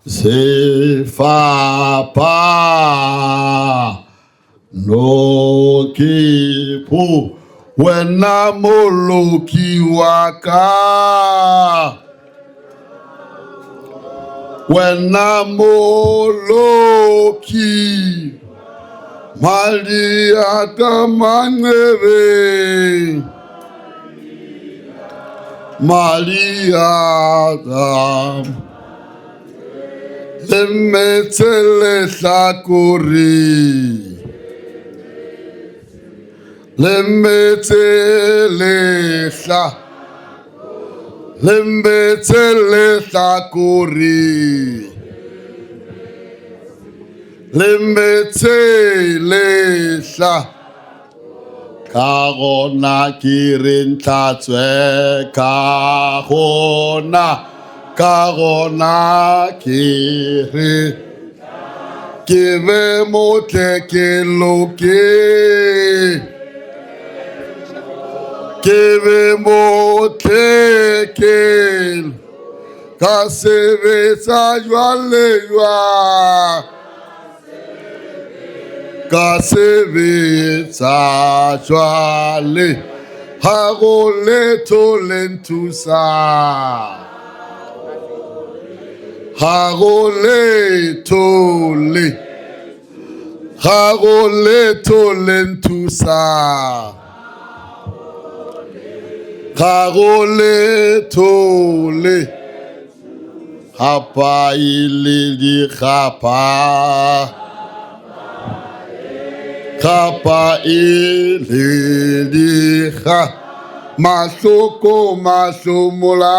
Sefapano ke pho wena moloki wa ka wena moloki madi a ka manqebeng madi a ka Le metse lehlakore Le metse lehla Le metse lehlakore Le metse lehla Ka gona ke re ntlhatswe ka gona ka gona ke re ke be motle ke loke ke be motle ke ka sebetsa jwale jwang Ka sebetsa jwale ha go letho le nthusa ha go letho le ha go letho le nthusa ga go letho le Gapa e le dikgapa. Gapa e le dikga. Mahloko mahlomola.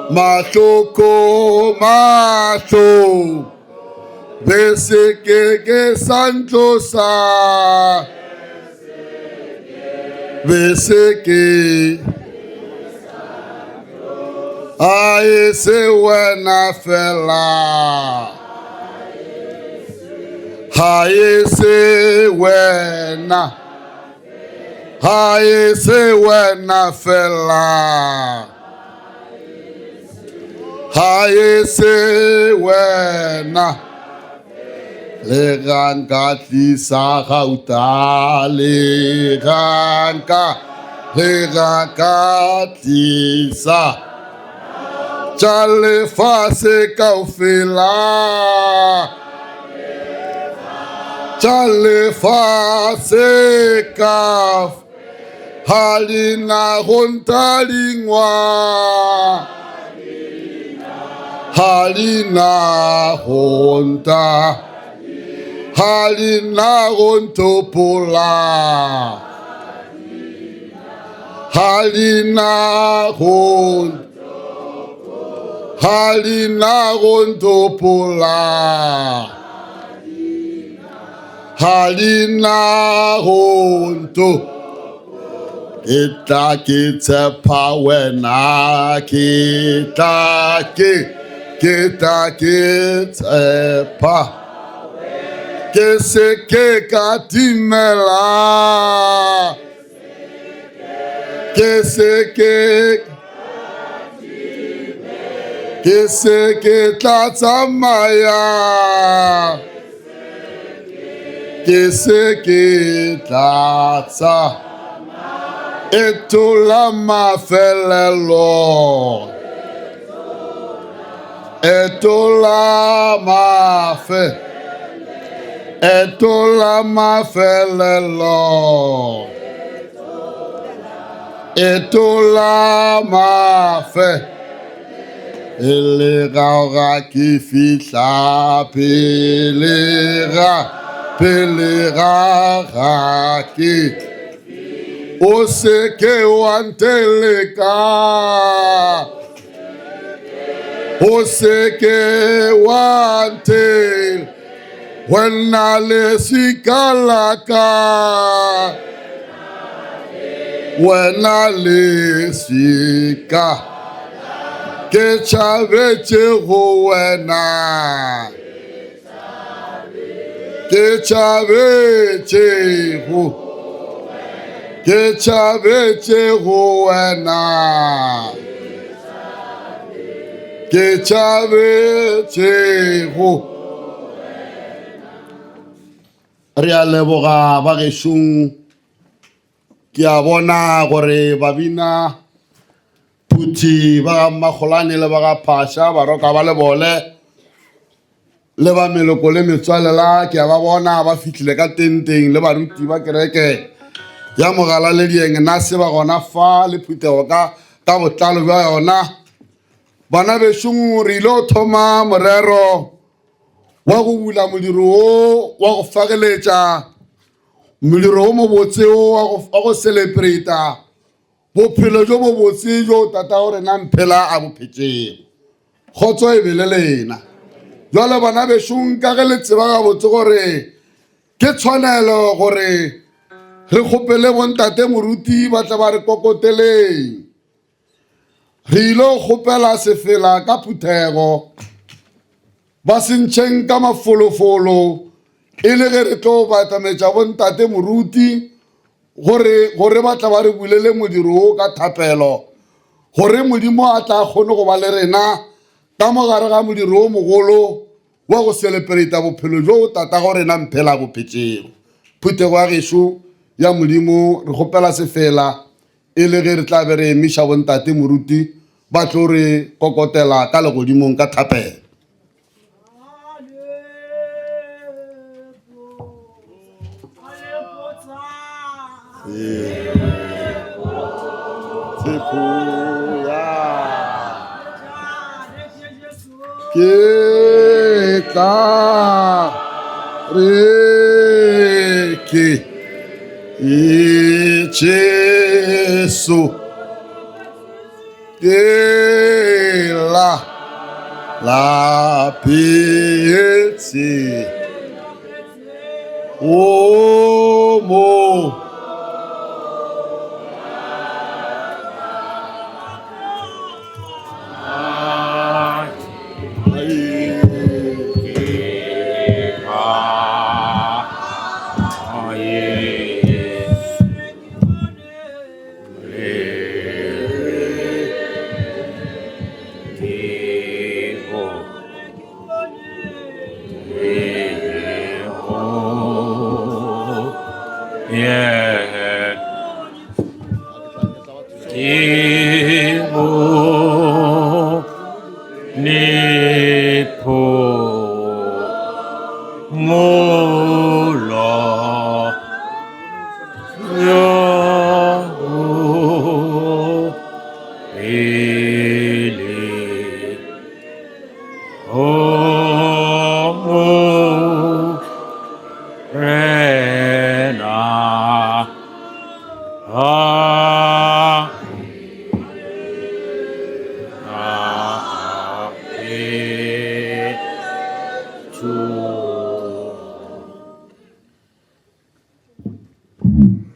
Mahloko mahlo. Be se ke ke sa ntlosa. Be se ke a e se wena fela ha e se wena ha e se wena fela ha e se wena Le ga nka tlisa gauta, le ga nka, le ga ka tlisa tša lefase kaofela, tša lefase ka ga di na go ntadingwa, ga di na go nta, ga di na go ntopola, ga di na go ga di na go ntopola. Ga di na go nto ke tla ke tshepa wena ke tla ke ke tla ke tshepa ke se ke ka timela ke se ke ke se ke tla tsamaya ke se ke tla tsa etola mafelelo etola mafe etola mafelelo etola mafe pele ga ga ke fihla pele ga pele ga ga ke o se ke wa nteleka O se ke wa ntela wena leswika la ka wena leswika ke tšhabetše go wena ke tšhabetše go ke tšhabetše go wena. Ke tšhabetšego. Re a leboga ba gešong. Ke a bona gore babina phuthi ba ga Mmakgolane le ba ga Phasha baroka ba lebole le ba meloko le metswalela ke a ba bona ba fihlile ka tenteng le baruti ba kereke ya mogalaledieng na se ba gona fa le phuthego ka ka botlalo bja yona bana bešong re ile go thoma morero wa go bula modiro wo wa go fageletša modiro wo mobotse wo wa go celebrata Bophelo bjo bobotse bjo Tatago rena Mphela a bo phetšego. Kgotso e be le lena. Jwale bana bešong ka ge le tseba gabotse gore ke tshwanelo gore re kgopele bontate moruti ba tle ba re kokoteleng. Re ile kgopela sefela ka phuthego ba se ntšheng ka mafolofolo e le ge re tlo batametša bontate moruti gore gore ba tla ba re bulele modiro wo ka thapelo gore modimo a tla kgone go ba le rena ka mo gare ga modiro wo mogolo wa go selepereita bophelo bjo tatago rena mphela bo phetšego phuthego ya gešo ya modimo re kgopela sefela e le ge re tla be re emiša bontate moruti ba tlo re kokotela ka legodimong ka thapelo Ke tla re ke e Jesu Ke la lapetse o mo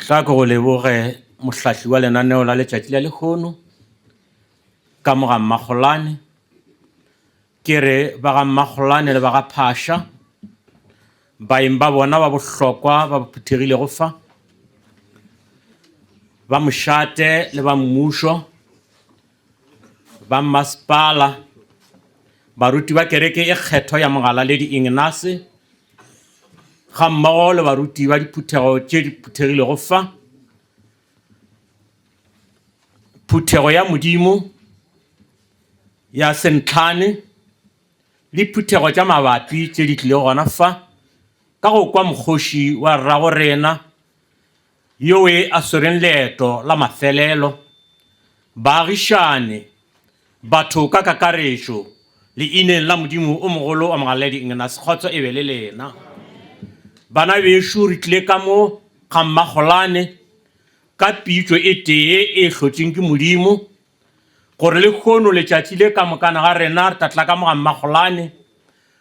Tla ke go leboge mohlahli wa lenaneo la letšatši la lehono ka mo ga Mmakgolane. Ke re ba ga Mmakgolane le ba ga Phasha, baeng ba bona ba bohlokwa ba ba phuthegilego fa, ba mošate le ba mmušo, ba mmasepala, baruti ba kereke e kgethwa ya Mogalaledi Ignase, gammogo le baruti ba diphuthego tše di phuthegilego fa, phuthego ya Modimo ya Sentlhane le phuthego tša mabapi tše di tlilego gona fa ka go kwa mokgoši wa rrago rena yowe a swereng leeto la mafelelo, baagišane, batho ka kakaretšo, leineng la Modimo o mogolo wa Mogaledi Ignas, kgotso e be le lena. Bana bešo, re tlile ka mo ga Mmakgolane ka pitšo e tee e hlotšeng ke Modimo, gore lehono letšatši le ka mokana ga rena re tla tla ka mo ga Mmakgolane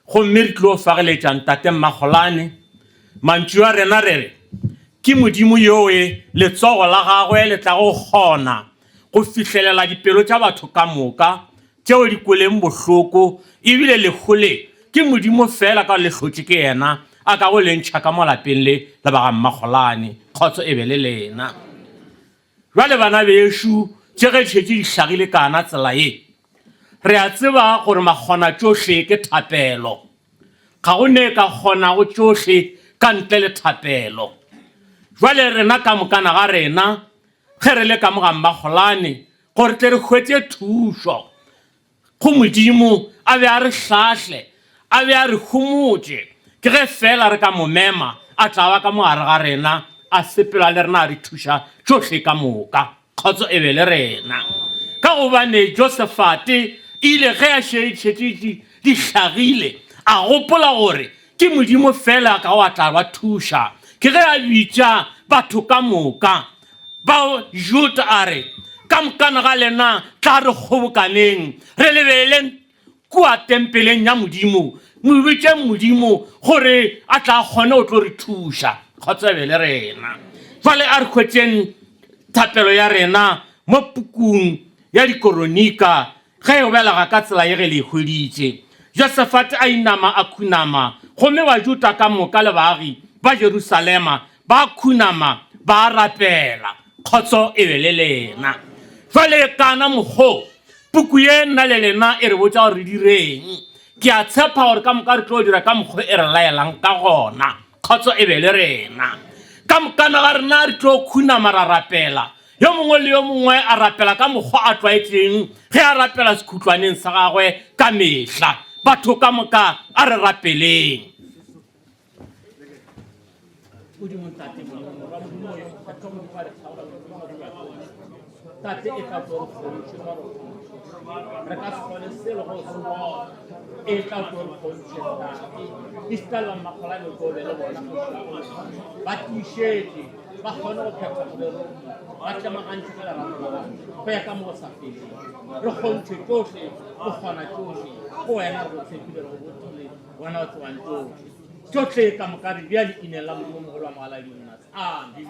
gomme re tlilo fageletša Ntate Mmakgolane. Mantšu a rena re re, Ke Modimo yoe letsogo la gagwe le tlago go kgona go fihlelela dipelo tša batho ka moka tšeo di kweleng bohloko, ebile lehu le ke Modimo feela ka gore le hlotše ke yena a kago le ntšha ka mo lapeng le la ba ga Mmakgolane. Kgotso e be le lena. Bjale bana bešo, tše ge di šetše di hlagile kana tsela ye, Re a tseba gore makgonatšohle ke thapelo. Ga go ne ka kgonago tšohle ka ntle le thapelo. Jwale rena ka mokana ga rena, ge re le ka mo ga Mmakgolane, gore tle re hwetše thušo go Modimo, a be a re hlahle, a be a re homotše, ke ge feela re ka mo mema, a tla ba ka mo gare ga rena, a sepela le rena, a re thuša tšohle ka moka. Kgotso e be le rena. Ka gobane Josefate e ile ge a šetše di hlagile, a gopola gore ke Modimo feela ka wa tla ba thuša. Ke ge a bitša batho ka moka ba Juda a re, Ka mokana ga lena tla re kgobokaneng, re lebeleleng kua tempeleng ya Modimo, mo bitšeng Modimo gore a tla kgone go tlo re thuša. Kgotso e be le rena. Jwale a re hwetšeng thapelo ya rena mo pukung ya Dikoronika ge e belega ka tsela ye ge le e hweditše. Josefate a inama a khunama, gomme Bajuda ka moka le baagi ba Jerusalema ba khunama ba rapela. Kgotso e be le lena. Jwale kana mokgo Puku ye nna le lena e re botša gore re direng. Ke a tshepa gore ka moka re tlo dira ka mokgwa e re laelang ka gona. Kgotso e be le rena. Ka mokana ga rena re tlo khunama ra rapela. Yo mongwe le yo mongwe a rapela ka mokgwa a tlwaetšeng ge a rapela sekhutlwaneng sa gagwe ka mehla. Batho ka moka a re rapeleng. Modimo Ntate, Modimo Morwa, Modimo Moya o Mokgethwa, Modimo wa lethabo la Modimo Modimo wa tsohle. Tate e tla tlo re kgontšhe mo re kgontšhe. Re ka se kgone selo go se bona. E tla tlo re kgontšhe Ntate. Esita le ba mmakgolane o tlo be le bona go ba tiišetše ba kgone go phetha morero ba tlemagantšhe ka lerato la gago go ya ka mo go sa feleng. Re kgontšhe tšohle, go kgona tšohle. Go wena re go tshepile re go botile wena o tsebang tšohle. Tšohle ka moka re bea leineng la Modimo mogolo wa mogaladi Jonas. Amen.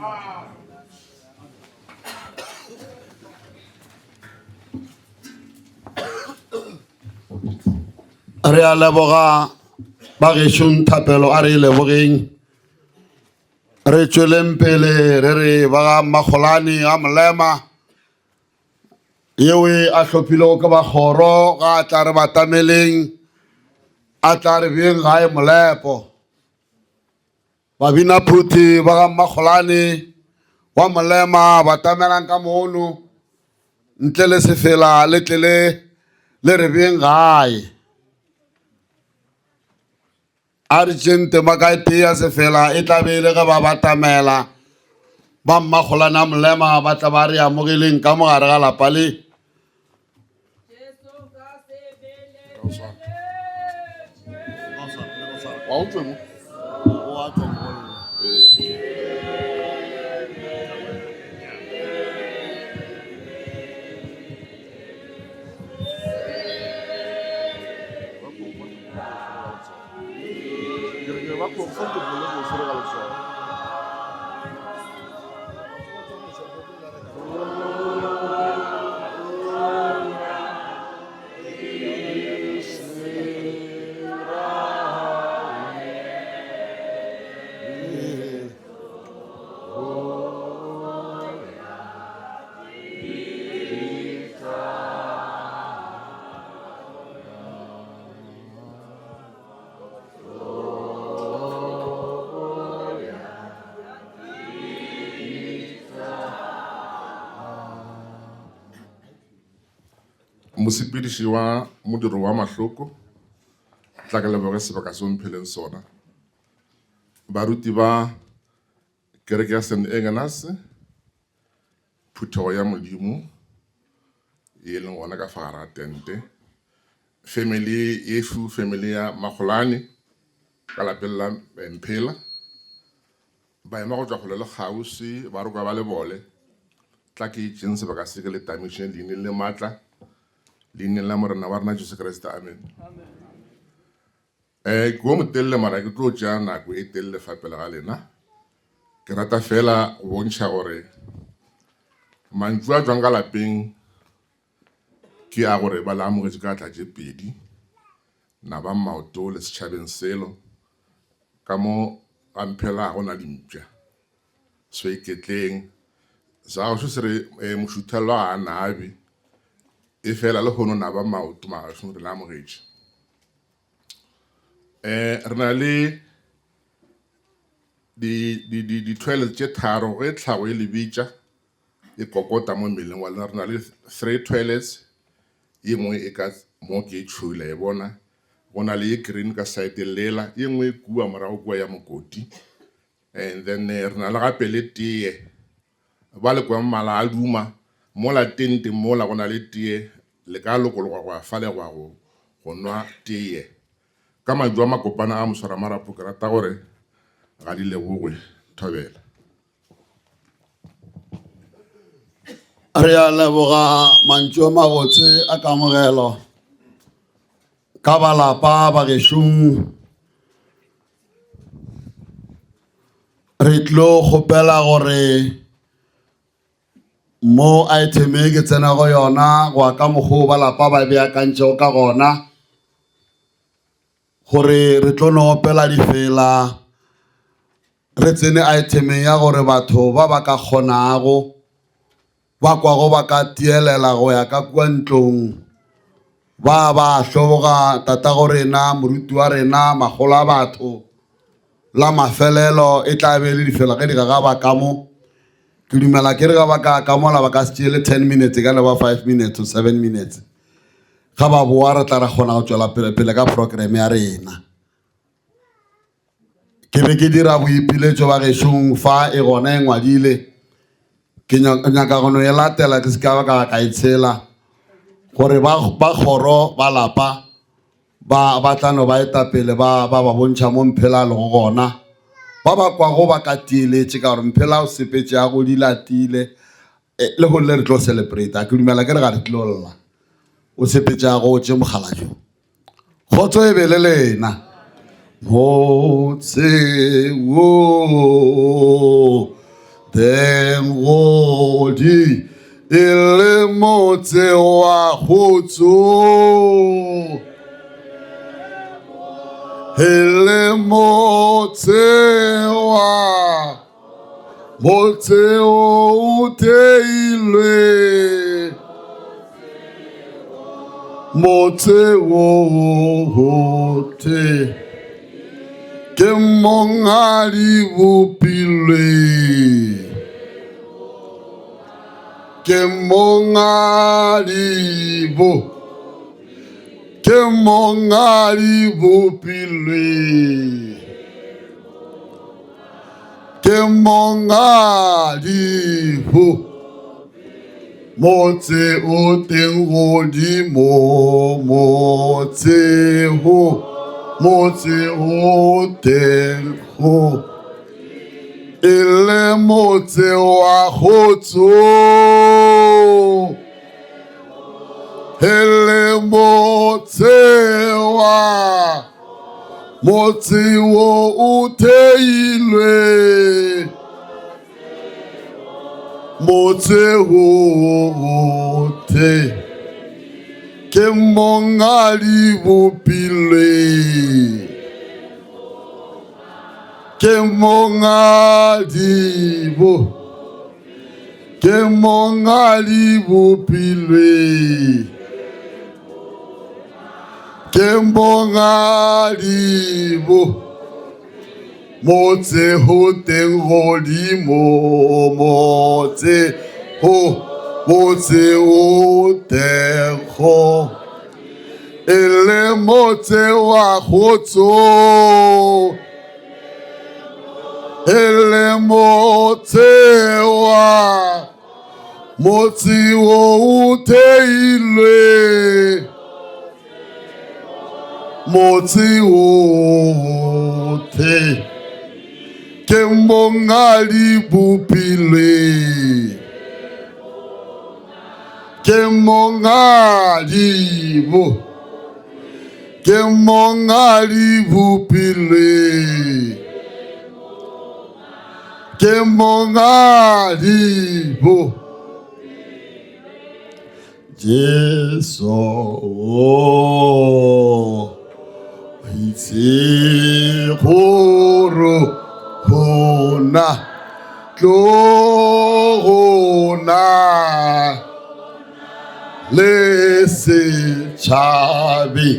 Re a leboga bagešong thapelo a re e lebogeng re tšweleng pele re re ba ga Makgolane a Molema yeo e a hlophilego ke ba kgoro ga a tla re batameleng a tla re beng gae molepo babinaphuthi ba ga mmakgolane wa molema batamelang ka mono ntle le sefela le tle le le re beng gae A re tšeng tema ka e tee ya sefela e tla be e le ge ba batamela ba mmakgolana molema ba tla ba re amogeleng ka mogare ga lapa le. Wa utswe mo? O a tswa mo. Mosepediši wa modiro wa mahloko, tla ke leboge sebaka se o mpheleng sona. Baruti ba kereke ya St. Agnes, phuthego ya Modimo ye e leng gona ka fa gare ga tente, family yešu, family ya Makgolane ka lapeng la Mphela, ba ema go tšwa kgole le kgauswi, ba rokwa ba lebole. Tla ke tšeng sebaka se ke le tamišeng leineng le maatla, leineng la Morena wa rena Jesu Kriste, amen. Eh, ke wo motelele mara ke tlo tšea nako e telele fa pele ga lena. Ke rata fela go bontšha gore mantšu a tšwang ka lapeng ke a gore ba le amogetše ka atla tše pedi, nabang maoto le setšhabeng selo, ka mo ga mphela ga go na dimpša. So iketleng. Sa gago se re eh, mošuthelwa ga a nabe. Efela lehono naba maoto magašong re le amogetše. Um re na le di-toilet tše tharo ge tlhago e le bitša e kokota mo mmeleng wa lena. Re na le three toilets, ye nngwe e ka mo ke e tšhweu la e bona, go na le ye green ka side-eng lela, ye nngwe e kua morago kua ya mokoti. And then re na le gape le teye ba le kwang mala a duma mola tenteng mola go na le teye le ka lokologa go ya fale go ya go nwa teye. Ka mantšu a makopana a moswaramarapo ke rata gore ga di lebogwe. Thobela. Re a leboga mantšu a mabotse a kamogelo ka ba lapa ba gešong. Re tlo kgopela gore mo item e ke tsena go yona go ya ka mokgwa o ba lapa ba beakantšego ka gona gore re tlo no opela difela re tsene itemeng ya gore batho ba ba ka kgonago ba kwago ba ka tielela go ya ka kua ntlong ba ba hloboga tatago rena moruti wa rena makgolo a batho la mafelelo e tla be e le difela ge di gagaba ka mo ke dumela ke re ga ba ka ka mola ba ka se tšeele 10 minutes ka le ba 5 minutes or 7 minutes ga ba boa re tla ra kgona go tšwela pele pele ka program ya rena Ke be ke dira boipiletšo ba gešong fa e gona e ngwadile. Ke nyaka go no e latela ke se ka ka ka e tshela gore ba ba kgoro ba lapa ba ba tla no ba etapele ba ba ba bontšha mo Mphela a lego gona. Ba ba kwago ba ka tieletše ka gore Mphela o sepetše a godile a tiile e, le go le re tlo celebrate. Ke dumela ke re ga re tlo lla. O sepetše a gotše mokgalajong. Kgotso e be le lena. Motse wo teng godi e le motse wa kgotso. E le motse wa motse o theilwe motse o the ke monghadi bopilwe ke monghadi bo ke monghadi bopilwe Ke mongadibo motse o teng godimo motse ho motse o teng go e le motse wa kgotso e le motse wa Motse wo o theilwe Motse wo o the Ke monghadi bopilwe Ke monghadi bo Ke monghadi bopilwe Ke mongadibo motse ho teng godimo motse ho motse o teng go e le motse wa kgotso e le motse wa Motse wo o theilwe Motse wo the Ke monghadi bopilwe Ke monghadi bo Ke monghadi bopilwe Ke monghadi bo Jesu o itse gore gona tlo gona le. tšhabe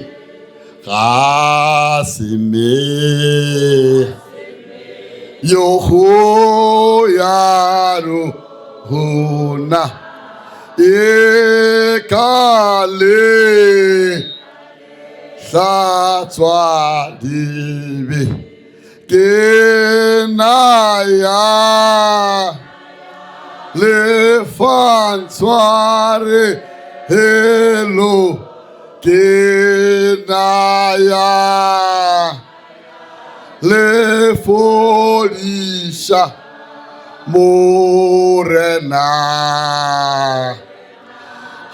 ga se me yo go yalo gona e ka le hlatswa dibe ke na ya lefantshware helo ke na ya le fodiša morena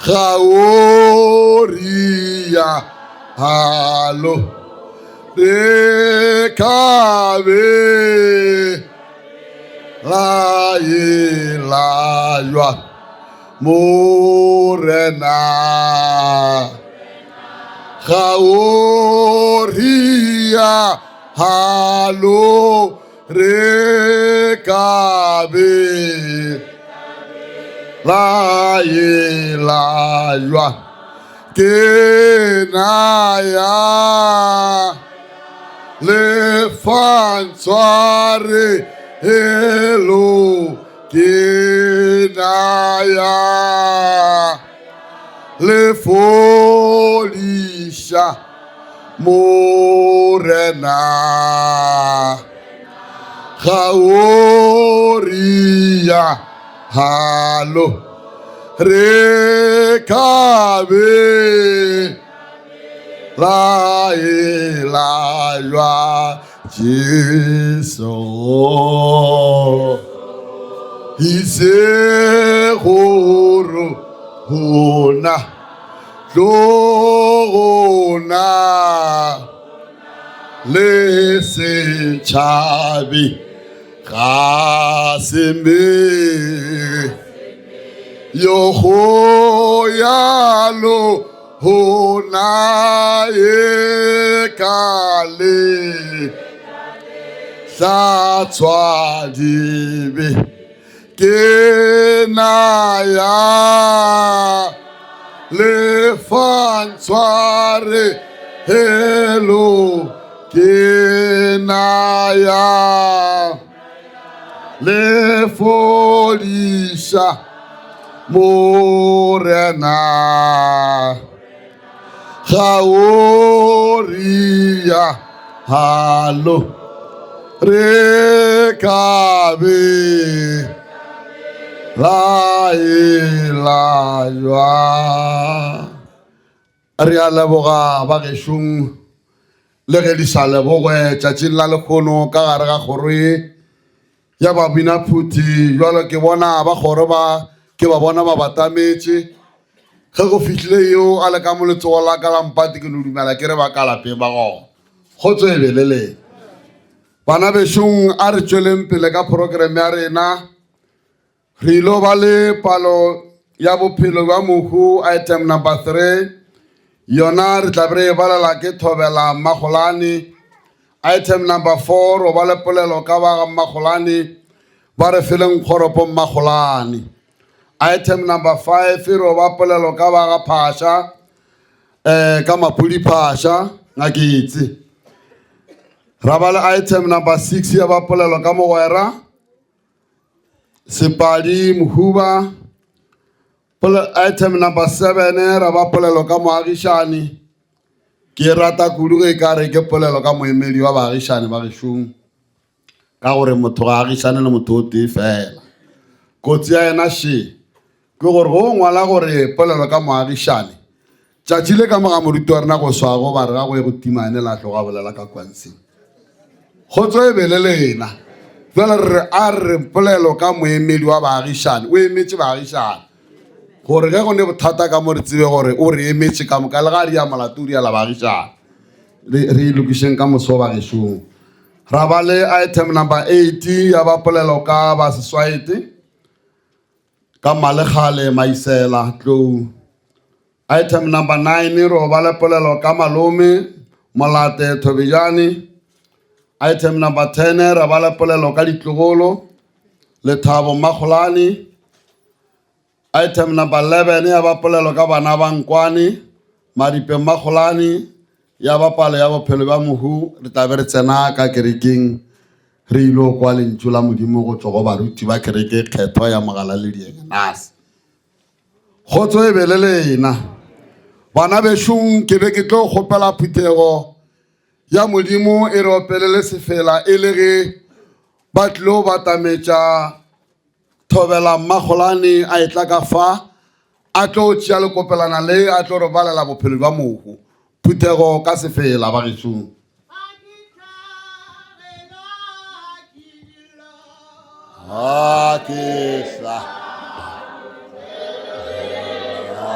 ga o ria halo re ka be la ye la jwa morena ga o ria halo re ka be la ye la jwa ke na ya le fantshware helo ke na ya le foliša morena ga o ria halo re ka be la e la jwa Jesu ise goro gona tlogona le setšhabe ga se me yo go yalo go na e ka le hlatswa dibe ke na ya le fantshware helo ke na ya le fodiša morena ga o ria halo re ka be la e la jwa re a leboga ba gešong le ge di sa lebogwe tšatšing la lekgono ka gare ga kgoro ye ya babinaphuthi jalo ke bona ba kgoro ba ke ba bona ba batametše ge go fihlile yo a le ka mo letsogo la ka la mpate ke no dumela ke re ba ka lapeng ba gona kgotso e be le lena bana bešong a re tšweleng pele ka program ya rena Re ilo ba le palo ya bophelo bja mohu item number 3 yona re tla be re e balela ke Thobela Mmagolane. Item number 4 o ba le polelo ka ba ga Mmagolane ba re feleng kgoropo Mmagolane. Item number 5 re o ba polelo ka ba ga Phasha eh ka Mapudi Phasha ngaketse. Ra ba le item number 6 ya ba polelo ka mogwera Sepadi Mohuba item number 7 ra ba polelo ka moagišani ke rata kudu ge e ka re ke polelo ka moemedi wa baagišani ba gešong ka gore motho ga agišane le motho o tee fela kotsi ya yena še ke gore go ngwala gore polelo ka moagišane tšatši le ka moga moruti wa rena go swago ba re ga go ye go timane la tloga bolela ka kwanseng kgotso e be le lena jale re a re polelo ka moemedi wa baagišane o emetše baagišane gore ge go ne bothata ka mo re tsebe gore o re emetše ka moka le ga re ya molato o riala baagišane re e lokišeng ka moso bagešong ra ba le item number 8 ya ba polelo ka ba seswaete ka Malekgale Maisela Tlou. Item number 9 ro ba le polelo ka malome Molate Thobejane. Item number 10 ra ba le polelo ka ditlogolo Lethabo Makgolane. Item number 11 ya ba polelo ka bana ba Nkwane. Maripe Mmakgolane, ya ba palo ya bophelo bja mohu, re tla be re tsena ka kerekeng re ilo kwa lentšu la Modimo go tšwa go baruti ba kereke kgethwa ya Mogalaledi Engenase. Kgotso e be le lena. Bana bešong, ke be ke tlo kgopela phuthego ya Modimo e re opelele sefela e le ge ba tlilo batametša Thobela Mmakgolane a etla ka fa a tlo tšea lekopelana le a tlo re balela bophelo bja mohu. Phuthego ka sefela bagešong. Ga ke sa ga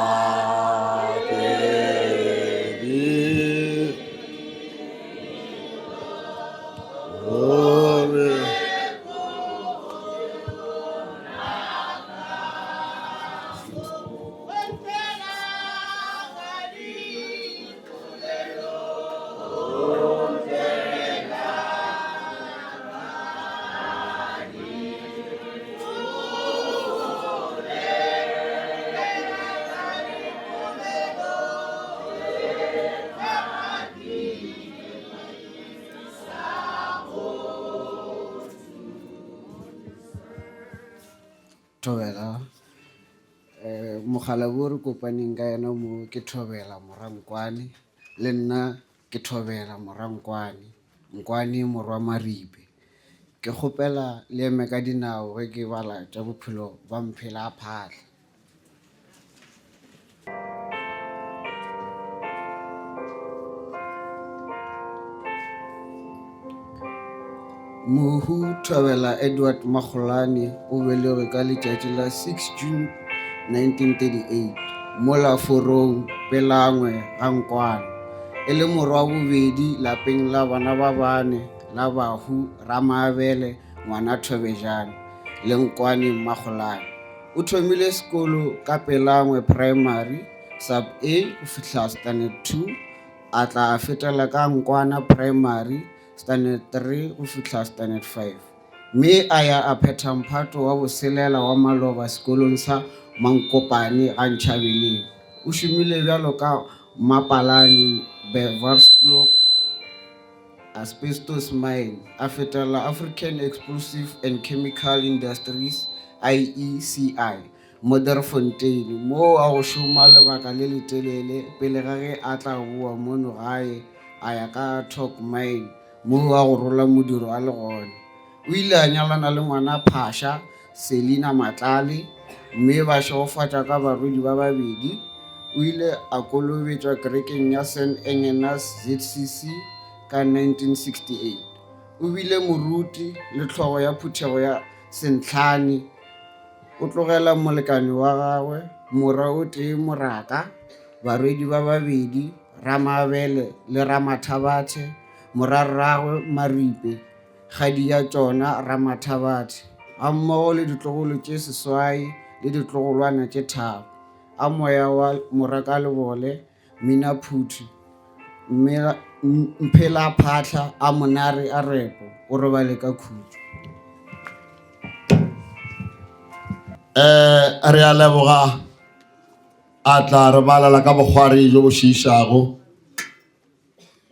ke di gore Thobela um mogala wo re kopaneng ka yena mo ke Thobela Morankwane le nna ke Thobela Morankwane, Nkwane morwa Maripe. Ke kgopela le eme ka dinao ge ke bala tša bophelo ba Mphela a Phaahla. Mohu Thobela Edward Makgolane o belegwe ka letšatši la 6 June 1938 mola Forong, Pelangwe, Ga-Nkwana, e le morwa wa bobedi lapeng la bana ba bane la bahu Ramaabele ngwana Thobejane le Nkwane Mmakgolane. O thomile sekolo ka Pelangwe Primary, Sub A go fihla Standard 2, a tla a fetela ka Nkwana Primary, Standard 3 go fihla Standard 5, mme a ya a phetha mphato wa boselela wa maloba sekolong sa Mankopane ga Ntšhabeleng. O šomile bjalo ka mmapalani Beverskloof Asbestos Mine, a fetela African Explosive and Chemical Industries, IECI, Modderfontein, moo a go šoma lebaka le letelele pele ga ge a tla boa mono gae a ya ka Talk Mine moo a go rola modiro a le gona. O ile a nyalana le ngwana Phasha, Selina Matlale, mme ba šegofatšwa ka barwedi ba babedi. O ile a kolobetšwa kerekeng ya St Engenas ZCC ka 1968. O bile moruti le hlogo ya phuthego ya Sentlhane. O tlogela molekane wa gagwe, morwa o tee Moraka, barwedi ba babedi, Ramabele le Ramathabathe, morarragwe Maripe, kgadi ya tšona Ramathabathe, gammogo le ditlogolo tše seswai le ditlogolwana tše tharo. A moya wa Morakalebole, Mina Phuthi, Mphela Phaahla, a Monare a Repo, o robale ka khutšo. Eh, re a leboga a tla re balela ka bokgwari jo bo šiišago.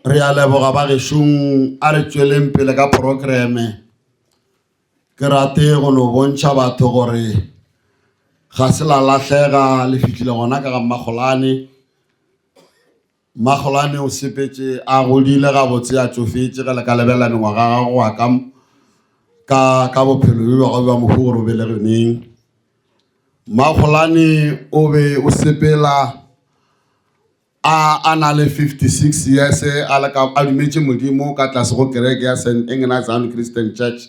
Re a leboga ba gešong, a re tšweleng pele ka programe. Ke rate go no bontšha batho gore ga se la lahlega le fihlile gona ka ga Mmakgolane. Mmakgolane o sepetše a godile gabotse a tšofetše ge le ka lebelela mengwaga ya gagwe go ya ka ka ka bophelo bjo bja gagwe bja mohu gore o belegwe neng. Mmakgolane o be o sepela a a na le 56 years a le ka a dumetše Modimo ka tlase go kereke ya St Ignatius Zion Christian Church.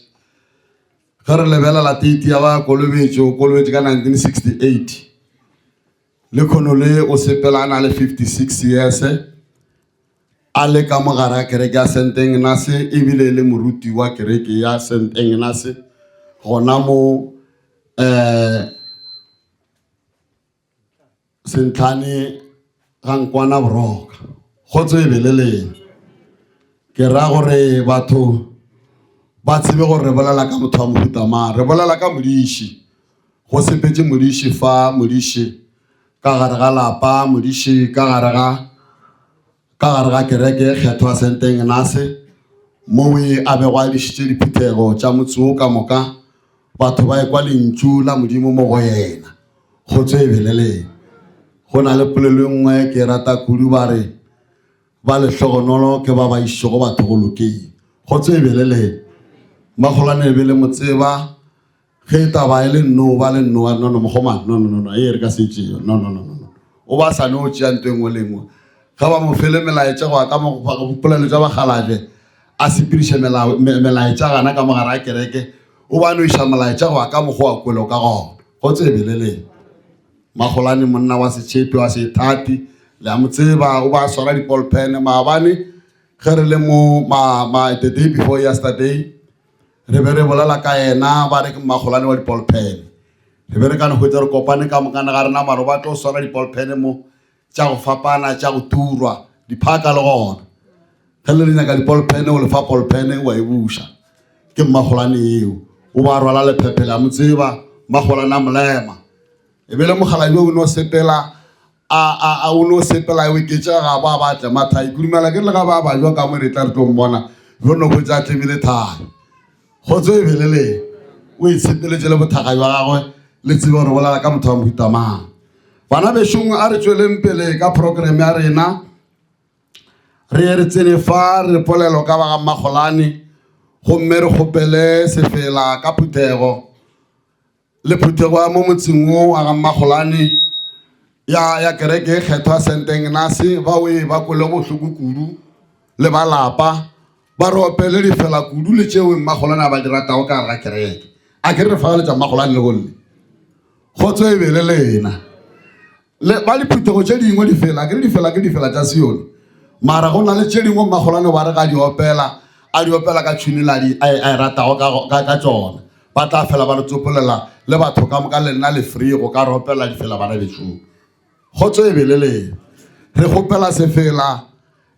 Ge re lebelela date ya ba kolobetšo, o kolobetše ka 1968. Le khono le o sepela a na le 56 years a le ka mogare ga kereke ya St Ignatius ebile e le moruti wa kereke ya St Ignatius gona mo eh Sentlhane ga Nkwana Boroka. Kgotso e be le lena. Ke ra gore batho ba tsebe gore re bolela ka motho wa mohuta mang. Re bolela ka modiši. Go sepetše modiši fa, modiši ka gare ga lapa, modiši ka gare ga. Ka gare ga kereke e kgethwa Sente Ignase, mowe a bego a dišitše diphuthego tša motse wo ka moka, batho ba ekwa lentšu la Modimo mo go yena. Kgotso e be le lena. Go na le polelo e nngwe ke e rata kudu, ba re, Ba lehlogonolo ke ba ba išitšego batho go lokeng. Kgotso e be le lena. Makgolwane e be le mo tseba. Ge taba e le nno ba le nno no no mokgomana no no no no e re ka se tšeo no no no no no o ba sa no tšea nto e nngwe le nngwe ge ba mo fele melaetša go ya ka polelo tša bakgalabje a sepediše melaetša gana ka mogare a kereke o ba no iša molaetša go ya ka mokgwa wa kwelo ka gona go tsebeleleng magolane monna wa setšhepi wa sethati le a mo tseba o ba swara dipolpene maabane ge re le mo ma, ma the day before yesterday Re be re bolela ka yena, ba re ke mmakgolane wa dipolphene. Re be re ka no hwetša re kopane ka mokana ga rena, mara ba tlo swara dipolphene mo tša go fapana, tša go turwa, diphaka le gona. Ge le re nyaka dipolphene, o le fa polphene, wa e buša. Ke mmakgolane eo. O ba rwala lephephe la mo tseba, mmakgolane a molema. E be le mokgalabje o no sepela a a a o no sepela o eketša ga ba ba tlema thai. Ke dumela ke re le ga ba ba jwa ka mo re tla re tlo mmona, re no hwetša a tlemile thai. Kgotso e be le le o itshepeletše le bothakga bja gagwe, le tsebe gore bolela ka motho wa mohuta mang. Bana bešong a re tšweleng pele ka program ya rena. Re ye re tsene fa re polelo ka ba ga Mmakgolane gomme re kgopele sefela ka phuthego. Le phuthego ya mo motseng wo wa ga Mmakgolane ya ya kereke e kgethwa Saint Ignase ba o e ba kwele bohloko kudu le ba lapa ba re opele difela kudu le tšeo Mmakgolane a ba di ratago ka gare ga kereke. A ke re re fagaletša Mmakgolane le golle. Kgotso e be le lena. Le ba diphuthego tše dingwe difela, ke re difela ke difela tša Sione. Mara go na le tše dingwe Mmakgolane ba re ga di opela, a di opela ka tšhune la di a e ratago ka ka ka tšona. Ba tla fela ba re tsopolela le batho ka moka le nna le free go ka re opela difela bana bešong. Kgotso e be le lena. Re kgopela sefela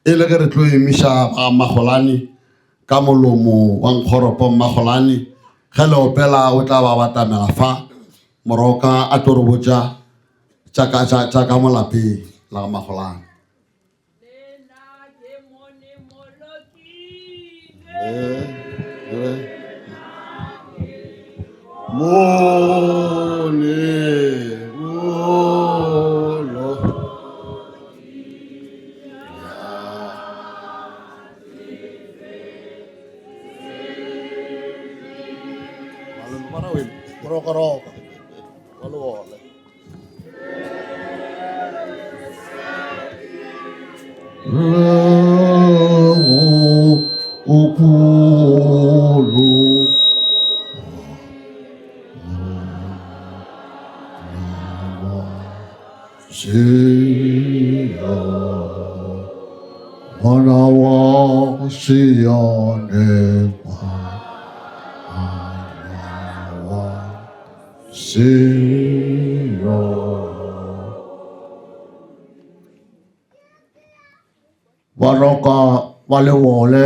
e le ge re tlo emiša ba Mmakgolane ka molomo wa nkgoropo Mmakgolane ge le opela o tla ba batamela fa Moroka a tlo re botša tša ka, tša, tša ka mo lapeng la ga Magolane. Mone molo. Morokoroko. Wa lebole. Ngwana wa Sione, ngwana wa Seo. Baroka ba lebole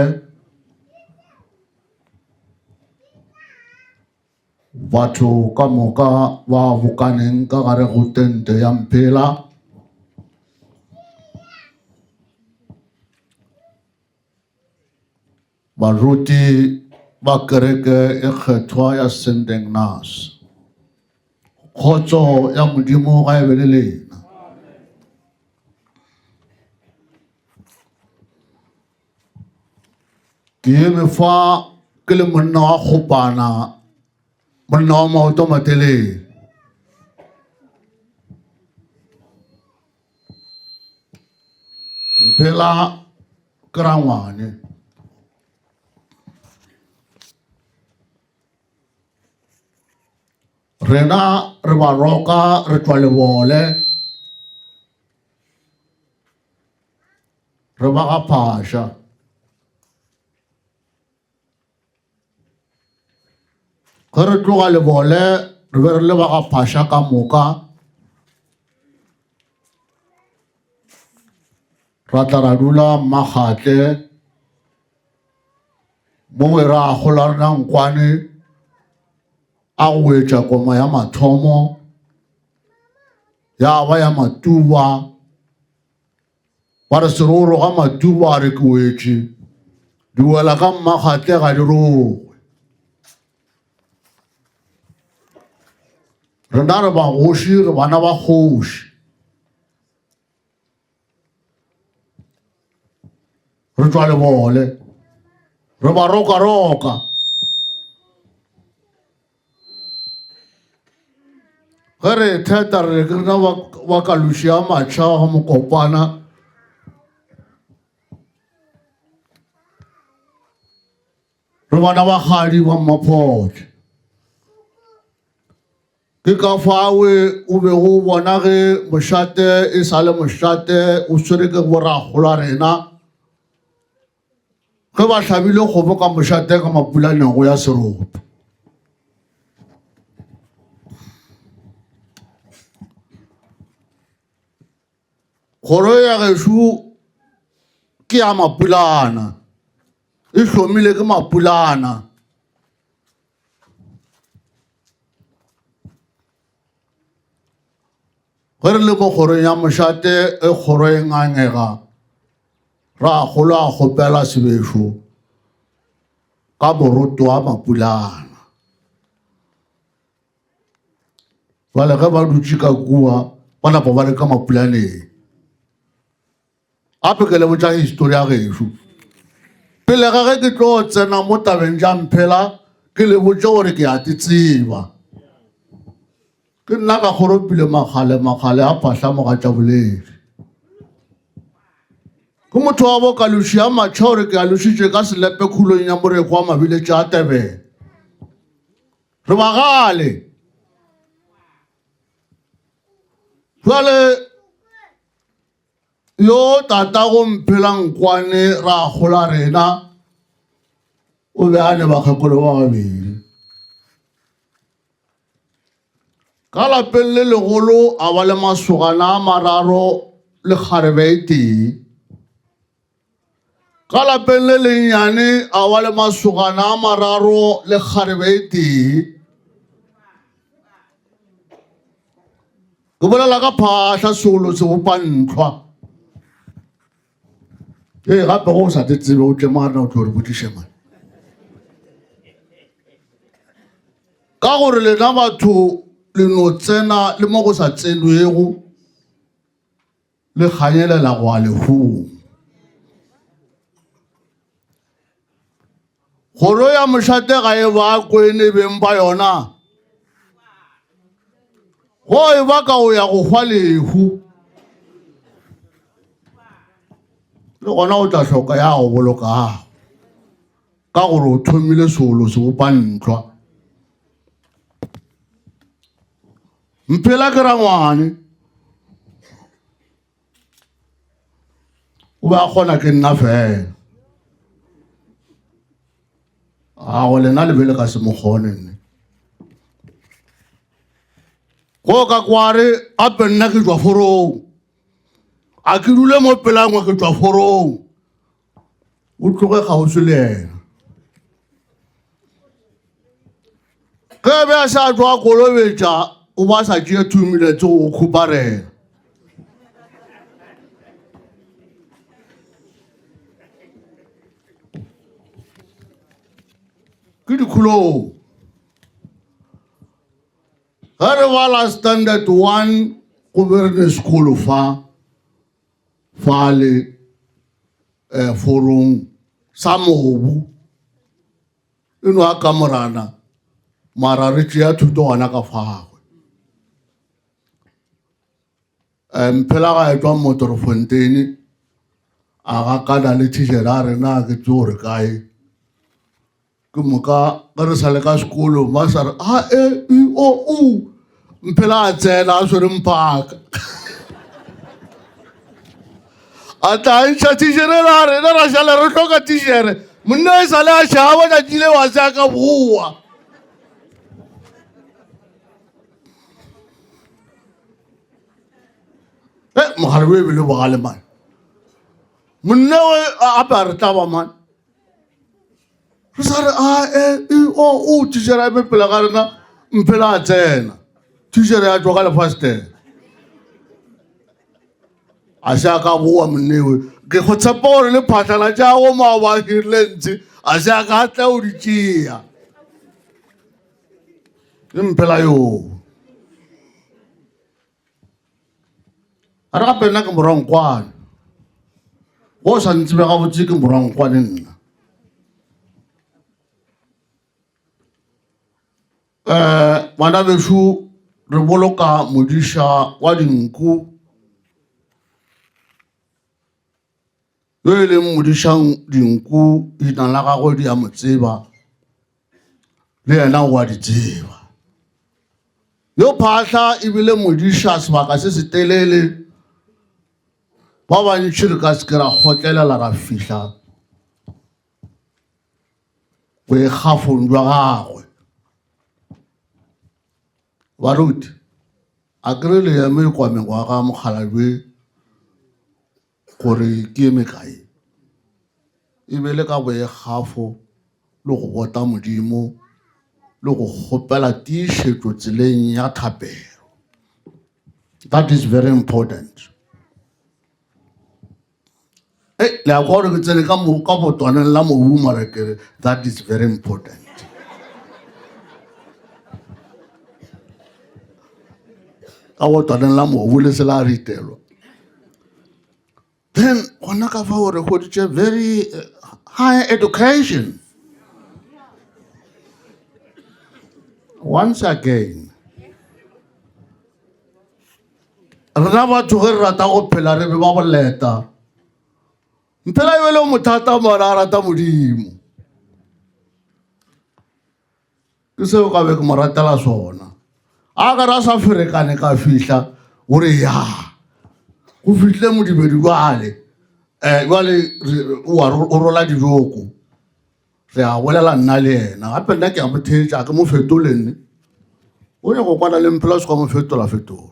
batho ka moka ba bokaneng ka gare go tente ya Mphela. Baruti ba Kereke e Kgethwa ya Saint Ignace, kgotso ya Modimo ga e be le lena. Ke eme fa ke le monna wa kgopana, monna wa maoto a matelele. Mphela ke rangwane. Rena re baroka re tšwa lebole re ba ga phasha. Ge re tloga lebole re be re le ba ga phasha ka moka. Ra tla ra dula Mmakgatle mongwe ra gola rena nkwane a go etša koma ya mathomo ya ba ya matuba. Ba re seroro ga matubo a re ke wetše, di wela ka mmakgatle ga di rogwe. Rena re bagoši, re bana ba kgoši. Re tšwa lebole, re ba rokaroka. Ge re theta re re ke rena ba kaluši ya matšha ga mokopana. Re bana ba kgadi ba mmaphotle. Ke ka fawe o bego o bona ge mošate e sa le mošate o swere ke borakgolo a rena ge ba hlabile kgomo ka mošate ka mapulaneng go ya serope. Kgoro ya gešo ke ya Mapulana, e hlomile ke Mapulana. Ge re le mo kgorong ya mošate e kgoro e ngangega, ra golo a kgopela sebešo ka moroto wa Mapulana. Bjale ge ba dutše ka kua ba napa ba le ka Mapulaneng. Gape ke le botša histori ya gešo. Pele ga ge ke tlo tsena mo tabeng tša Mphela ke le botše gore ke a te tseba. Ke nna ka kgoropile makgale makgale a phahla mogatšaboledi. Ke motho wa bokaluši ya matšha gore ke alošitše ka selepe khulong ya moreko wa mabiletše a Tebele. Re bagale. Jwale yo tatago Mphela Nkwane ra gola rena o be a ne bakgekolo ba babedi. Ka lapeng le legolo a ba le masogana a mararo le kgarebe e tee. Ka lapeng le lennyane a ba le masogana a mararo le kgarebe e tee. Ke bolela ka phahla seolo se bopa ntlhwa. Ee, gape go o sa te tsebe o tle mo gare o tlo re botšiše mane. Ka gore lena batho le no tsena le mo go sa tsenwego. Le kganyelela go a lehung. Kgoro ya mošate ga e ba kwene beng ba yona. Go e baka o ya go hwa lehu. Le gona o tla hloka ya go bolokago. Ka gore o thomile seolo se bopa ntlwa. Mphela ke rangwane. O be a kgona ke nna fela. A go lena le be le ka se mo kgone nne. Go ka kware ape nna ke tšwa forong. A ke dule mo pelangwe ke tšwa forong. O tloge kgauswi le yena. Ge a be a sa tšwa kolobetša, o ba sa tšee 2 minutes go khuparela. Ke dikhulong. Ge re bala standard 1 go be re ne sekolo fa. Fale eh, forong sa mobu e no a kamorana mara re tšea thuto gona ka fagwe. Eh, Mphela ga etšwa Motorfontein a gakana le thichere a rena ke tse gore kae. Ke moka ge re sa le ka sekolong ba sa re a e i o u mphela a tsena a swere mphaka a tla ntšha tišere la rena ra šale re hloka tišere monna e sale a šaba tšatši leo a se a ka boa e mogale o e bele bogale mane monna o ape a re tlaba mane Re sa re a e i o u tichere a eme pele ga rena mphela a tsena tichere ya tšwa ka lefastere. A se a ka boa monnewe. Ke go tshepa gore le phatlana tša go maoba a hirile ntse a se a ka tla o di tšea. Ke mphela yoo. A re gape nna ke morwankwane. Go sa ntsebe gabotse ke morwankwane nna. Um bana bešo re boloka modiša wa dinku yo e leng modiša dinku leina la gagwe di a mo tseba le yena o a di tseba. Yo Phahla e bile modiša sebaka se setelele, ba bantši re ka se ke ra kgotlelela ra fihla boikgafong bja gagwe. Baruti, a ke re le eme kwa mengwaga mokgalabje gore ke ye mekae? E be le ka boikgafo le go bota Modimo le go kgopela tiišetšo tseleng ya thapelo. That is very important. Hey, le a kwa gore ke tsene ka mo ka botwaneng la mobu mara ke re that is very important. Ka botwaneng la mobu le se la ritelwa. Then gona ka fao re hweditše very eh, high education. Once again, Rena batho ge re rata go phela re be ba boleta. Mphela e le mothata mara a rata Modimo. Ke seo ka be ke mo ratela sona. A ka ra sa ferekane ka fihla o re ya. Go fihlile modibedi jwale. Eh jwale o rola dijoko. Re a bolela nna le yena gape nna ke a mo theetša ke mo fetole nne o nyako kwana le mphela se ka mo fetola fetola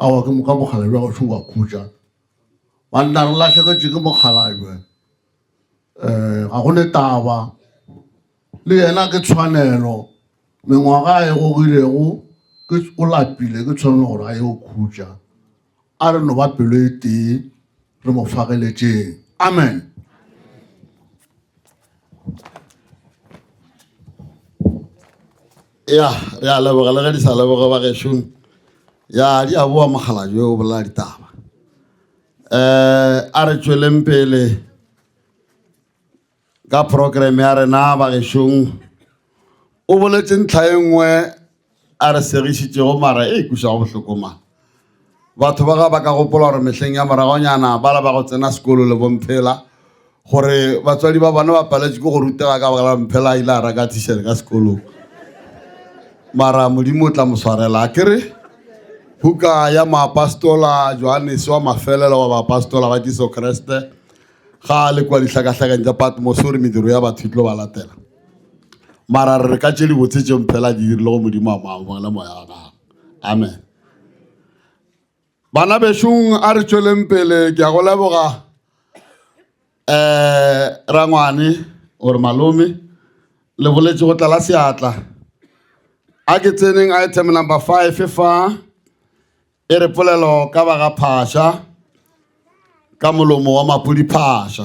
awa ke moka mokgalabje wa gašo wa khutša banna re lahlegetše ke mokgalabje um ga go ne taba le yena ke tshwanelo mengwaga e gogilego ke o lapile ke tshwanelo gore a ye go khutša A re no ba pelo e tee re mo fageletšeng. Amen. Ya, re a leboga le ge di sa leboge ba gešong. Ya, di a boa mokgalabje o bolela ditaba. Um a re tšweleng pele ka program ya rena ba gešong. O boletše ntlha e nngwe a re segišitšego mara e kwišago bohloko ma. Batho ba ga ba ka gopola gore mehleng ya moragonyana bala ba go tsena sekolo le bomphela gore batswadi ba bona ba paletše ke go rutega ka baka la mphela a ile a raka thišere ka sekolong. Mara Modimo o tla mo swarela a kere buka ya moapostola Johannes wa mafelelo wa baapostola ba Jesu Kriste ga a le kua dihlakahlakeng tša Patmos o re mediro ya batho e tlo ba latela. Mara re re ka tše dibotse tše mphela di dirile go Modimo a mo amogele moya wa gagwe. Amen. Bana bešong a re tšweleng pele ke a go leboga um rangwane gore malome le boletše go tlala seatla a ke tseneng item number 5 fa e re polelo ka ba ga phasha ka molomo wa mapudi phasha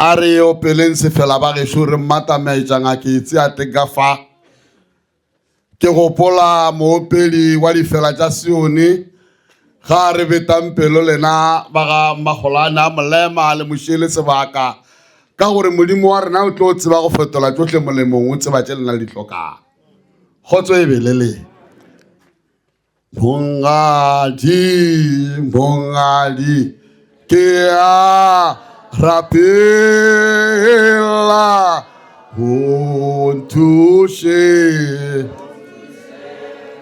A re opeleng sefela ba gešo re mmatametša ngaketse a teng ka fa. Ke gopola moopedi wa difela tša Sione ga a re betang pelo lena ba ga Magolane a Molema le Mošele sebaka ka gore Modimo wa rena o tlo tseba go fetola tšohle molemong o tseba tše lena le di hlokang. Kgotso e be le lena. Monghadi, monghadi, ke a rapela o nthuše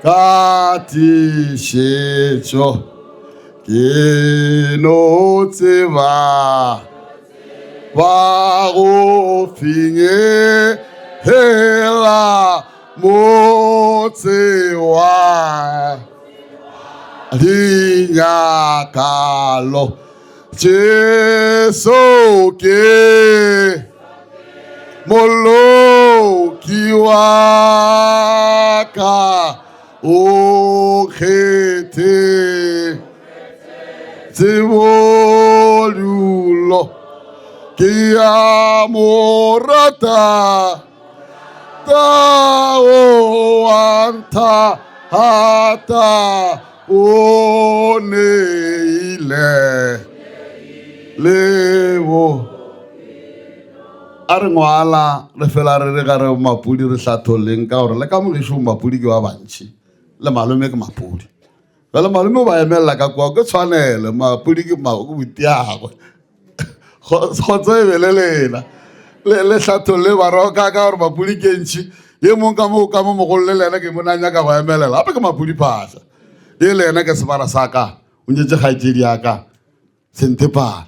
ka tiišetšo ke no tseba ba go finyehela Motse wa dinyakalo Jesu ke moloki wa ka. O kgethe tsebo dulo ke a mo rata ta o a nthata o neile lebo A re ngwala re fela re re ga re mapudi re hlatholleng ka gore le ka mogešo mapudi ke ba bantši le malome ke mapudi. Bjale malome o ba emelela ka kwa ke tshwanelo mapudi ke botiagwe. Kgotso e be le lena. Le le hlatholle baroka ka gore mapudi ke ntši. Ye mong ka mo ka mo mogolo le yena ke mona nyaka go emelela. Gape ke mapudi phahla. Ye le yena ke sebara sa ka. O nyetše kgaetšedi ya ka. Sentepane,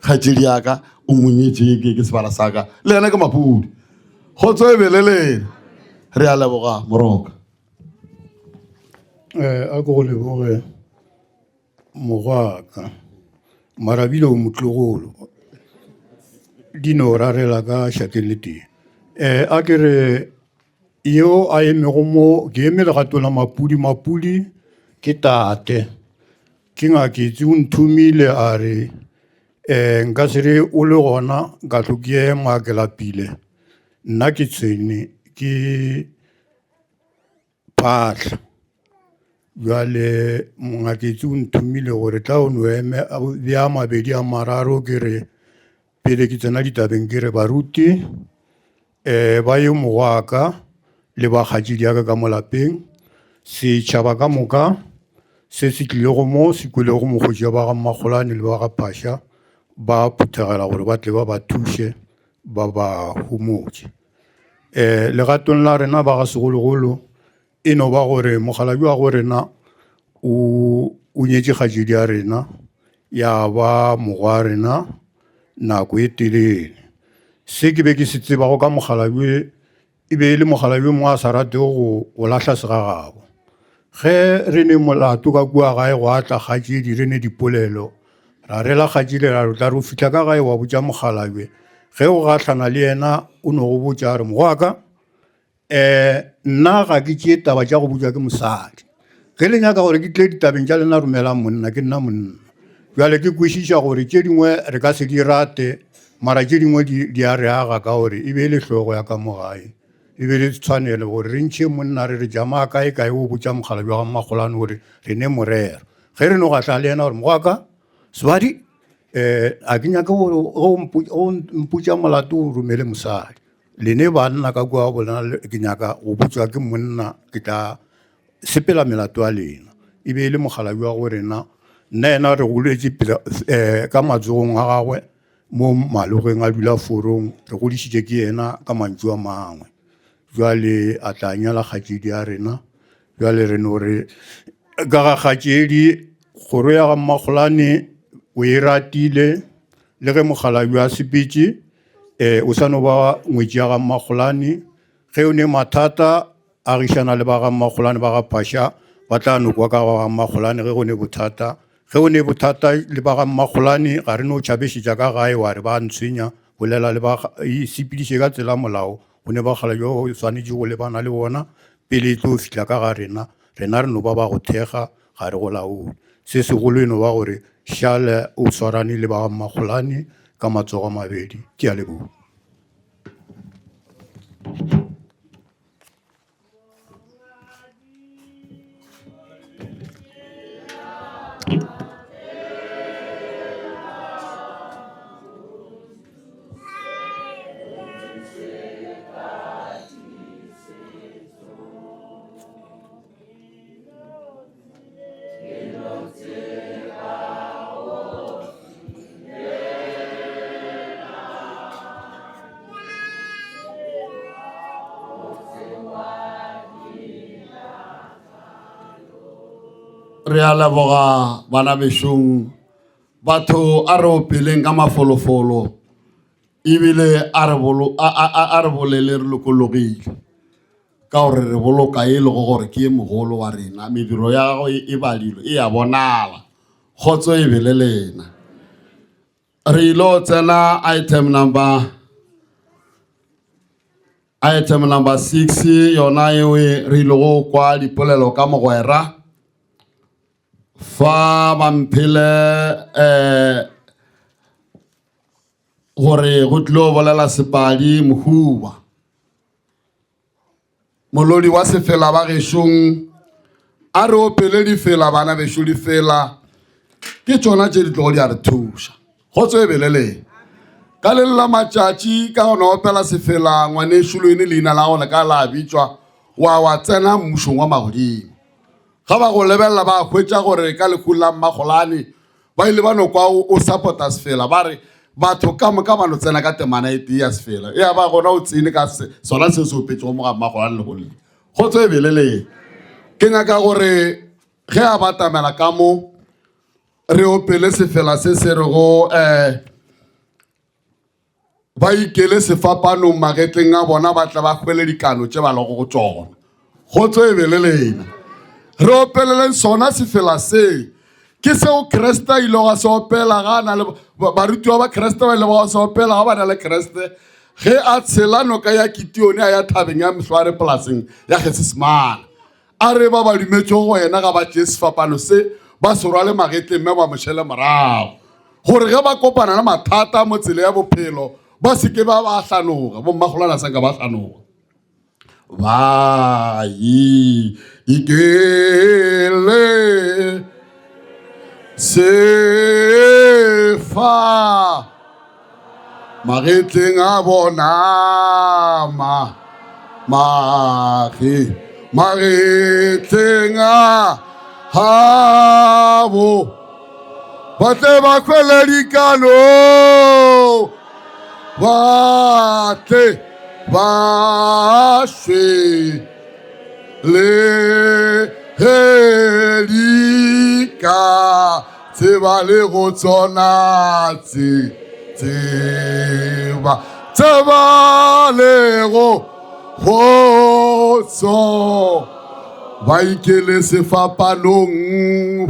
kgaetšedi ya ka o mo nyetše ke ke sebala sa ka le yena ke mapudi. Kgotso e be le lena. Re a leboga Moroka. Eh, a ko go leboge mogwaka mara bile o motlogolo di no rarela ka šakeng le tee um a ke re yo a emego mo ke eme legatong la mapudi mapudi ke tate Ke ngaketše o nthomile a re um nka se re o le gona nka tlo ke ema ke lapile nna ke tshwene ke phahla bjale mongaketše o nthomile gore tla o no eme bea mabedi a mararo ke re pele ke tsena ditabeng ke re baruti um ba ye mogwaka le ba kgatšedi ya ka ka mo lapeng setšhaba ka moka se se tlilego mo se kwelego mokgoši wa ba ga Mmakgolane le ba ga Phasha ba phuthegela gore ba tle ba ba thuše ba ba homotše um legatong la rena ba ga segologolo E no ba gore mokgalabje wa go rena o o nyetše kgaetšedi ya rena ya ba mogwa rena nako e telele. Se ke be ke se tsebago ka mokgalabje e be e le mokgalabje mo a sa ratego go go lahla segagabo. Ge re ne molato ka kua gae gwa tla kgaetšedi re ne dipolelo ra rela kgaetšedi ra re o tla re o fihla ka gae wa botša mokgalabje ge o gahlana le yena o no go botša a re mogwaka Um nna ga ke tšee taba tša go botšwa ke mosadi. Ge le nyaka gore ke tle ditabeng tša lena romelang monna, ke nna monna. Bjale ke kwešiša gore tše dingwe re ka se di rate, mara tše dingwe di, di a re aga ka gore e be e le hlogo ya ka mo gae. E be le tshwanelo gore re ntšhe monna re re jamaa kae kae o botša mokgalabje wa ga Mmakgolane gore re ne morero. Ge re no gahla le yena gore mogwaka, sebadi, um a ke nyake gore ge o mpotša molato o romele mosadi. Lene banna ka kua bona ke nyaka go botšwa ke monna ke tla sepela melato ya lena. E be e le mokgalabje wa go rena nna yena re goletše pele um ka matsogong a gagwe mo malogeng a dula forong re godišitše ke yena ka mantšu a mangwe. Jwale a tla nyala kgatšedi ya rena bjale re no re ka ga kgatšedi kgoro ya ga Mmakgolane o e ratile le ge mokgalabje a sepetše um o sa no ba ngwetši ya ga Mmakgolane ge o ne mathata agišana le ba ga Mmakgolane ba ga Phasha ba tla no kwa ka ga Mmakgolane ge go ne bothata ge o ne bothata le ba ga Mmakgolane ga re no tšhabešetša ka gae wa re ba ntshwenya bolela le ba sepediše ka tsela molao go ne bakgala jo o swanetše go lebana le bona pele e tlo fihla ka ga rena rena re no ba ba go thekga ga re go laole. Se segolo e no ba gore šale o swarane le ba ga Mmakgolane ka matsogo a mabedi. Ke a leboga. Re a leboga bana bešong batho a re opeleng ka mafolofolo ebile a re bolele re lokologile. Ka gore re boloka e lego gore ke ye mogolo wa rena, mediro ya gagwe e badilwe, e a bonala. Kgotso e be le lena. Re ile go tsena item number. Item number 6 yona ewe re ile go kwa dipolelo ka mogwera fa ba mphele eh gore go tlilo bolela sepadi mohuba Molodi wa sefela ba gešong a re opele difela bana bešo difela ke tšona tše di tlogo di a re thuša go tswebeleleng ka le la matšatši ka gona opela sefela ngwanešu le leina la gona ka la bitšwa wa wa tsena mmušong wa magodimo ga ba go lebelela ba hwetša gore ka lehu la mmagolane Ba ile ba no kwa o support-a sefela, ba re batho ka moka ba no tsena ka temana e tee ya sefela. Ya ba gona o tsene ka sona se se opetšego mo ga mmagolane le golle. Kgotso e beleleng. Ke nyaka gore ge a batamela ka mo re opele sefela se se rego um Ba ikele sefapanong magetleng a bona ba tle ba hwele dikano tše ba lego go tšona. Kgotso e be le lena. Re opeleleng sona sefela se. Ke seo Kriste a ilego a se opela ga a na le barutiwa ba Kriste ba ile ba se opela ga ba na le Kriste ge a tshela noka ya Kitione a ya thabeng ya Mehlware polaseng ya Gesesemane. A re ba ba dumetšego go yena ga ba tšee sefapano se ba se rwale magetleng mme ba mo šele morago, gore ge ba kopana le mathata mo tsela ya bophelo ba se ke ba ba hlanoga. Bommagolwana sa nka ba hlanoga. Ba ikele sefa magetleng a bona ma mage magetleng a gabo ba tle ba kwele dikano ba tle ba swe le ge di ka tseba le go tsona tse tseba tseba le go go tso ba ikele sefapanong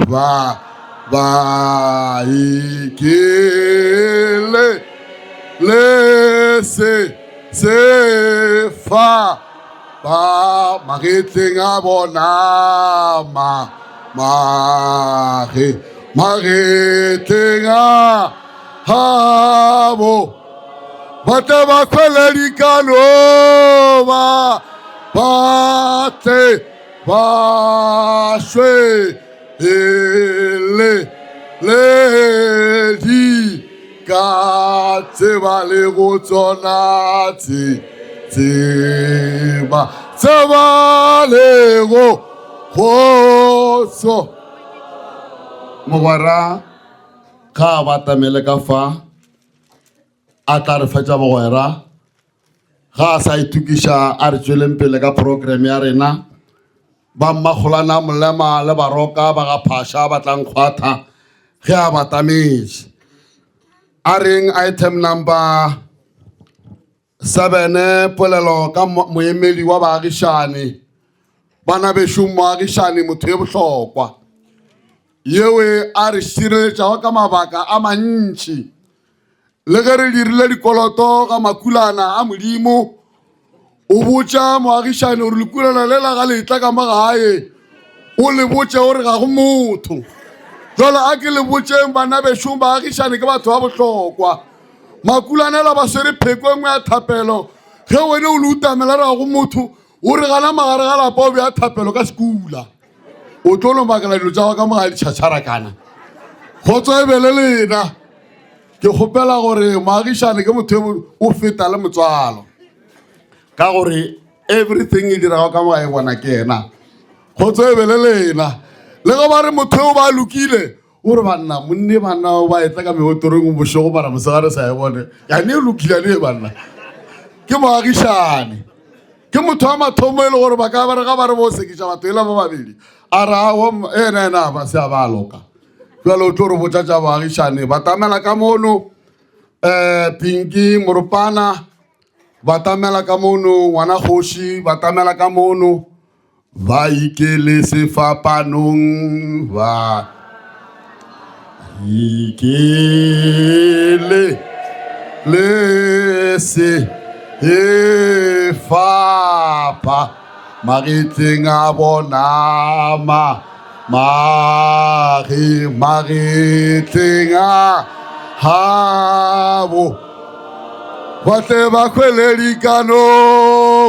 ba ba ikele le se se fa ba magetleng a bona ma mage magetleng a gabo ba tle ba kgwele dikano ba ba tle ba swe ele le di ka tseba le go tsona tse tseba tseba le go kgotso mogwera ga a batamele ka fa a tla re fetša bogwera ga a sa itokiša a re tšweleng pele ka program ya rena ba mmakgolana molema le baroka ba ga phasha ba tla nkgwatha ge a batametše a reng item number Sebene, polelo ka moemedi wa baagišani. Bana bešo, moagišani motho ye bohlokwa yewe a re šireletšago ka mabaka a mantši. Le ge re dirile dikoloto ga makulana a Modimo, o botša moagišani gore lekulana lela ga le tla ka mo gae, o le botše gore ga go motho. Jwale a ke le botšeng bana bešo, baagišani ke batho ba bohlokwa. Makulanela ba swere pheko e nngwe ya thapelo. Ge wene o le utamela ra go motho, o re gana magare ga lapa o bea thapelo ka sekula. O tlo no makala dilo tša ka mo ga ditšhatšharakana. Kgotso e be le lena. Ke kgopela gore moagišane ke motho o feta le motswalo. Ka gore everything e dirago ka mo ga e bona ke yena. Kgotso e be le lena. Le ge ba re motho eo ba lokile, o re banna monne banna ba etla ka meotorong bošego bara mosegare sa e bone yane e lokile ane e banna ke moagišane ke motho wa mathomo e le gore ba ka ba re ga ba re bo sekiša batho e la ba babedi a re awo ena ena ba se a ba loka jalo o tlo re botša tša boagišane batamela ka mono um pinki moropana batamela ka mono ngwana kgoši batamela ka mono Ba ikele sefapanong ba ikele le se efa. pha magetleng a bona ma mage magetleng a gabo ba tle ba hwele dikano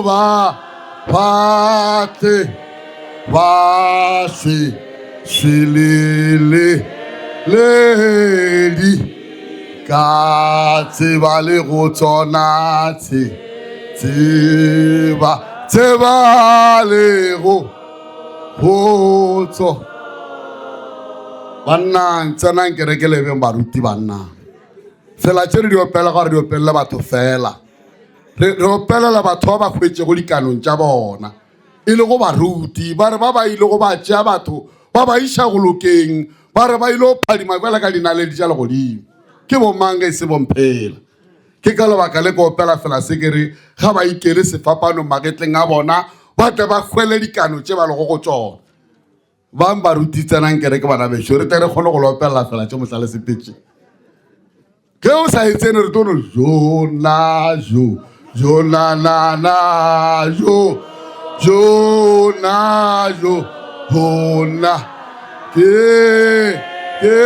ba ba tle ba se swelele ledi ka tseba le go tsona tse tseba tseba le go go tso banna tsenang kereke le beng baruti banna fela tše re di opela gore di opelele batho fela re re opelela batho ba ba hwetšego dikanong tša bona e lego baruti ba re ba ba ilego ba tšea batho ba ba iša go lokeng ba re ba ile go phadima bjala ka dinaledi tša legodimo ke bomang ge e se bomphela ke ka lebaka le ke opela fela se ke re ga ba ikele sefapanong magetleng a bona ba tle ba hwele dikano tše ba lego go tšona bang baruti tsenang kereke bana bešo re tle re kgone go le opelela fela tše mohla le sepetše ge o sa e tsene re tlo no jo na jo jo na na na jo jo na jo ho na ke ke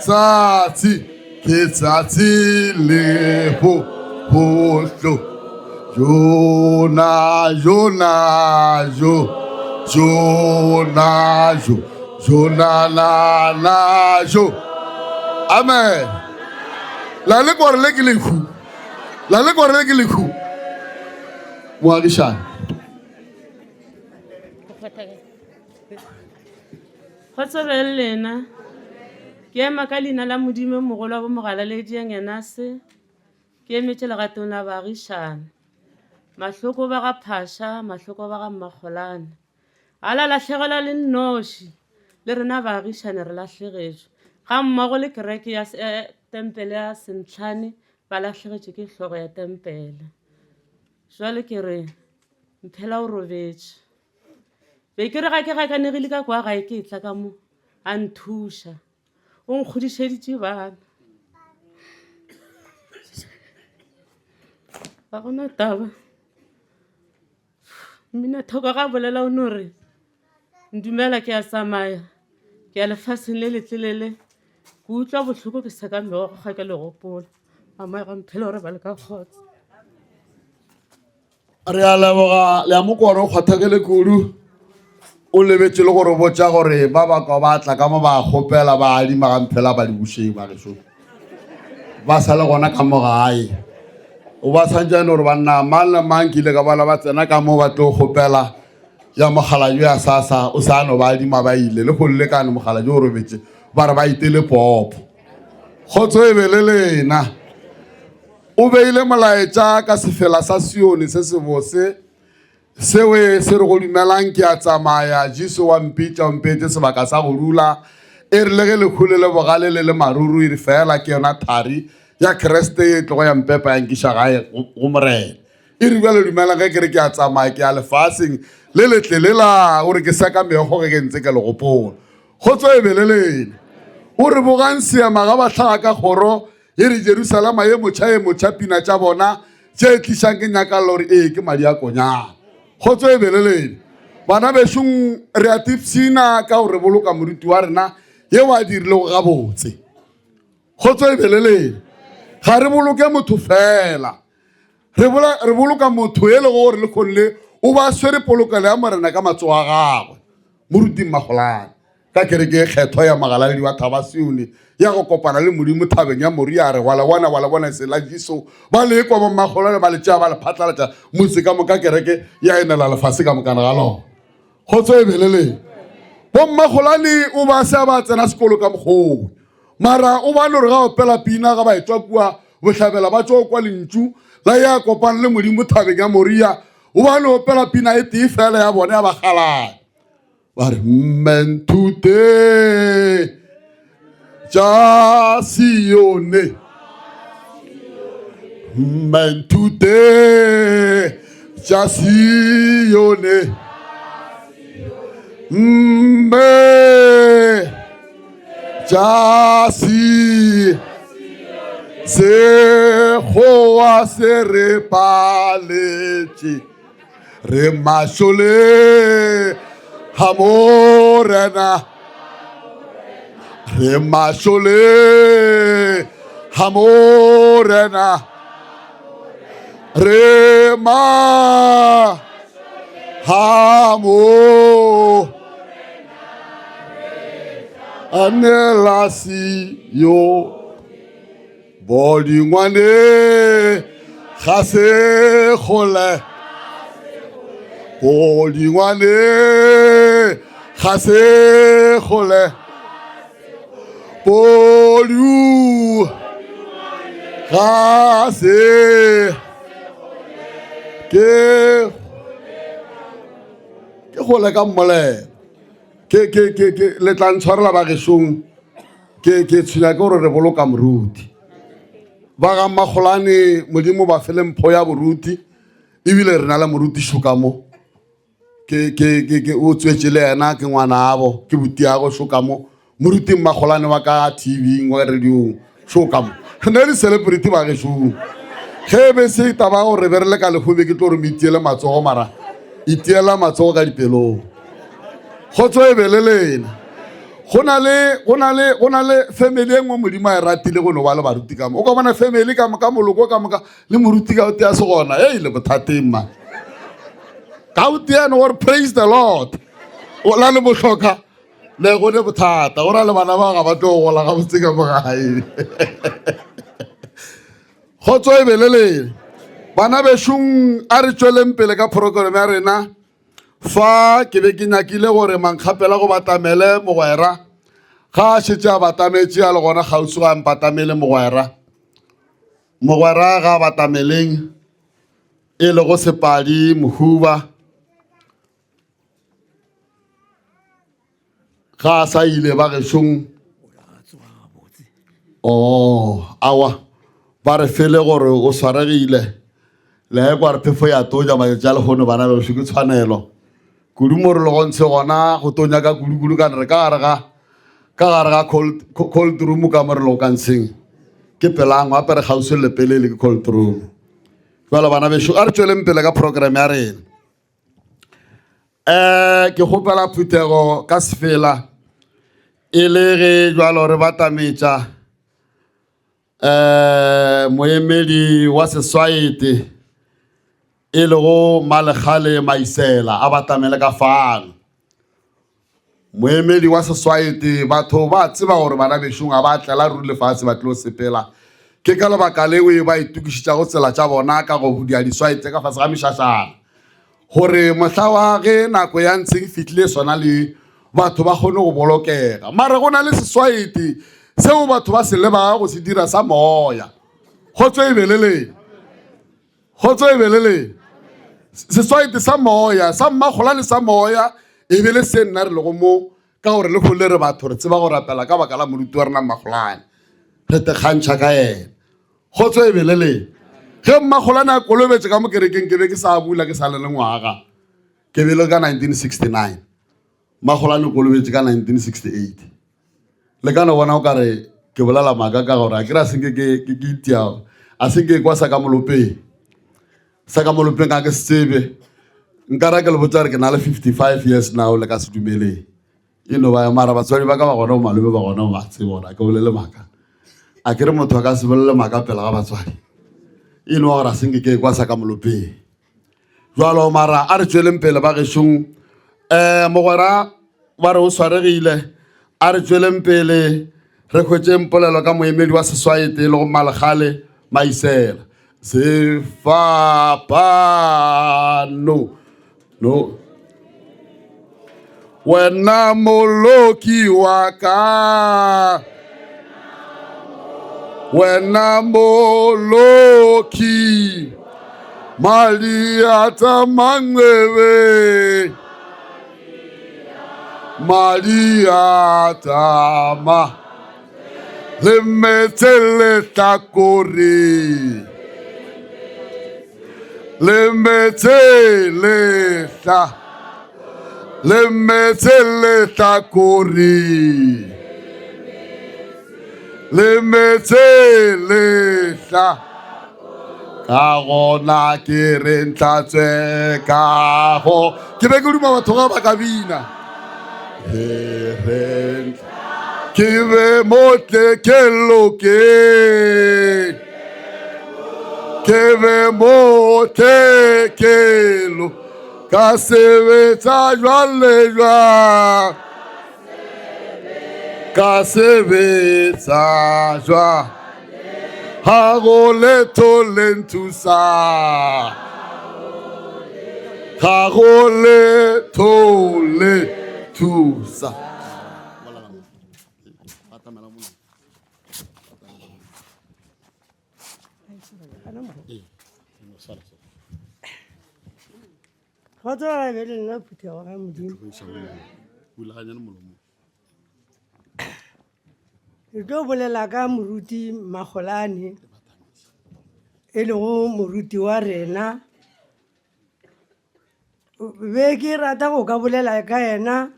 tsatsi ke tsatsi le ho ho jo na jo na jo jo na jo jo na na na jo amen la le gore le ke lehu la le gore le ke lehu moagišane Kgotso be le lena. Ke ema ka leina la Modimo yo mogolo wa bomogalaledi ya Ngenase. Ke emetše legatong la baagišane. Mahloko ba ga Phasha, mahloko ba ga Mmakgolane. A la lahlegelwa le nnoši, le rena baagišane re lahlegetšwe. Ga mmogo le kereke ya tempele ya Sentlhane ba lahlegetšwe ke hlogo ya tempele. Jwale ke re Mphela o robetše. Be ke re ga ke gakanegile ka kwa gae ke tla ka mo a nthuša. O nkgodišeditše bana. Ga gona taba. Mminathoko ga bolela o no re ndumela ke a tsamaya ke ya lefaseng le letelele ke utlwa bohloko ke sa ka meokgo ga ke le gopola. Mama ga mphele gore ba le ka kgotsa. Re a leboga le a mokoro o kgwathakele kudu o lebetše le gore botša gore ba ba kwa ba tla ka mo ba kgopela ba adima ga mphela ba di bušeng ba gešo ba sa le gona ka mo gae o ba swantše ene gore banna mang le mang ke ile ka bona ba tsena ka mo ba tlo kgopela ya mogala jo ya sasa o sa no ba adima ba ile le go lekane mogala jo o robetše ba re ba itele popo kgotso e be le lena O beile molaetša ka sefela sa Sione se sebose, sewe se re go dumelang ke a tsamaya, Jesu wa mpitša, o mpeetše sebaka sa go dula. E rile ge lehu le le bogale le le maruru, e re fela ke yona thari ya Kriste ye e tlogo ya mpepa ya nkiša gae go Morena. E re bjale dumelang ge ke re ke a tsamaya ke ya lefaseng le letle lela, o re ke seka meokgo ge ke ntse ke le gopola. Kgotso e be le lena. O re bogang seema ga ba hlaga ka kgoro E re Jerusalema ye motšha ye motšha pina tša bona tše tlišang ke nyakallo gore ee ke madi a konyana. Kgotso e belelele. Bana bešong re a tipshina ka gore boloka moruti wa rena yeo a dirilego gabotse. Kgotso e belelele. Ga re boloke motho fela. Re, bola, re boloka motho e lego gore le kgonle o ba swere polokelo ya Morena ka matsogo a gagwe. Moruti Mmagolane ka kereke e kgethwa ya magalaledi wa Thaba Sione ya go kopana le Modimo thabeng ya Moria a re wa le bona wa le bona se la Jesu ba le kwa bommagolane ba le tšea ba le phatlalatša motse ka moka kereke ya enela lefase ka mokana ga lona. Kgotso e beleleng. Bommagolane o ba se ba tsena sekolo ka mokgowe mara o ba no re ga opela pina ga ba etšwa kua bohlabela ba tšwa kwa lentšu la ya kopana le Modimo thabeng ya Moria o ba no opela pina e tee fela ya bona ya bakgalane ba re mmenthute tša Sione mmenthute tša Sione mme tša si sekgowa se re paletše. Re mašole ga Morena. Re mašole ga Morena. Re ma ga mo anela si yo Bodingwane ga se kgole. Bodingwane ga se kgole. Bodu ga se ke ke gole ka mmolelo ke ke ke ke le tla ntshwarela ba gešong Ke, ke tshwenya ke gore re boloka moruti. Ba ga Makgolane, Modimo ba fele mpho ya boruti, ebile re na le moruti šoka mo. Ke, ke, ke, ke, o tswetše le yena, ke ngwanabo, ke butiago šoka mo. Moruti Makgolane wa ka TV-ing, wa radiong, šoka mo. Re ne le celebrity ba gešong. Ge e be se taba gore be re le ka lehu be ke tlo re mo itiele matsogo mara itiela matsogo ka dipelong. Kgotso e be le lena. Go na le, go na le, go na le family e nngwe Modimo a e ratile go no ba le baruti ka mo. O ka bona family ka moka, moloko ka moka, le moruti ka o tea se gona. Ei, le bothateng man. Ka o tea no gore praise the Lord. O la le bohloka, le go ne bothata. Go ra le bana ba ga ba tlo gola gabotse ka mo gae. Kgotso e be le lena. Bana bešong, a re tšweleng pele ka program ya rena. Fa ke be ke nyakile gore mankgapela go batamele mogwera, ga a šetše a batametše a le gona kgauswi ga a mpatamele mogwera. Mogwera ga a batameleng e lego Sepadi Mohuba ga a sa ile ba gešong. Oh, awa ba re fele gore o swaregile le ge kwa re phefo ya tonya matšatši a lehono bana bešo ke tshwanelo kudu mo re lego ntshe gona go tonya ka kudu-kudu ka re ka gare ga ka gare ga cold, cold room ka mo re lego ka ntsheng ke pelang gape re kgauswi le lepelele ke cold room jalo bana bešo a re tšweleng pele ka program ya rena um ke kgopela phuthego ka sefela e le ge jalo re batametša um moemedi wa seswaete e lego Malekgale Maisela a batamele ka fano. Moemedi wa seswaete, batho ba tseba gore bana bešong ga ba tlela ruri lefase ba tlo sepela. Ke ka lebaka leo ba itokišetšago tsela tša bona ka go dia diswaete ka fase ga mešašana. Gore mohla wa ge nako ya ntsheng e fihlile sona le batho ba kgone go bolokega. Mara go na le seswaete seo batho ba se lebago go se dira sa moya. Kgotso e be le lena. Kgotso e be le lena. Seswaete sa moya, sa mmakgola le sa moya e be le se nna re lego mo ka gore le le re batho re tseba go rapela ka baka la moruti wa rena mmakgolane. Re tekgantšha ka yena. Kgotso e be le lena. Ge mmakgolane a kolobetše ka mo kerekeng ke be ke sa bula ke sa le le ngwaga. Ke be le ka 1969. Mmakgolane o kolobetše ka 1968. Le ka no bona o ka re ke bolela maaka ka gore a ke re a senke ke ke ke itia a senke kwa sa ka molopeng. Sa ka molopeng ga ke se tsebe. Nka ra ke le botsa gore ke na le 55 years now le ka se dumeleng. E no ba mara batswadi ba ka ba gona bo malome ba gona ba tseba gore a ke bolele maaka. A ke re motho a ka se bolele maaka pele ga batswadi. E no ba gore a senke ke kwa sa ka molopeng. Jwalo mara a re tšweleng pele ba gešong. Um mogwera ba re o swaregile a re tšweleng pele re hwetšeng polelo ka moemedi wa seswaete le go Malekgale Maisela. Sefapano no wena moloki wa ka wena moloki mali a tsamanqebe mali a tsama le metse lehlakore le metse lehla le metse lehlakore le metse lehla. Ka gona ke re ntlatswe ka go. Ke be ke duma batho ga ba ka bina. Ke re ke be motle ke loke. Ke be motle ke lo. Ka sebetsa jwang le jwang. Ka sebetsa jwang. Ga go letho le nthusa. Ga go letho le thusa. Kgotso ba be le nna phuthego ga Modimo. Re tlo bolela ka moruti Magolane e lego moruti wa rena. Be ke rata go ka bolela ka yena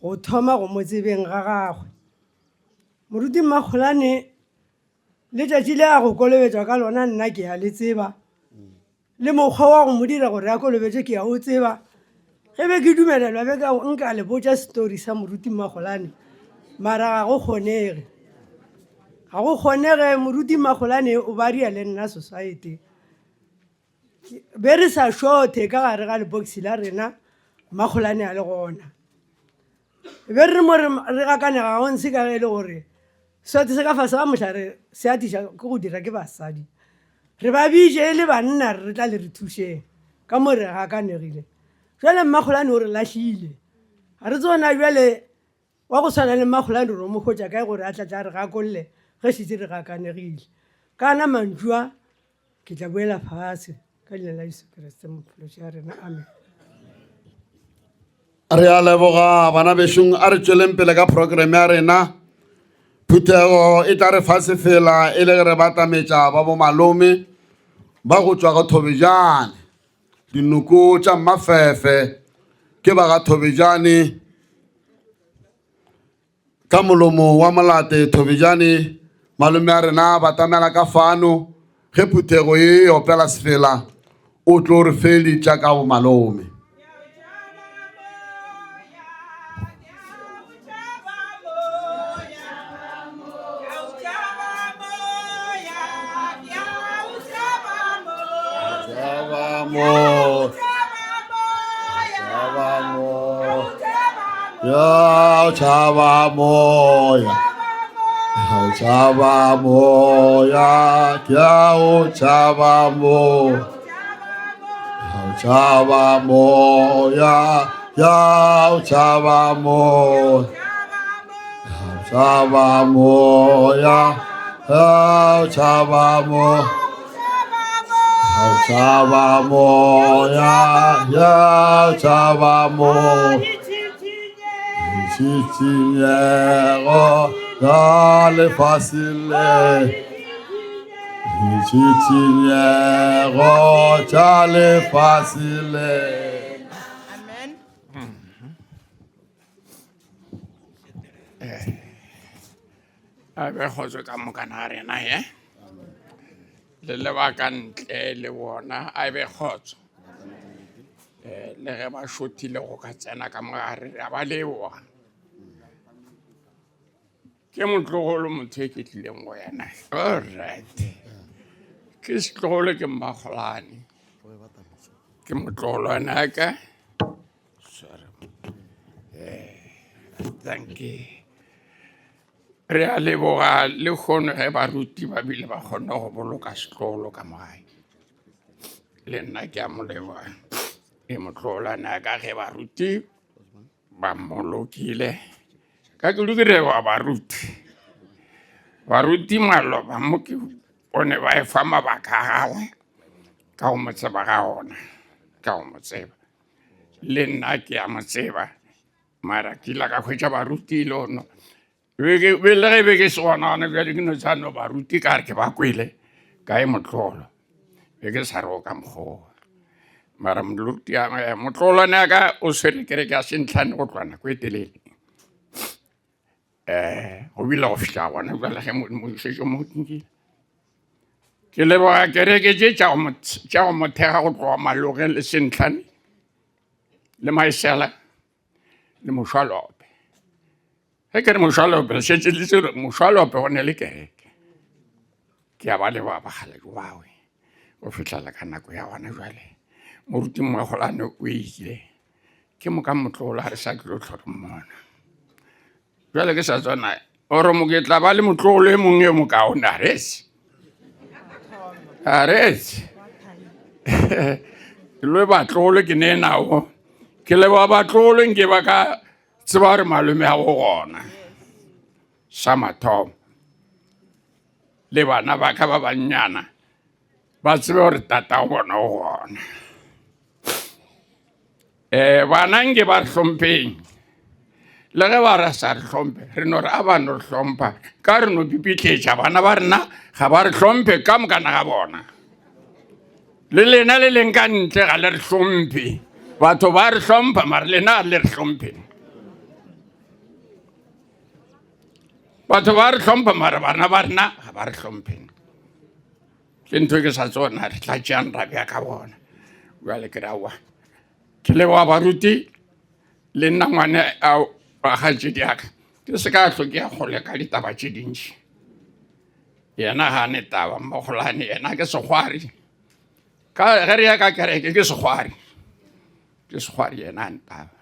go thoma go mo tsebeng ga gagwe. Moruti Magolane letšatši le a go kolobetšwa ka lona nna ke a le tseba. Le mokgwa wa go mo dira gore a kolobetše ke a o tseba. Ge be ke dumelelwa be ka nka le botša story sa moruti Mmagolane, mara ga go kgonege. Ga go kgonege moruti Mmagolane o ba ria le nna society. Be re sa šothe ka gare ga lebokisi la rena Mmagolane a le gona. Be re mo re gakanega go ntshe ka ge e le gore Seote se ka fase ga mohlare se atiša ke go dira ke basadi. Re ba bitše e le banna re re tla le re thušeng ka mo re gakanegile. Jwale Mmakgolane o re lahlile. Ga re tsebe na bjale wa go swana le Mmakgolane re mo hwetša kae gore a tla tla re gakolle ge šetše re gakanegile. Ka ana mantšu a ke tla boela fase ka leina la Jesu Kriste Mophološi wa rena. Amen. Re a leboga bana bešong, a re tšweleng pele ka program ya rena. Phuthego e tla re fa sefela e le ge re batametša ba bomalome ba go tšwa go Thobejane. Dinoko tša Mmafefe ke ba ga Thobejane ka molomo wa Molate Thobejane. Malome a rena batamela ka fano ge phuthego e opela sefela o tlo re felitša ka bomalome. Ya tšhaba moya, ya tšhaba moya, ke a o tšhaba moya, ya o tšhaba moya, ya o tšhaba moya, ya o tšhaba moya, ya o tšhaba moya, ya o tšhaba moya, ya o tšhaba moya. Ditšhitšinyego ya lefase le, ditšhitšinyego tša lefase le. Amen. A be kgotso ka moka na rena ye le lebaka ntle le bona a be kgotso um le ge ba šothile go ka tsena ka mogare re a ba leboga ke motlogolo motho e ke tlileng go yena allright ke setlogolo ke mmakgolane ke motlogolwanaka sorry eh, thank you Re a leboga lehono ge baruti ba bile ba kgonne go boloka setlogolo ka mo gae. Le nna ke a mo leboga e motlogolwane a ka ge baruti ba mmolokile. Ka ke ke leboga baruti. Baruti maloba mo ke bone ba efa mabaka a gagwe ka go mo tseba ga ona, ka go mo tseba. Le nna ke a mo tseba. Mara ke ile ka hwetša baruti le ono le ge be ke se gona gona bjale ke no tsa no baruti ka re ke ba kwele ka e motlolo be ke sa re o ka mokgowa mara moruti eh, motlolwane ya ka o swere kereke ya sentlhane go tloga nako e telele um go bile go fihla gona jale ge modimo šetše mo nkile. Ke leboga kereke tše tša go mo- tša go mo thekga go tloga Malogeng le Sentlane le Maesela le Mošwalope. Ge ke re Mošwalope le šetše le tsere Mošwalope go ne le kereke. Ke a ba leboga bakgalajwe bawe go fihlela ka nako ya gona jwale. Moruti Mmagolane o ile ke moka motlolo a re sa tlilo hlwa re mmona. Jwale ke sa tswana ore mo ke tla ba le motlogolo e mongwe yo mokaone a retse a retse le batlogolo ke ne nao ke leboga batlogolo nke ba ka tseba gore malome a go gona sa mathomo le bana ba ka ba bannyana ba tsebe gore tata go bona o gona um bana nke ba re hlompheng le ge ba re sa re hlomphe re no re a ba no re hlompha ka re no pipitletša bana ba rena ga ba re hlomphe ka mokana ga bona le lena le leng ka ntle ga le re hlomphe batho ba re hlompha mare lena ga le re hlomphe batho ba re hlompha mare bana ba rena ga ba re hlompheng ke ntho ke sa tsona re tla tšeang ra bja ka bona bjale ke rawa ke leboga baruti le nna ngwane a kgaetšedi yaka ke se ka hlo ke ya kgole ka ditaba tše dintši yena ga ne taba mmagolane yena ke sekgwari ka ge re ya ka kereke ke sekgwari ke sekgwari yena a ntaba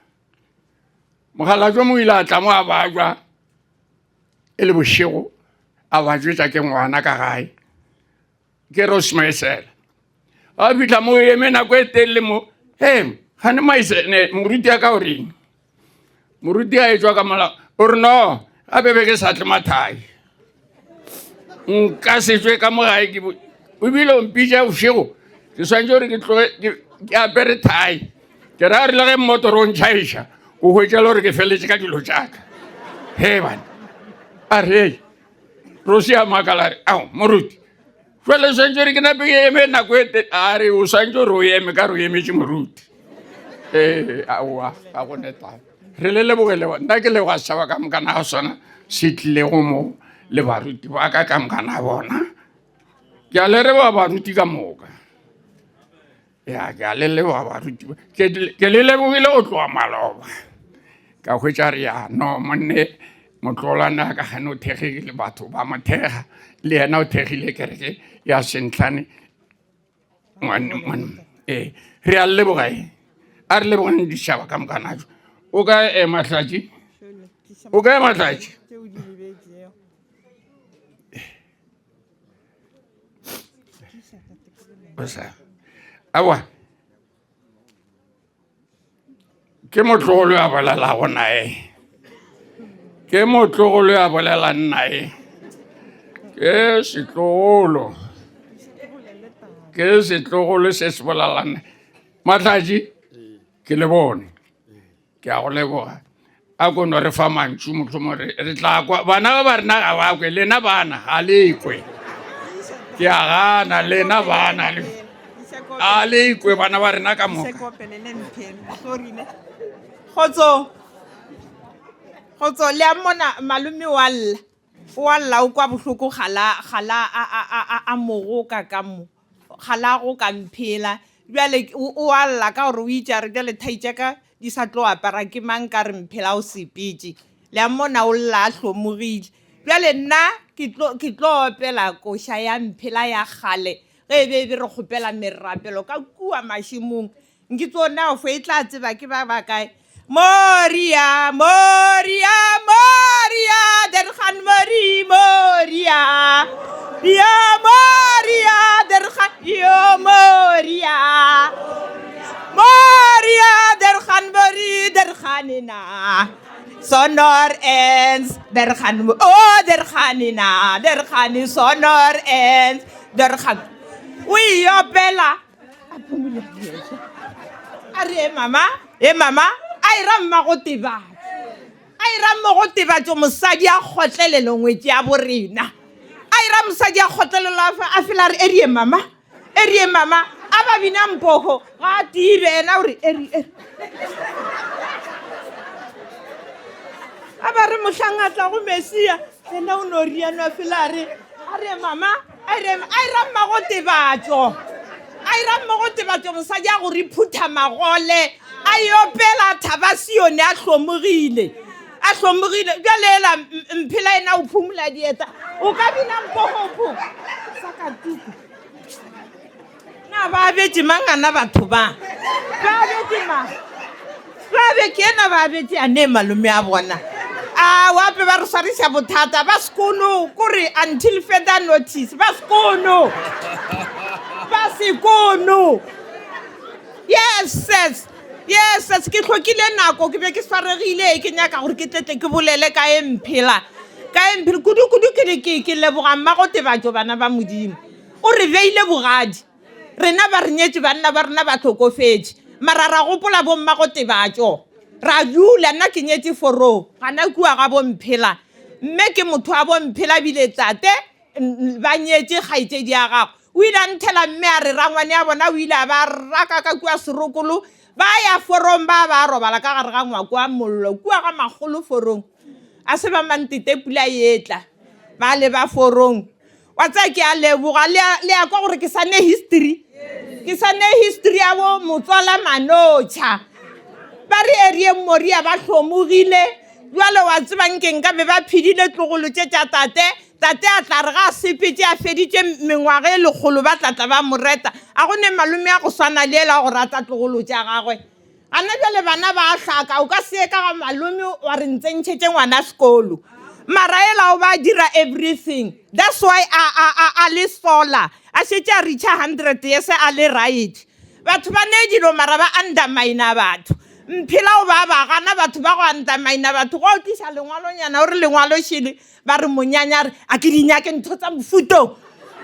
mogalajwa mo ile a tla mo a bajwa e le bošego a ba jwetša ke ngwana ka gae ke rosmaesela a fitlha mo eme nako e telele mo he gane maesene moruti ya ka o reng moruti a etswa ka molao o re no a bebe ke sa tle mathai nka se tswe ka mo gae ke o bile o mpitša bošego ke swanetše gore ke tloge ke apere thai ke ra re le ge mmotoro o ntšhaiša o hwetša le gore ke feletše ka dilo tšaka he bana a re rosi a makala re ao moruti jale swantse gore ke nape ke eme nako e te a re o swantse gore o eme ka re o emetše moruti ee aowa ga go ne taba re le lebogele nna ke leboga setšhaba ka mokana ga sona se tlilego mo le baruti ba ka ka mokana bona ke a le reboga baruti ka moka ya ke a le leboga baruti ke le lebogile go tloga maloba ka hwetša re ya no monne motlolwane a ka gane o thegile batho ba mo thega le yena o thegile kereke ya sentlhane ee re a leboga e a re lebogeng ditšhaba ka mokanajo o ka ema hlatši o ka ema hlatši aowa ke motlogolo ya bolelago nae ke motlogolo ya bolelang nae ke setlogolo ke setlogolo se se bolelang Mahlatši ke le bone ke a go leboga a ko no re fa mantšu mohlomong re re tla kwa bana ba ba rena ga ba kwe lena bana ga le kwe ke a gana lena bana le a le kwe bana ba rena ka moka kgotso kgotso le a mmona malome wa lla o a lla o kwa bohloko gala gala a a a a mogoka ka mo ga la go ka mphela bjale o a lla ka gore o itše a re bjale thai tša ka di sa tlo apara ke mang ka re mphela o sepetše le a mmona o lla a hlomogile bjale nna ke tlo ke tlo opela koša ya mphela ya kgale ge e be e be re kgopela merapelo ka kua mašemong nke tso na fo e tla tseba ke ba ba kae Moria, Moria, Moria, der gaan Mori, Moria. Ja, Moria, der gaan, ja, Moria. Moria, der gaan Mori, der gaan ina. Sonor ens, der gaan, oh, der gaan ina, der gaan sonor ens, der gaan. O e opela. A re e mama e mama a e ra mmago tebatso a e ra mmogo tebatso mosadi a kgotlelelo ngwetši ya borena a e ra mosadi a kgotlelelo a fela re erie mama erie mama a ba bina mpogo ga a tibe ena o re eri eri a ba re mohlang a tla go mesia ena o no riano a fela a re a re mama. A re, a ira mmago Tebatšo. A ira mmago Tebatšo mosadi a go re phutha magole. A e opela thaba Sione a hlomogile. A hlomogile. Bjale ela Mphela yena o phumula dieta. O ka bina mpogopo. Sakatuku. Na ba abetše mang ana batho ba? Ba abetše mang? Ba be ke ena ba abetše ane malome a bona. A wape ba re swariša bothata ba sekono kore until further notice ba sekono. Ba sekono. Yes, yes. Yes, yes, ke hlokile nako ke be ke swaregile ke nyaka gore ke tletle ke bolele ka e mphela. Ka e mphela kudu kudu ke re ke ke leboga mmago Tebatšo bana ba Modimo. O re beile bogadi. Rena ba re nyetše banna ba rena ba hlokofetše. Mara ra gopola bommago Tebatšo. Ra dula, nna ke nyetše forong gana kua ga boMphela. Mme ke motho wa boMphela bile tate ba nyetše kgaetšedi ya gagwe. O ile a nthela mme a re rangwane ya bona o ile a ba raka ka kua Serokolo ba ya forong ba ba robala ka gare ga ngwako wa mollo kua ga makgolo forong. A se ba mantete pula e etla ba leba forong. Wa tsaya ke a leboga le a, le a kwa gore ke sa ne history ke sa ne history ya bo motswala manotšha ba re erie moria ba hlomogile jwale wa tseba nke nka be ba phedile tlogolo tše tša tate tate a tla re ga a sepetse a feditše mengwaga e lekgolo ba tlatla ba mo reta a go ne malome a go swana le ela go rata tlogolo tša gagwe Gana bjale bana ba a hlaka, o ka se ye ka ga malome wa re ntsentšhetše ngwana sekolo. Mara ela o ba dira everything. That's why a, a, a, a le solar. A šetše a reacha 100 years a le right. Batho ba ne dilo mara ba undermine batho. Mphela o ba ba gana batho ba go undermine batho. Go tliša lengwalonyana o re lengwalo šele ba re monyanya re a ke di nyake ntho tsa mofuto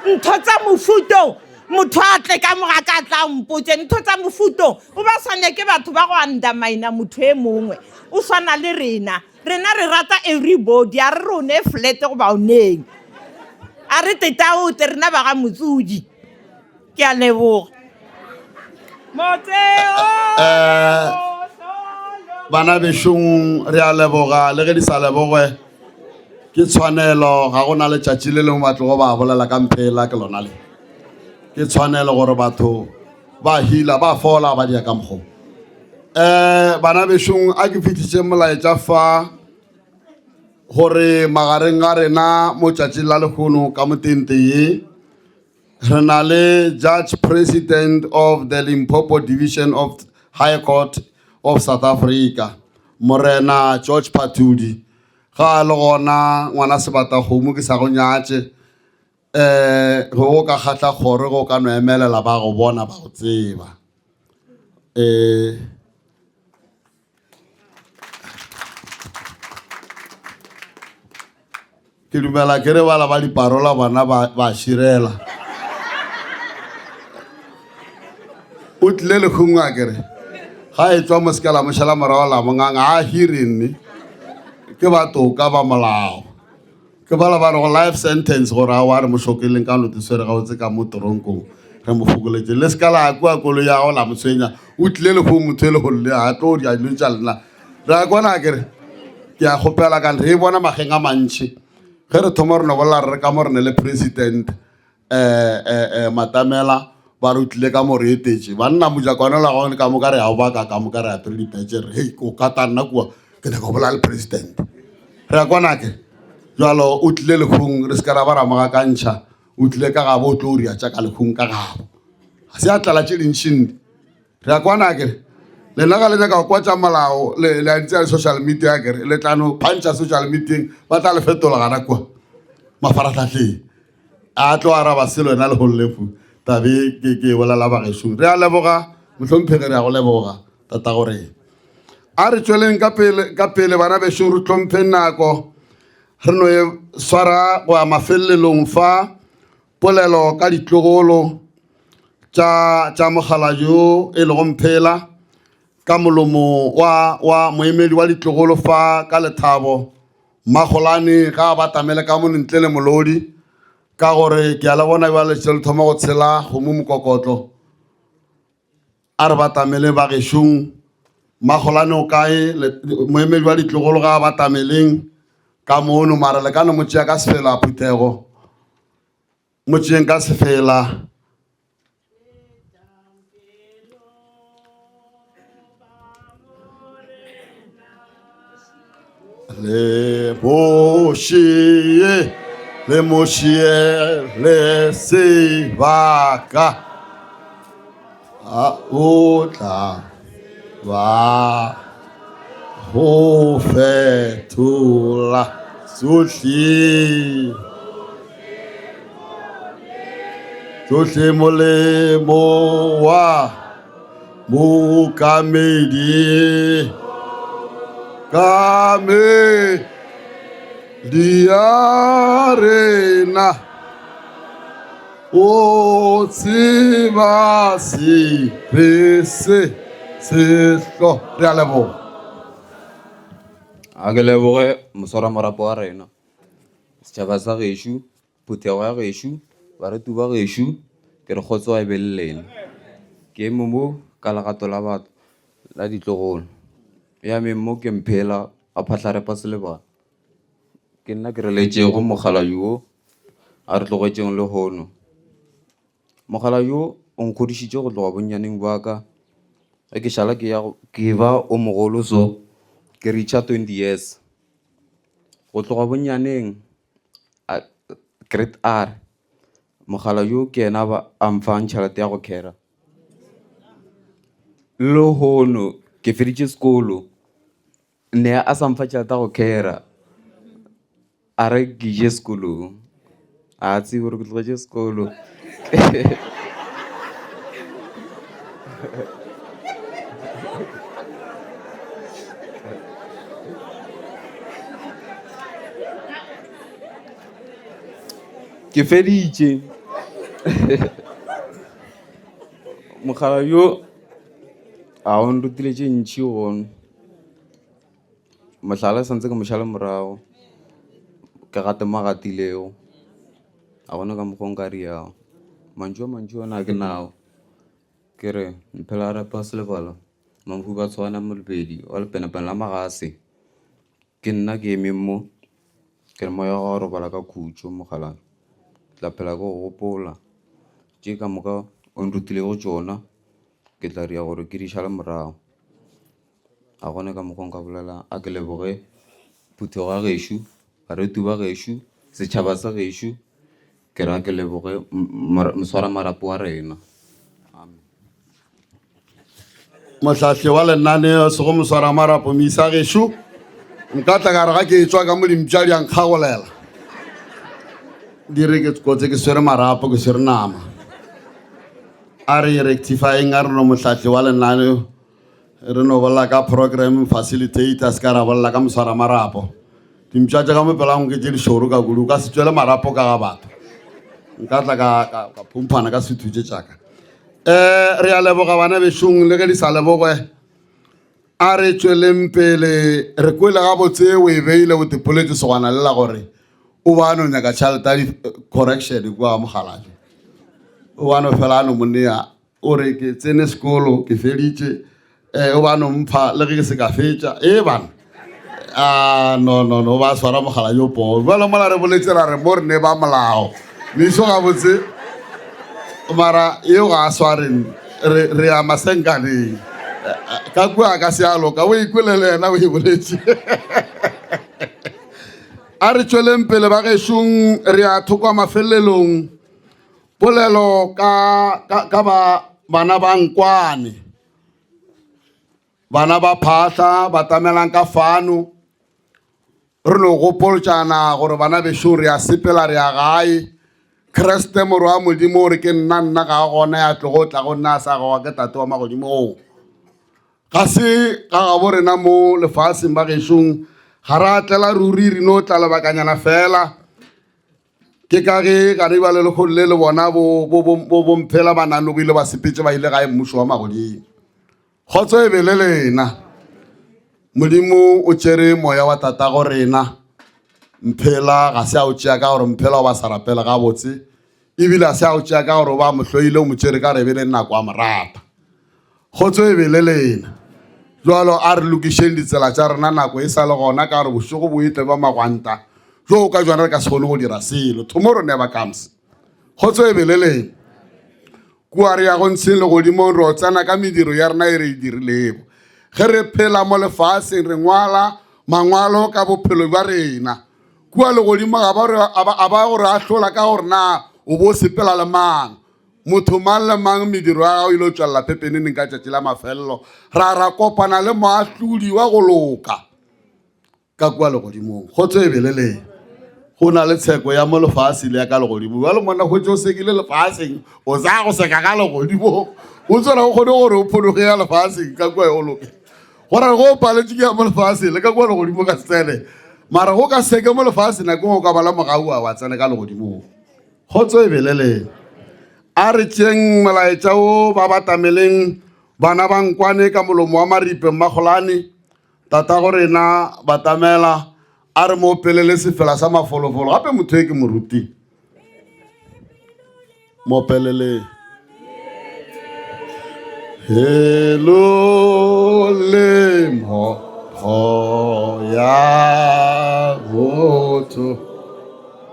ntho tsa mofuto motho a tle ka moga ka tla mpotse ntho tsa mofuto o ba sa nyake batho ba go undermine motho e mongwe o swana le rena rena re rata everybody a re re o ne flat goba o neng a re tetaote rena ba ga motsudi Ke a leboga. Motse o Eh, bana bešong re a leboga le ge di sa lebogwe ke tshwanelo ga go na letšatši le lengwe ba tlogo ba bolela ka mphela ke lona le ke tshwanelo gore batho ba hila ba fola ba dia ka mokgo um bana bešong a ke fitlhitše molaetša fa gore magareng ga rena mo tšatšing la lehono ka motente ye Re na le Judge President of the Limpopo Division of High Court of South Africa, Morena George Phathudi. Ga a le gona ngwana sebatakgomo ke sa go nyatše um go o ka kgahla kgoro go ka no emelela ba go bona ba go tseba um Ke dumela ke re bala ba diparola bona ba ba širela. O tlile lekgong a kere ga e tswa mo seka la mošala morago la monganga a hirenne ke ba toka ba molao ke bala ba re go life sentence gore a wa re mo šokeleng ka no te swere ga o tse ka mo toronkong re mo fokoletše le seka la kua koloi ya go la mo tshwenya o tlile lekgong motho e le golle a tlo di a dilo tša lena Re a kwana ke re ke a kgopela ka re e bona mageng a mantši ge re thoma re no bolela re re ka mo re ne le president um Matamela ba re o tlile ka mo re etetše banna mojakwane la gone ka moka re a o baka ka moka re apere dipetše re hei o ka ta nna kua ke nyaka go bolela le president re a kwana ke jalo o tlile lekgong re se ka ra ba ra mo gakantšha o tlile ka gabo o tlo o ria tša ka lekgong ka gabo ga se a tlala tše dintšintši Re a kwana akere? Lena ga le nyaka go kwa tša molao le le a di social media akere le tla no phantšha social media ba tla le fetola gana kua mafaratlhatlheng a tlo araba selo ena le gollefu tabe ke ke bolela bagešong re a leboga mohlomphegi re a go leboga tata gore a re tšweleng ka pele ka pele bana bešo re hlompheng nako re no e swara go ya mafelelong fa Polelo ka ditlogolo tša, tša mogala yo e lego Mphela, ka molomo wa, wa moemedi wa ditlogolo fa ka lethabo, Mmagolane ga a batamele ka mono ntle le molodi, ka gore ke a le bona bjale še le thoma go tshela kgomo mokokotlo. A re batameleng bagešong. Mmagolane o kae? Moemedi wa ditlogolo ga a batameleng ka mono, mara le ka no mo tšea ka sefelo a phuthego. Mo tšeeng ka sefela. Le mošie, le mošie, le sebaka. A o tla ba go fetola tsohle. Tsohle molemo wa mookamedi ka me dia rena o tseba se re se sehlo re a leboga. A ke leboge moswaramarapo wa rena, setšhaba sa gešo, phuthego ya gešo, barati ba gešo, ke re kgotso a e be le lena. Ke eme mo ka legato la batho la ditlogolo. Ya me mo ke mphela a phahlarepa selebana. Ke nna ke reletšego mokgalabje wo a re tlogetšeng lehono. Mokgalabje wo o nkgodišitše go tloga bonnyaneng bja ka ge ke šala ke ya ke ba o mogolo so ke reacher 20 years. Go tloga bonnyaneng Grade R, mogala yo ke yena ba a mfang tšhelete ya go khera. Lehono ke feditše sekolo, ne a sa mfa tšhelete ya go khera, a re ke je sekolong, a tsebe gore ke tlogetše sekolo. Ke feditše. Mogala yo a o nrutile tše ntši gona. Mohlala santse ke mo šale morago, ke gate mo a gatilego. Ga gona ka mokgo nka riago. Mantšu a mantši ona a ke nao. Ke re mphela repa selebala, Mahubatshwana Molopedi wa Lepenapena la Magase. Ke nna ke emeng mo, ke re moya wa gago robala ka khutšo mokgalabje. Ke tla phela ke go gopola, tše ka moka o nrutilego tšona ke tla dira gore ke di šale morago. Ga gona ka mokgo nka bolela, a ke leboge phuthego ya gešo, bareti ba gešo, setšhaba sa gešo, ke ra ke leboge moswaramarapo wa rena. Amen. Mohlahli wa lenaneo sego moswaramarapo moisa gešo nka tla ka re ga ke etswa ka mo dimpša di a nkgagolela di re ke kotse ke swere marapo ke swere nama a re rectifying a re no mohlahli wa lenaneo re no bolela ka program facilitator se ka ra bolela ka moswaramarapo dimpša tša ka mo pelang ke tše dišoro ka kudu ka se tšwele marapo ka ga batho nka tla ka phumphana ka sethutše tšaka um re a leboga bana bešong le ge di sa lebogwe a re tšweleng pele re kwele gabotse o e beile o tepoletše segwana lela gore o ba no nyaka tšhelete ya di-correction kua mogalaje o ba no fela a no monea o re ke tsene sekolo ke feditše um o ba no mpha le ge ke se ka fetša e bana a no no no ba swara mogala yo poo jalo mola re boletse ra re mo re ne ba molao miso gabotse mara eo ga a swareng re re ya masenkaneng ka kua ka se a loka o ikwele le yena o e boletse a re tšweleng pele ba gešong re ya thoko mafelelong polelo ka ka ka ba bana ba nkwane Bana ba phahla batamelang ka fano. Re no gopoltšana gore bana bešo re a sepela re ya gae. Kriste morwa wa Modimo o re ke nna nna ga a gona ya tlogo tla go nna a sa goga ke Tate wa magodimong. Ga se ga gabo rena mo lefaseng ba gešong ga ra tlela ruri re no tla lebakanyana fela. Ke ka ge gare bjale lekgolo le le bona bomphela ba nanogile ba sepetše ba ile gae mmušo wa magodimo. Kgotso e be le lena. Modimo o tšere moya wa tatago rena. Mphela ga se a o tšea ka gore Mphela o ba sa rapela gabotse, ebile ga se a o tšea ka gore o ba mo hloile, o mo tšere ka gore e be le nako a mo rata. Kgotso e be le lena. Jwalo a re lokišeng ditsela tša rena nako e sa le gona, ka gore bošego bo etle ba magwanta, bjoo ka jona re ka se kgone go dira selo. Tomorrow never comes. Kgotso e beleleng. Kua re yago ntsheng legodimong re o tsena ka mediro ya rena e re e dirilego. Ge re phela mo lefaseng re ngwala mangwalo ka bophelo bja rena. Kua legodimo ga ba re a ba go re ahlola ka gore na o bo sepela le mang. Motho mang le mang mediro ya gago e lo tšwelela pepeneneng ka tšatši la mafelelo. Ra ra kopana le moahlodi wa go loka. ka kua legodimong. Kgotso e beleleng. Go na le tsheko ya mo lefaseng le ya ka legodimo. Bjalo monna hwetše o sekile lefaseng, o tsaya go seka ka legodimong. O tswela o kgone gore o phologe ya lefaseng ka kua o loke. Gore go o paletše ke ya mo lefaseng le ka kua legodimo ka se tsene. Mara go ka seke mo lefaseng nako o ka ba la mogau wa tsene ka legodimong. Kgotso e beleleng. A re tšeeng molaetša wo ba batameleng bana ba nkwane ka molomo wa Maripe Mmagolane. Tatago rena batamela a re mo opelele sefela sa mafolofolo gape motho e ke moruti mo opelele helo le mpho ya botho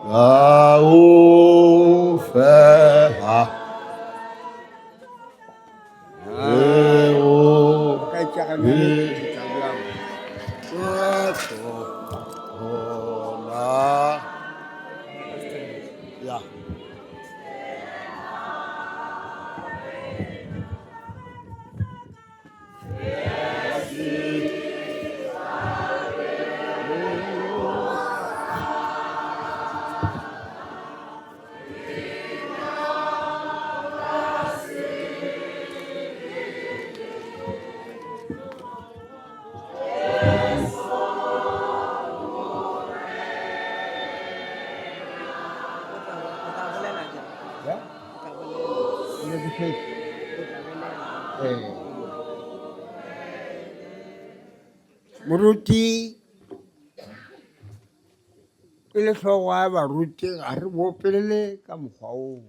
ka o fela Yeah. Moruti E le hlogo ya baruti ga re mo opelele ka mokgwa oo.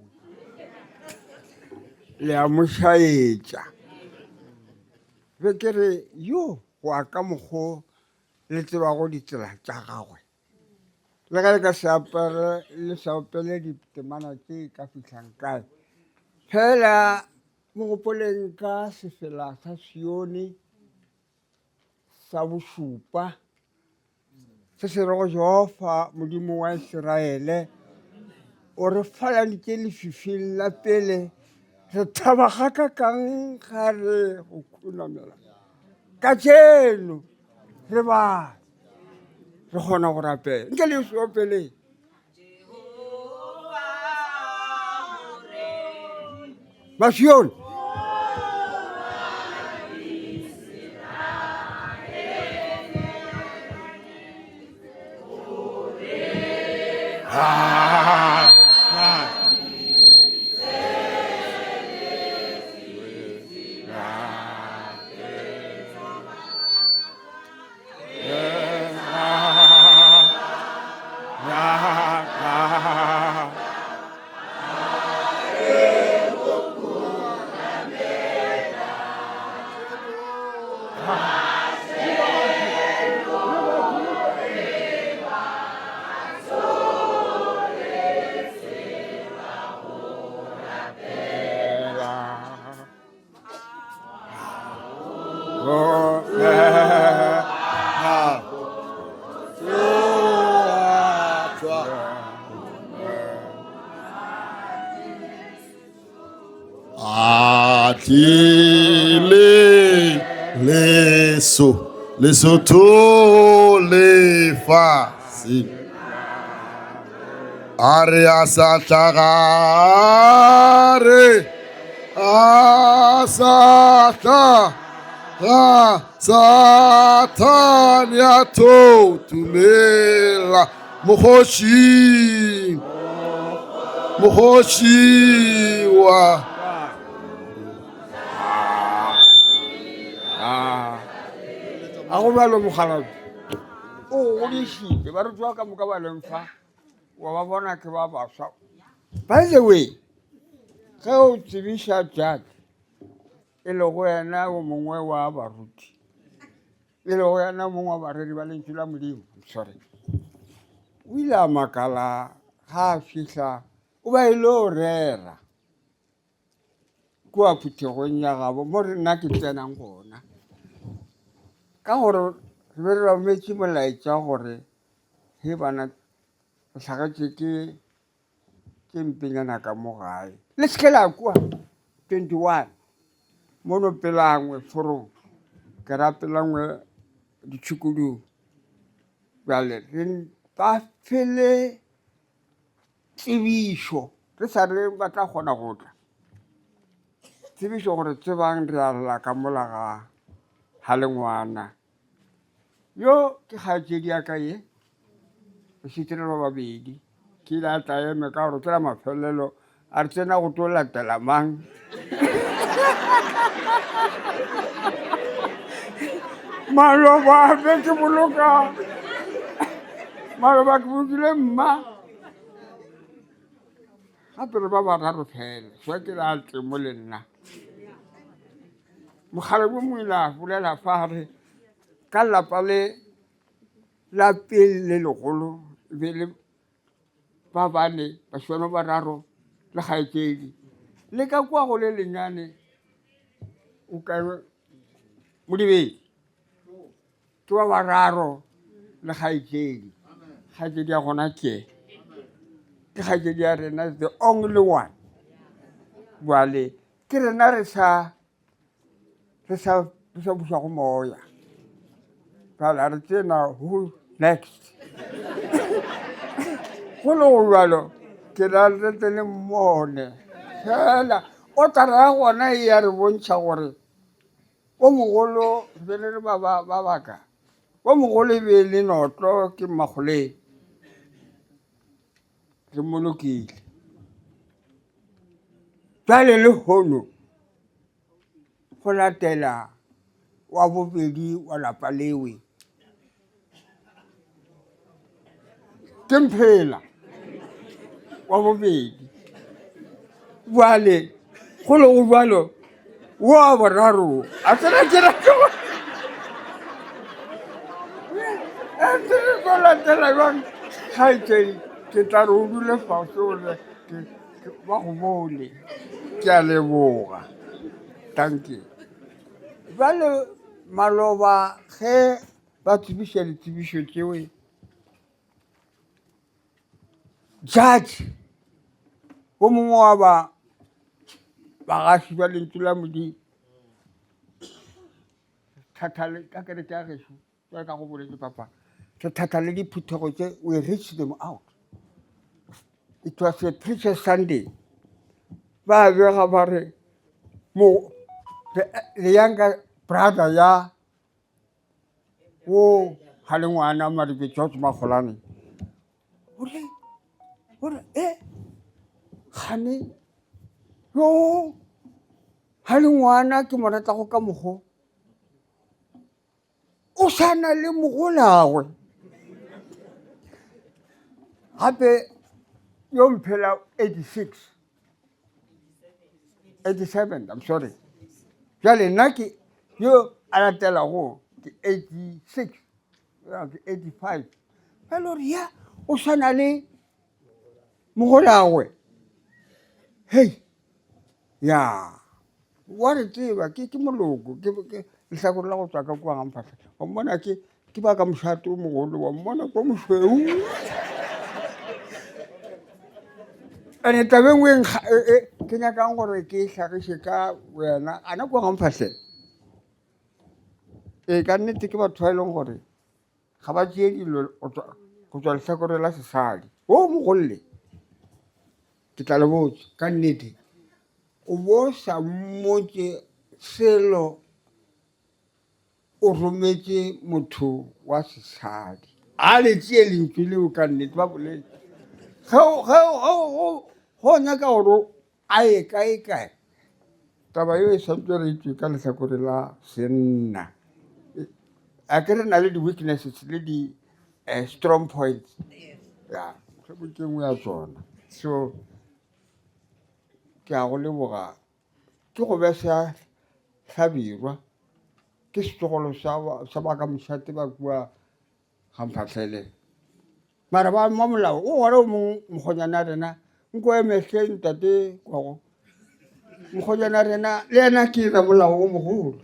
Le a mo šaetša. Be ke re yo go ya ka mokgo le tsebago ditsela tša gagwe. Le ge le ka se apere le sa opele ditemana tše ka fihlang kae. Fela mo gopoleng ka sefela sa Sione sa bošupa se se rego Jehofa Modimo wa Isiraele o re faladitše lefifing la pele re thaba gakakang ga re go khunamela kajeno re ba re kgona go rapela nke le se opeleng Basione. Ah, ah. Atlile leso lesotho lefase a re a sa hlagare a sa tla ga sathane a tho tumela mokgoši mokgoši wa a go bjalo mokgalabje o godišitše barutiwa ka moka ba leng fa wa ba bona ke ba baswa by the way ge o tsebiša jack e lego yena yo mongwe wa baruti e lego yena mongwe wa bareri ba lentšu la modimo sorry o ile a makala ga a fihla. O ba ile o rera kua phuthegong ya gabo mo re nna ke tsenang gona. Ka gore re be re rometše molaetša gore he bana re hlagetše ke tše mpenyana ka mo gae. Le se ke la kwa 21 mono pelangwe forong ke ra pelangwe ditšhukudung. Bjale re ba fele tsebišo re sa re ba tla kgona go tla. Tsebišo gore tsebang re a lla ka mola ga ga lengwana. Yo ke kgaetšedi ya ka ye, re šetše re ba babedi. Ke ile a tla eme ka gore ke la mafelelo a re tsena go tlo latela mang. Maloba be ke boloka, maloba ke bolokile mma. Gape re ba bararo fela, so ke le a tle mo le nna. Mokgalabje mo ile a bolela fa re ka lapa le la pele le legolo e be le ba bane bašemane ba bararo le kgaetšedi le ka kua go le lenyane o ka modibedi ke ba bararo le kgaetšedi kgaetšedi ya gona ke ke kgaetšedi ya rena the only one jwale ke rena re sa re sa re sa bušago moya bjale a re tsena who next go le go bjalo ke ra re tle le mmone fela o tara ya gona e ya re bontšha gore o mogolo be le re ba ba baka o mogolo e be le notlo ke mmagoleng re molokile bjale lehono go latela wa bobedi wa lapa lewe ke mphela wa bobedi bjale go le go bjalo wa boraro a tsena ke rate go latela jang kgaetsedi ke tla re o dule fase o re ba go bone ke a leboga thank you bjale maloba ge ba tsebiša ditsebišo tšeo judge o mongwe wa ba bagaši ba lentšu la modimo thatha le ka kereke ya gešo jale ka go boletse papa re thatha le diphuthego tše we reach them out it was a preacher sunday ba bega ba re mo the younger brother ya wo ga le ngwana mare ke George Magolane gore gore e gane yo ga le ngwana ke mo rata go ka mogo o sa na le mogolagwe gape yo mphela 86 87 I'm sorry jale nna ke yo a latelago ke 86 ke 85 ba le gore ya o swana le mogolagwe hei ya wa re tseba ke ke moloko ke lehlakore la go tswa ka kua ga mphahla wa mmona ke ke ba ka mošate o mogolo wa mmona kwa mošweu ene taba e nngwe e, e, e, ke nyakang gore ke e hlagiše ka wena ana kua ga mphahlela ee ka nnete ke batho ba e leng gore ga ba tšee dilo go tswa lehlakore la sesadi o mogolle ke tla le botsa ka nnete o bo sa mmotse selo o rometše motho wa sesadi a le tšee lentšu leo ka nnete ba boletse ge go nyaka gore a ye kae kae taba eo e swantse re tswe ka lehlakore la senna a ke re na le di-weaknesses le di-strong points ya mohlomong ke nngwe ya tsona so ke a go leboga ke go besa Hlabirwa ke setlogolo sa ba ka mošate ba kua ga Mphahlele. Mara ba mo molao o gona o mongwe mokgonyana rena Nko eme hle ntate Kwago. Mokgonyana rena le yena ke ramolao o mogolo.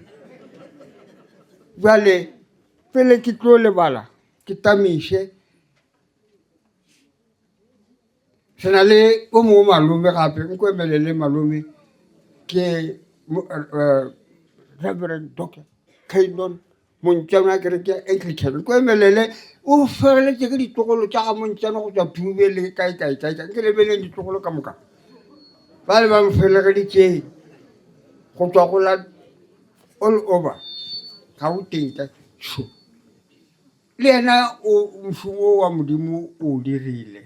Bjale pele ke tlo lebala ke tamiše re na le o mongwe malome gape nko emelele malome ke eh, Reverend Doctor Canon Montšane wa kereke ya Anglican nko emelele o fegeletše ke ditlogolo tša ga Montšane go tšwa Phube le kae kae kae kae nke lebeleng ditlogolo ka moka ba le ba mo felegeditšeng go tšwa go la all over Gauteng ka šo le yena o mošomo wa Modimo o dirile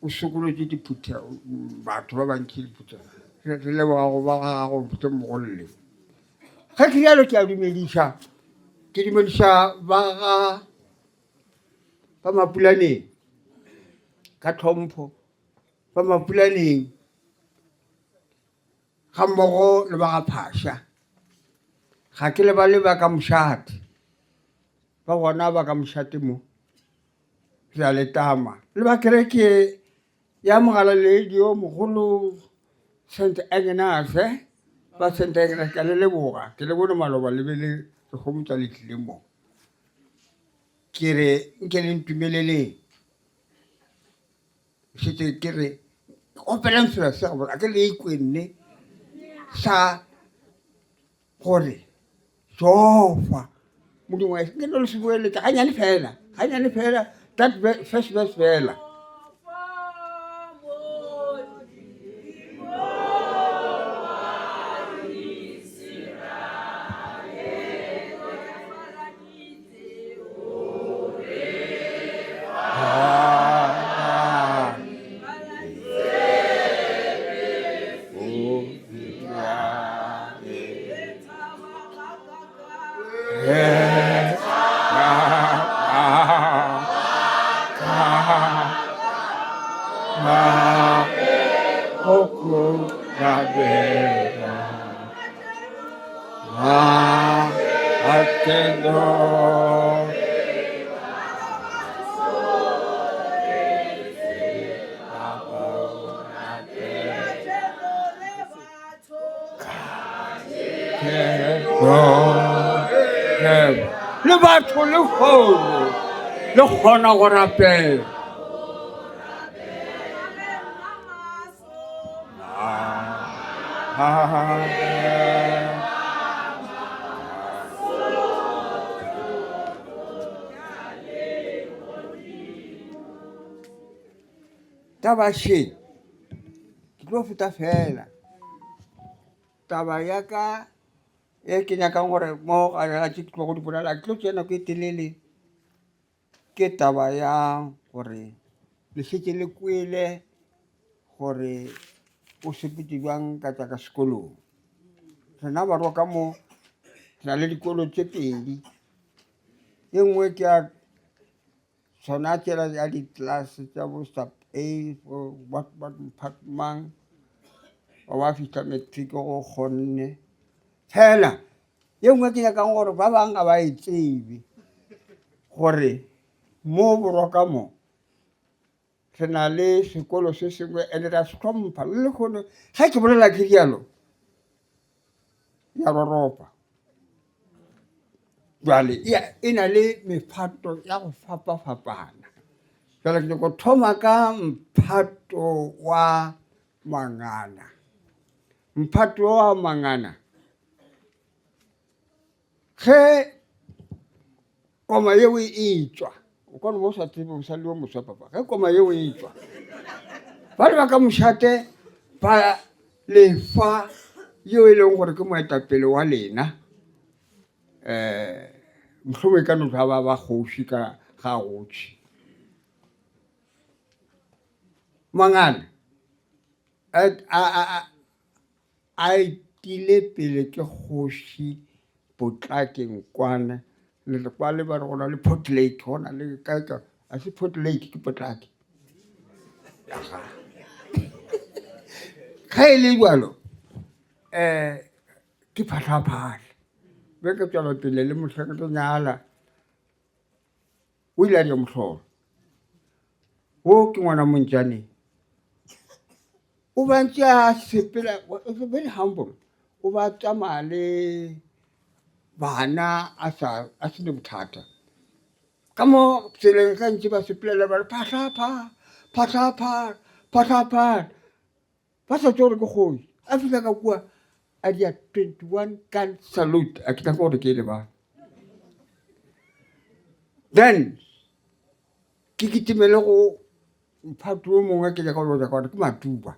o sokolotše diphuthego batho ba bantši diphuthego re leboga go ba ga gago mogolle Ge ke rialo ke a dumediša, ke dumediša ba ga ba Mapulaneng ka tlhompho, ba Mapulaneng ga mmogo le ba ga Phasha. Ga ke lebale ba ka mošate, ba gona ba ka mošate mo, re a le tama. Le ba kereke ya Mogalaledi yo mogolo Saint Agnes, ba Saint Agnes ke a le leboga, ke le bone maloba le be le re homotša le tlile mo. Ke re nke le ntumeleleng šetše ke re opelang selo se gabotse a ke le ikwenne sa gore Jehofa Modimo wa ke no le se boeletša ganyane fela ganyane fela that first verse fela. Le batho lehono le kgona go rapela. Taba še, ke tlo feta fela. Taba ya ka e ke nyakang gore mo gare ga tše ke tlo go di bolela, ke tlo tšea nako e telele. Ke taba ya gore le šetše le kwele gore o sepetše bjang ka tša ka sekolong. Rena barwa ka mo re na le dikolo tše pedi, e nngwe ke ya sona tšela ya di-class tša bo sub A what what mphat mang wa ba fihla matric go kgonne. Fela Ye nngwe ke nyakang gore ba bang ga ba e tsebe gore mo borwa ka mo re na le sekolo se sengwe and ra se hlompha le lehono ge ke bolela ke rialo ya roropa jwale e na le mephato ya go fapafapana jwale ke nyako thoma ka mphato wa Mangana mphato wa Mangana Ge koma yeo e etšwa, o ka no ba o sa tsebe o sa le yo moswa papa, ge koma yeo e etšwa, ba le ba ka mošate ba lefa yo e leng gore ke moetapele wa lena um mohlomongwe e ka no tla ba ba kgoši ka ga gotši. Mangana a A etile pele ke kgoši Potlake Nkwana, le kwale ba re go na le Port Lake, go na le kae kae, a se Port Lake ke Potlake. Ge e le bjalo um ke phahlaphahla, be ke tšwela pele le mohla ke tlo nyala. O ile a dira mohlolo. Wo ke ngwana Montšane. O ba ntše a sepela, very humble, o ba tsamaya le bana a sa a se ne bothata. Ka mo tseleng ge ntše ba sepelela ba re phahla pha, phahla pha, phahla pha. Ba sa tsebe gore ke kgoši. A fihla ka kua a dia 21 gun salute, a ke nyake gore ke e lebale. Then ke kitimele go mphato o mongwe ke nyaka go nyaka gore ke Matuba.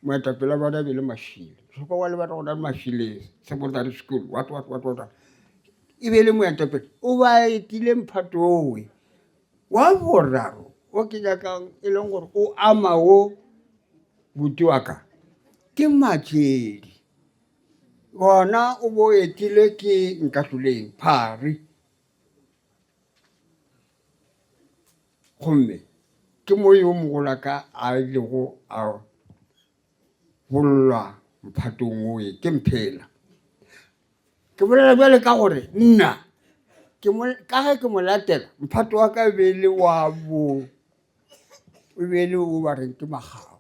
Moetapele wa bona e be le Mashile. Bohlokwa wa lebala gona le Mashile secondary school what what what what. E be le moetapele o ba etile mphato owe. Wa boraro o ke nyakang e leng gore o ama wo buti wa ka ke Matšhedi. Gona o bo etile ke Nkahloleng Phari. Gomme ke mo yo mogolaka a ilego a bollwa mphatong owe ke Mphela. Ke bolela bjale ka gore nna ke mo, ka ge ke mo latela mphato wa ka e be e le wa bo, e be e le o ba reng ke Makgabo.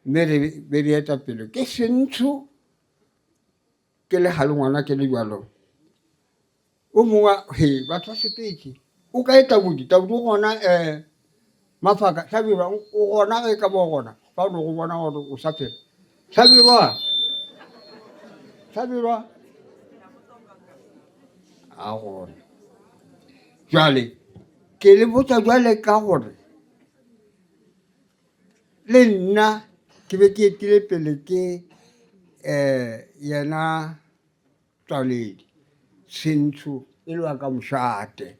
Mme re be re eta pele ke Sentsho ke le gale ngwana ke le bjalo. O mongwe he batho ba sepetše. O kae Tabudi? Tabudi o gona um Mafaka, Hlabirwa o gona ge ka ba o gona fa o no go bona gore o sa phela. Hlabirwa! Hlabirwa! A gona. Jwale ke le botša jwale ka gore le nna ke be ke etile pele ke um yena Tswaledi, Sentsho e le wa ka mošate.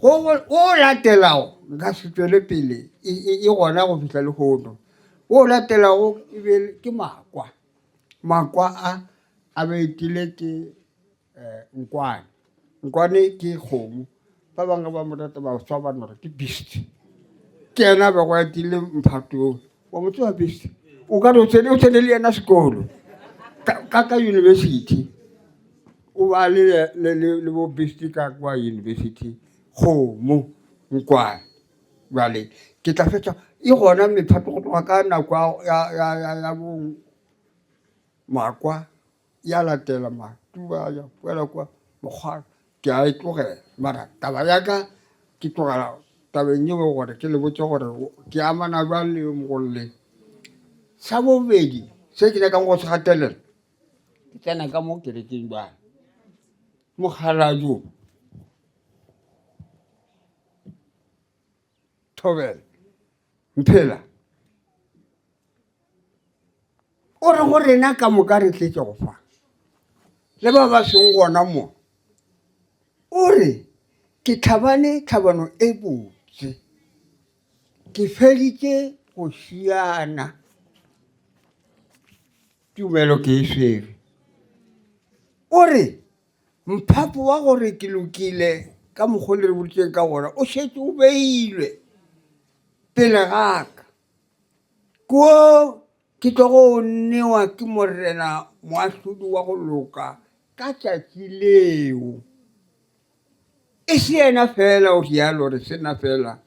Go o latelago nka se tšwele pele e, e, e gona go fihla lehono. O latelago e be ke makwa. Makwa a a be etile ke eh, nkwane. Nkwane ke kgomo. Ba bangwe ba mo rata baswa ba no re ke beast. Ke yena a bego a etile mphato oo. Wa mo tseba beast? O ka re o tsene o tsene le yena sekolo ka ka ka university. O ba le le le le bo beast ka kwa university. Kgomo nkwane. Bjale ke tla fetša e gona mephato go tloga ka nako ya ya ya ya bo makwa ya latela Matuba ya boela kwa Mokgware ke a e tlogela mara taba ya ka ke tlogela tabeng yeo gore ke le botse gore ke amana bjang le yo mogolo le. Sa bobedi se ke nyakang go se gatelela ke tsena ka mo kerekeng bjale mokgalabje Thobela Mphela O re go rena ka moka re tletše go fa, le ba ba seng gona mo. O re, Ke hlabane tlhabano e botse, ke feditše go šiana, tumelo ke e swere. O re, Mphapo wa gore ke lokile ka mokgo le re boditšeng ka gona o šetše o beilwe pele ga ka. Ko ke tlogo o newa ke Morena Moahlodi wa go loka ka tšatši leo. E se yena fela, o rialo, re se na fela,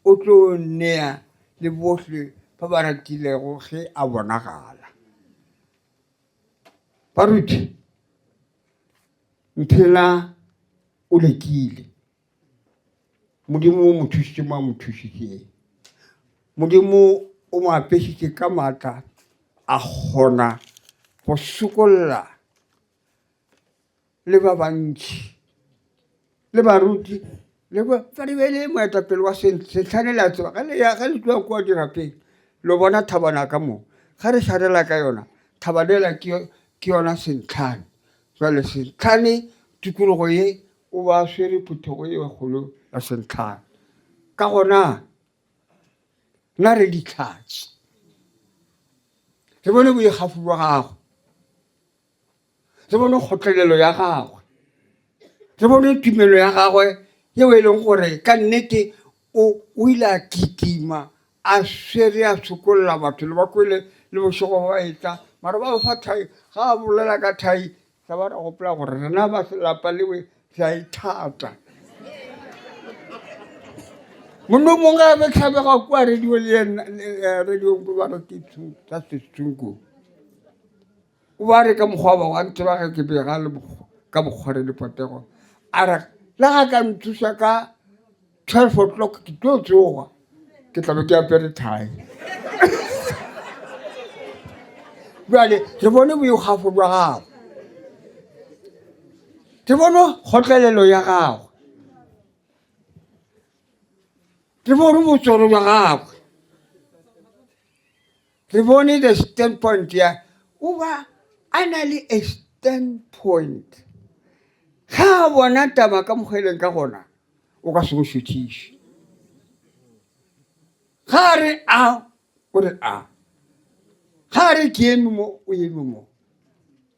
o tlo nea le bohle ba ba ratilego ge a bonagala. Baruti, Mphela o lekile. Modimo o mo thušitše mo a mo thušitšeng. Modimo o mo apešitše ka maatla a kgona go sokolla le ba bantši le baruti le ba ba be le moetapele wa sehlane le a tseba ge le ya ge le tloga kua dirapeng lo bona thabana ka mo ge re šarela ka yona thabana ela ke yona sentlhane jale sentlhane tikologo ye O ba a swere phuthego ye kgolo ya sentlhane. Ka gona, na re dihlatse. Re bone boikgafo bja gagwe. Re bone kgotlelelo ya gagwe. Re bone tumelo ya gagwe yeo e leng gore ka nnete o o ile a kitima a swere a sokolla batho le ba kwele le bošego ba etla mara ba fa thai ga a bolela ka thai Tla ba ra gopola gore rena ba lapa lewe re a ithata. Monna o mongwe a be tlhabega kua radio le yena radiong ba re ke tsa setsunku. O ba re ka mokgwa ba wa ntseba ge ke bega le ka bokgware le potego. A re le ga ka nthuša ka 12 o'clock ke tlo tsoga ke tla be ke apere thai. Bjale re bone boikgafo bja gago. Re bone kgotlelelo ya gago. Re bone botsoro bja gagwe. Re bone the standpoint ya o ba a na le a standpoint. Ge a bona taba ka mokgwa e leng ka gona, o ka se mo šuthiše. Ge a re a, o re a. Ge a re ke eme mo, o eme mo.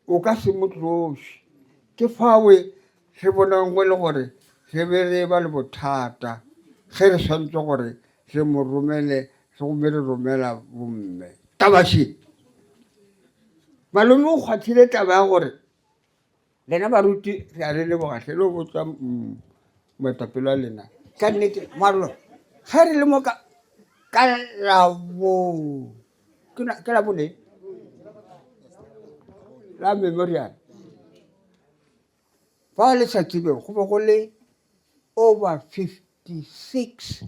O ka se mo tloše. Ke fawe re bonang go le gore re be re ba le bothata ge re swanetše gore re mo romele re gomme re romela bomme. Taba še, malome o kgwathile taba ya gore lena baruti re a le leboga hle le botša moetapele wa lena ka nnete maro ge re le mo ka ka labo ke labone la memorial Fa le sa tsebeng go be go le over 56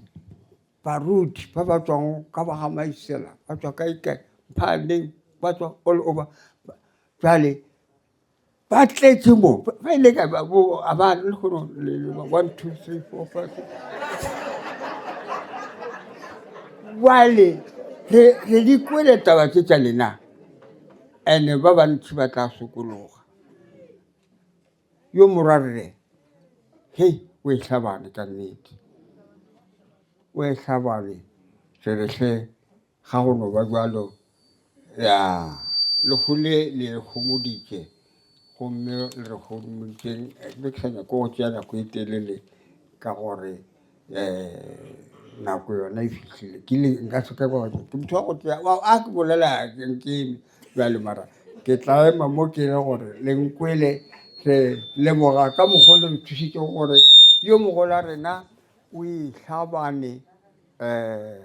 baruti ba ba tswang ka ba ga Maisela ba tswa kae kae Mphaneng ba tswa all over jale ba tletse mo ba ile ka ba bo a ba le go 1 2 3 4 5 jale re re di kwele taba tše tša lena and ba bantši ba tla sokologa Yo morwarre, hei, o e hlabane ka nnete. O e hlabane, re re hle ga go no ba bjalo. Ya, lehu le le re homoditše gomme le re homoditšeng, be ke sa nyake go tšea nako e telele ka gore um nako yona e fihlile. Ke ile nka se ke ke motho wa go tšea a ke bolela ke eme bjale mara ke tla ema mo ke le gore le nkwele re leboga ka mokgwa le re thusitšego gore yo mogolo wa rena o ihlabane um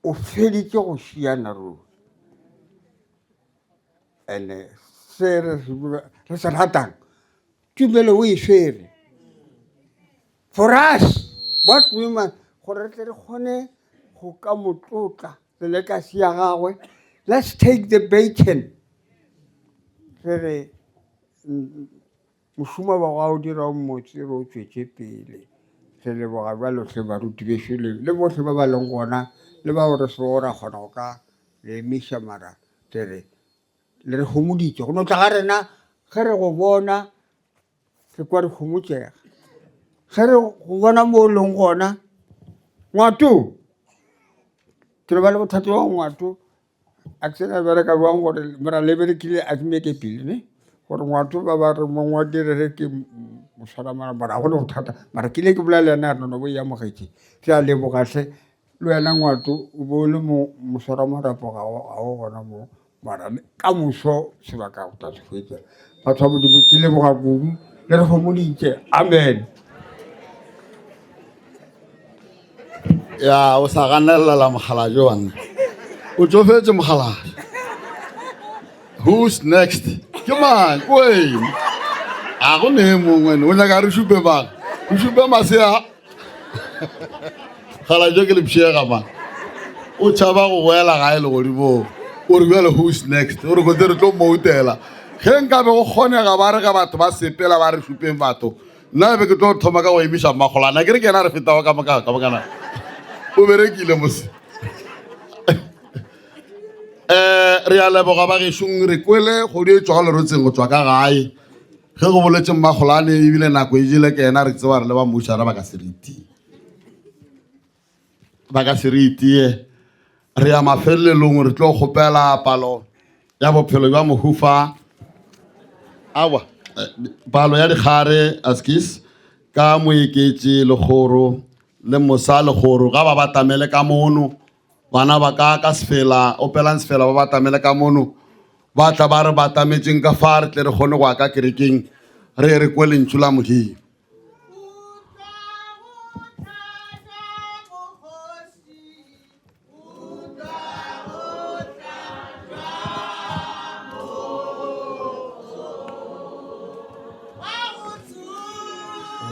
o feditše go šiana ruri and-e se re se ratang Tumelo o e swere. For us, what we must, gore re tle re kgone go ka mo tlotla le legacy ya gagwe, let's take the bacon. Re re mošomo wa gago o dira o mmotse re o tšwetše pele. Re leboga bjalo hle baruti bešo le bohle ba ba leng gona le bao re sego ra kgona go ka le emiša mara re re Le re homoditše. Go no tla ga rena ge re go bona re kwa re homotšega. Ge re go bona mo o leng gona, ngwato, ke no ba le bothata bja ngwato, a ke tsebe bereka bjang gore mara le berekile a ke meke pele ne gore ngwato ba ba re mong wa direre ke moswaramara mara ga go ne bothata mara ke ile ke bolela le yena a re no bo e amogetše. Re a leboga hle le wena ngwato o bo o le moswaramarapo ga o gona mo Mara ka moso sebaka o tla se hwetša. Batho ba Modimo, ke leboga kudu le re homoditše. Amen. Ya o sa ganelela mokgalabje wa nna. O tšofetše mokgalabje. Who's next? Ke mang? Ke wena. A go ne mongwe o nyaka re šupe mang? O šupe masea. Kgalabje ke lepšega ma. O tšhaba go boela gae legodimong. O re bjale who's next? O re kotse re tlo moutela. Ge nka be go kgonega ba re ge batho ba sepela ba re šupeng batho. Nna be ke tlo thoma ka go emiša mmakgolana. Ke re ke yena re fetago ka moka ka mokana. O berekile mose. Eh re a leboga ba gešong re kwele kgodi e tšwago lerotseng go tšwa ka gae. Ge go boletše Mmakgolane ebile nako e jele ke yena re tseba re le ba mmušara ba ka se re itie. Ba ka se re itie. Re ya mafelelong re tlo kgopela palo ya bophelo bja mohufa awa eh, palo ya dikgare askis ka moeketše lekgoro le mosa lekgoro ga ba batamele ka mono Bana ba ka ka sefela, opelang sefela ba batamele ka mono. Ba tla ba re batametšeng ka fa re tle re kgone go ya ka kerekeng re re kwe lentšu la Modimo.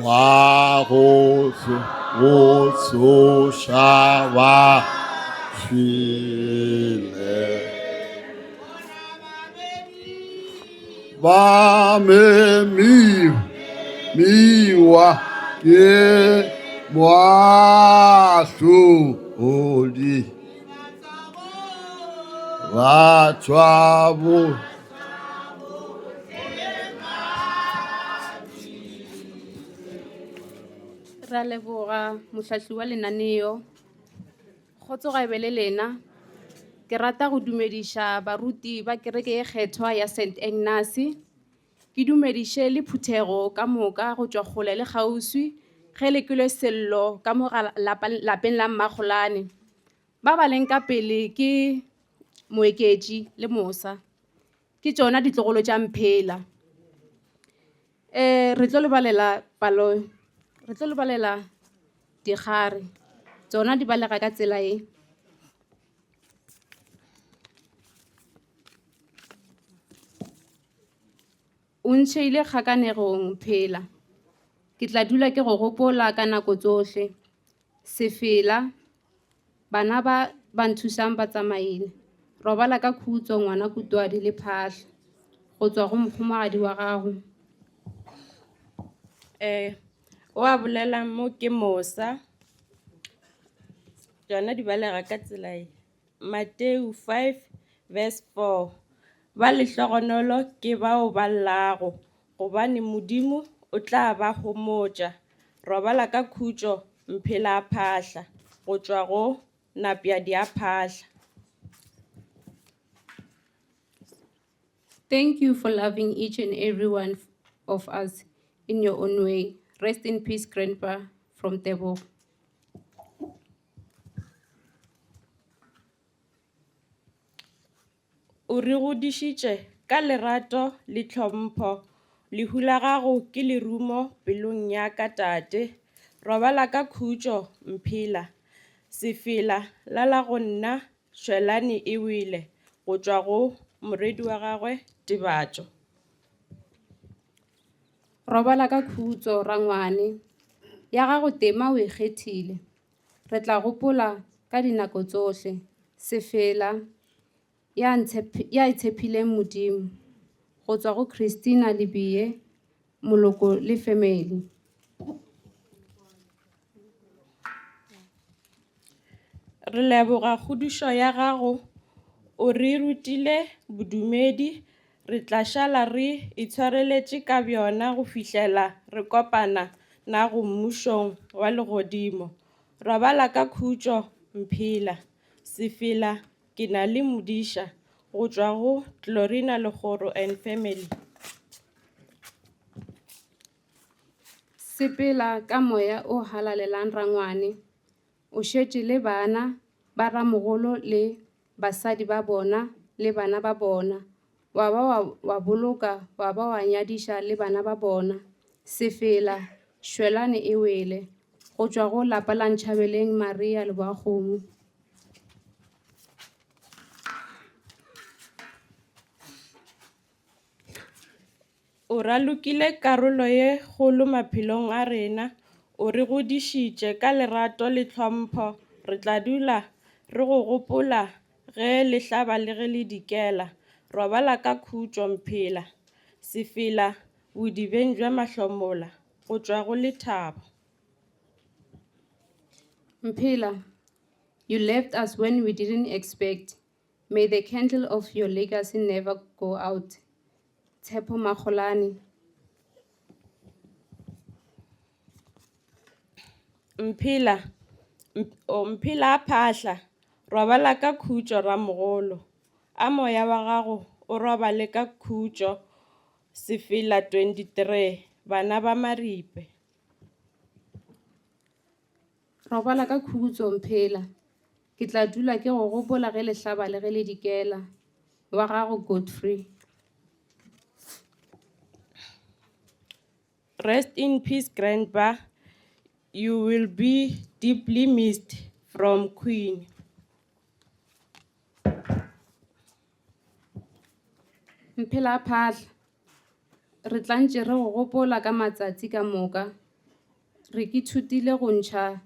Wa go go tsoša ba hwile. Ba memiwa ke moahlodi. Ba tšwa bo. Ra leboga mohlahli wa lenaneo. Kgotso ga e be le lena. Ke rata go dumediša baruti ba kereke ye kgethwa ya St Agnes. Ke dumediše le phuthego ka moka go tšwa kgole le kgauswi ge le kwele sello ka mo ga lapa, lapeng la Mmakgolane. Ba ba leng ka pele ke Moeketši le Mosa. Ke tšona ditlogolo tša Mphela. Um re tlo le balela palo, re tlo le balela dikgare. Tšona di balega ka tsela ye. O ntšheile kgakanegong Mphela. Ke tla dula ke go gopola ka nako tsohle. Sefela, Bana ba ba nthušang ba tsamaile. Robala ka khutšo ngwana Kutwadi le Phahla. Go tšwa go mohumagadi wa gago. Eh, o a bolelang mo ke Mosa. Tšona di balega ka tsela ye. Mateu 5 verse 4. Ba lehlogonolo ke bao ba llago, gobane Modimo o tla ba homotša. Robala ka khutšo Mphela a Phahla, go tšwa go Napjadi a Phahla. Thank you for loving each and every one of us in your own way. Rest in peace, Grandpa, from Tebogo. O re godišitše ka lerato le tlhompho. Lehu la gago ke lerumo pelong ya ka tate. Robala ka khutšo Mphela. Sefela la la go nna Šwelane e wele go tšwa go morwedi wa gagwe Tebatšo. Robala ka khutšo rangwane. Ya gago tema o e kgethile. Re tla gopola ka dinako tsohle sefela ya ya itshephileng Modimo go tswa go Christina Lebie, moloko le family. Re leboga kgodišo ya gago, o re rutile bodumedi, re tla šala re itshwareletše ka bjona go fihlela re kopana nago mmušong wa legodimo. Robala ka khutšo Mphela. Sefela, Ke na le modiša, go tšwa go Glorina Legoro and family. Sepela ka moya o halalelang rangwane. O šetše le bana ba ramogolo le basadi ba bona le bana ba bona, wa ba wa, wa boloka wa ba wa nyadiša le bana ba bona. Sefela, Šwelane e wele. Go tšwa go lapa la Ntšhabeleng Maria Leboakgomo. O ralokile karolo ye kgolo maphelong a rena. O re godišitše ka lerato le tlhompho. Re tla dula re go gopola ge le hlaba le ge le dikela. Robala ka khutšo Mphela. Sefela bodibeng bja mahlomola go tšwa go lethabo. Mphela, you left us when we didn't expect. May the candle of your legacy never go out. Tshepo Magolane. Mphela, o Mphela a phahla, robala ka khutšo ramogolo. A moya wa gago o robale ka khutšo Sefela 23 Bana ba Maripe. Robala ka khutšo Mphela. Ke tla dula ke go gopola ge le hlaba le ge le dikela. Wa gago Godfrey. Rest in peace grandpa, you will be deeply missed from Queen. Mphela a phahla. Re tla ntše re go gopola ka matsatsi ka moka. Re ke thutile go ntšha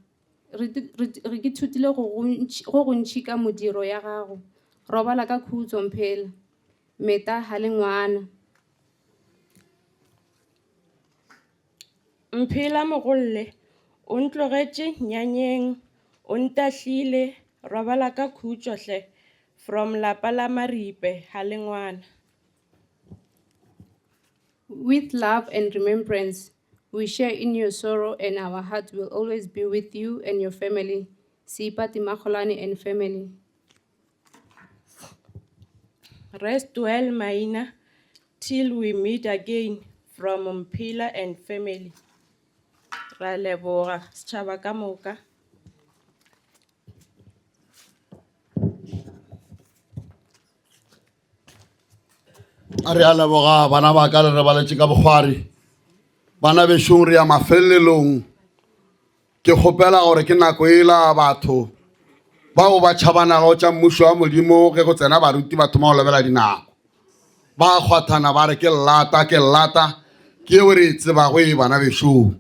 re, re, re ke thutile go gontši, go gontši ka modiro ya gago. Robala ka khutso Mphela. Meta Halengwana. Mphela mogolle, o ntlogetše nyanyeng, o ntahlile, robala ka khutšo hle, from lapa la Maripe, Halengwana. With love and remembrance, we share in your sorrow and our hearts will always be with you and your family. Seipati Makgolane and family. Rest well Maina, till we meet again from Mphela and family. Ra leboga setšhaba ka moka. A re a leboga bana ba ka le re baletše ka bokgwari. Bana bešong re ya mafelelong. Ke kgopela gore ke nako ela batho bao ba tšhabanago tša mmušo wa Modimo ge go tsena baruti ba thoma go lebela dinako. Ba kgwathana ba re ke llata ke llata ke yeo re e tsebago e bana bešong.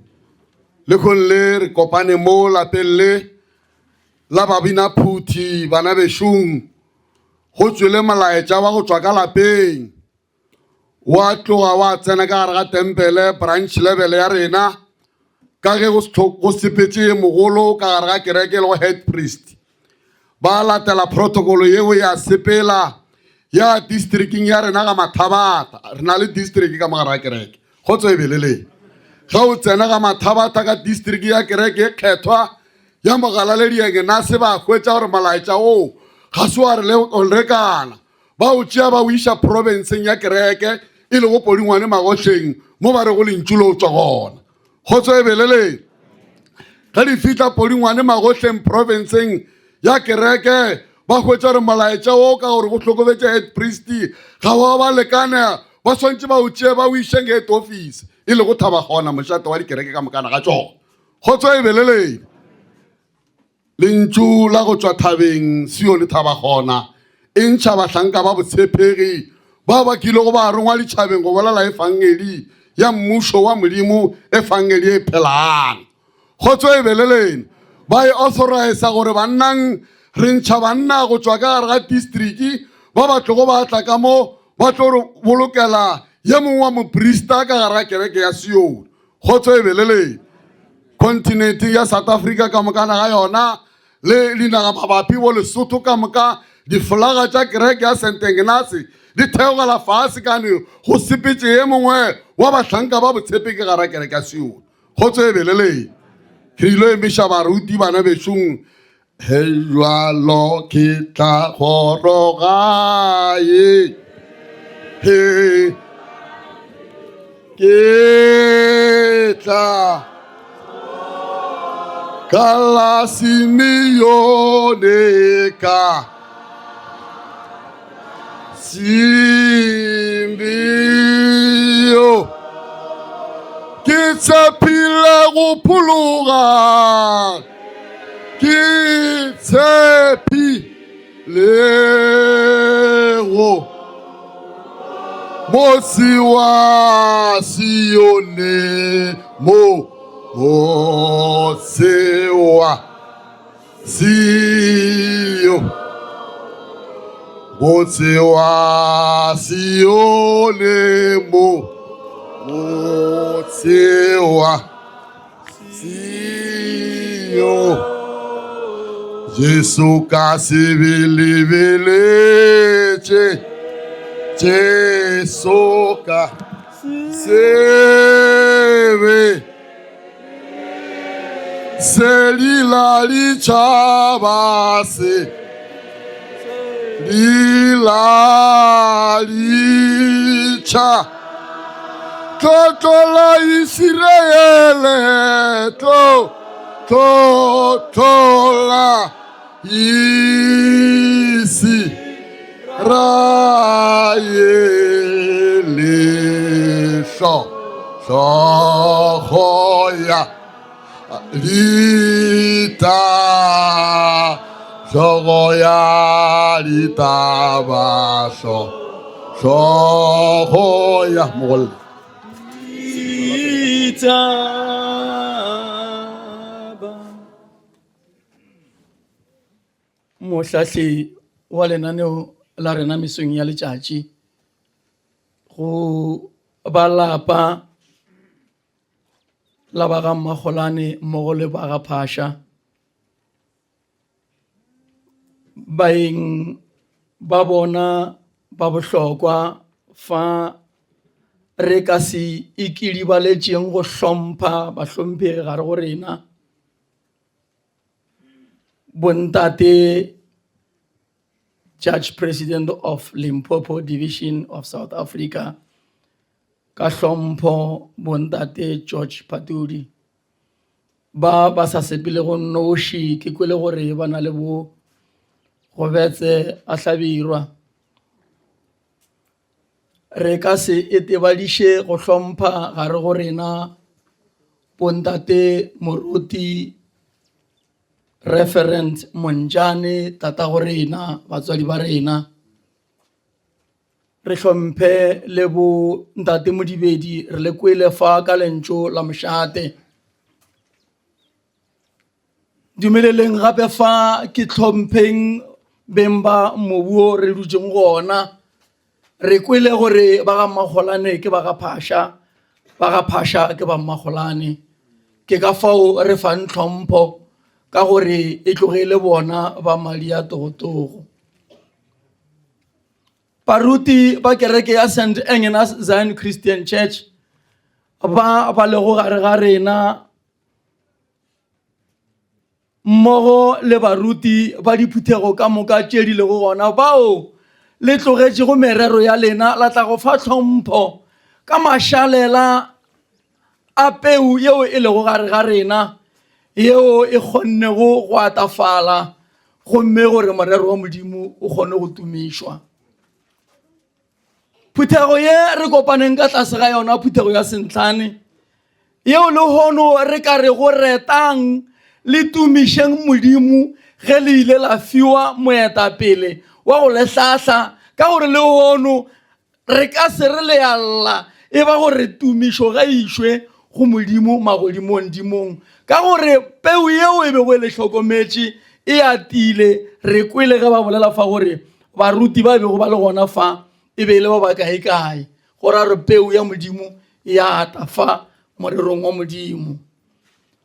Lekhong le re kopane mo lapeng le la babina phuthi bana bešong go tšwele molaetša wa go tšwa ka lapeng wa tloga wa tsena ka gare ga tempele branch level ya rena ka ge go sepetše mogolo ka gare ga kereke e lego head priest ba latela protocol yeo ya sepela ya districting ya rena ga mathabata re na le district ka mogare ga kereke kgotso e beleleng ge o tsena ga mathabata ka district ya kereke e kgethwa ya mogalaledi Engenase ba hwetša gore molaetša oo ga se wa re lekana ba o tšea ba o iša profenseng ya kereke e lego Podingwane Magošeng mo ba rego lentšu le o tšwa gona. Kgotso e beleleng. Ge di fihla Podingwane Magošeng profenseng ya kereke ba hwetša gore molaetša wo ka gore go hlokobetše head priest ga wa ba lekana ba swantše ba o tšee ba o išeng head office e lego Thabakgona mošate wa dikereke ka mokana ga tšona. Kgotso e beleleng. Lentšu la go tšwa thabeng Sione Thabakgona e ntšha bahlanka ba botshepegi bao ba kilego ba rongwa ditšhabeng go bolela efangedi ya mmušo wa Modimo, efangedi e phelang. Kgotso e beleleng. Ba e authorisa gore bannang re ntšha banna go tšwa ka gare ga distriki ba ba tlogo ba tla ka mo ba tlo re bolokela ye mongwe wa moprista ka gare ga kereke ya Sione. Kgotso e beleleng. Kontinenteng ya South Africa ka mokana ga yona le dinaga mabapi bo Lesotho ka moka difolaga tša kereke ya St Ignatius di theogela fase kane go sepetše ye mongwe wa bahlanka ba botshepe ke gara kereke ya Sione. Kgotso e beleleng. Re ilo emiša baruti bana bešong He jwalo ke tla goroga ye he ke tla ka la Simeone ka Simbio ke tshepile go phologa ke tshepile go motse wa Sione mo motse wa Sio motse wa Sione mo motse wa Sio Jesu ka sebelebeletše Jesu ka sebe Seli la ditšhaba se lila ditšha tlotlo la Isiraele tlo tlotlo la Isiraele hlo hlogo ya lita hlogo ya ditaba hlo hlogo ya mogolle. Lita. Mohlahli wa lenaneo la rena mesong ya letšatši, go ba lapa la ba ga Mmakgolane mmogo le ba ga Phasha, baeng ba bona ba bohlokwa fa re ka se ikilibaletšeng go hlompha bahlomphegi gare go rena. Bontate Judge President of Limpopo Division of South Africa ka hlompho bontate George Phatudi ba ba sa sepelego noši ke kwele gore ba na le bo Gobetse a Hlabirwa. Re ka se itebadiše go hlompha gare go rena bontate moruti Referent Montjane tatago rena batswadi ba rena. Re hlomphe le bo ntate Modibedi re le kwele fa ka lentšu la mošate. Dumeleleng gape fa ke hlompheng beng ba mobu wo re dutšeng go ona. Re kwele gore ba ga Mmakgolane ke ba ga Phasha, ba ga Phasha ke ba Mmakgolane. Ke ka fao re fang tlhompho ka gore e tloge e le bona ba madi a togotogo. Baruti ba kereke ya St. Agnes Zion Christian Church ba ba lego gare ga rena mmogo le baruti ba diphuthego ka moka tše di lego gona bao le tlogetšego merero ya lena la tla go fa tlhompho ka mašalela a peu yeo e lego gare ga rena yeo e kgonnego go atafala gomme gore morero wa Modimo o kgone go tumišwa. Phuthego ye re kopaneng ka tlase ga yona, phuthego ya Sentlane, yeo lehono re ka rego retang le tumišeng Modimo ge le ile la fiwa moetapele wa go le hlahla, ka gore lehono re ka se re le a lla e ba gore tumišo ga išwe go Modimo magodimong-dimong, ka gore peu yeo e bego e le hlokometše e atile. Re kwele ge ba bolela fa gore Baruti ba bego ba le gona fa e be e le ba bakae-kae, go ra gore peu ya Modimo e a ata fa morerong wa Modimo.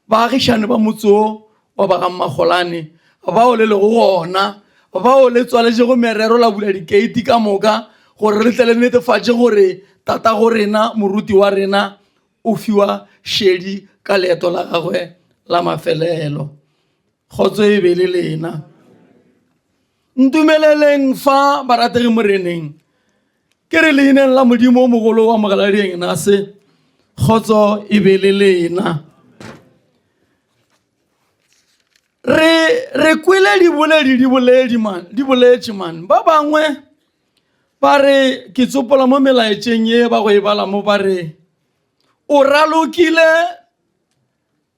Baagišane ba motse wo wa ba ga Mmakgolane bao le lego gona, bao le tswaletšego merero la bula dikeiti ka moka gore re tle le netefatše gore tatago rena, moruti wa rena, o fiwa šedi ka leeto la gagwe la mafelelo. Kgotso e be le lena. Ntumeleleng fa barategi Moreneng, ke re leineng la Modimo o mogolo wa mogaladieng nase, kgotso e be le lena. Re re kwele diboledi di boledi man, di boletše man. Ba bangwe ba re ke tsopola mo melaetšeng ye ba go e bala mo ba re o ralokile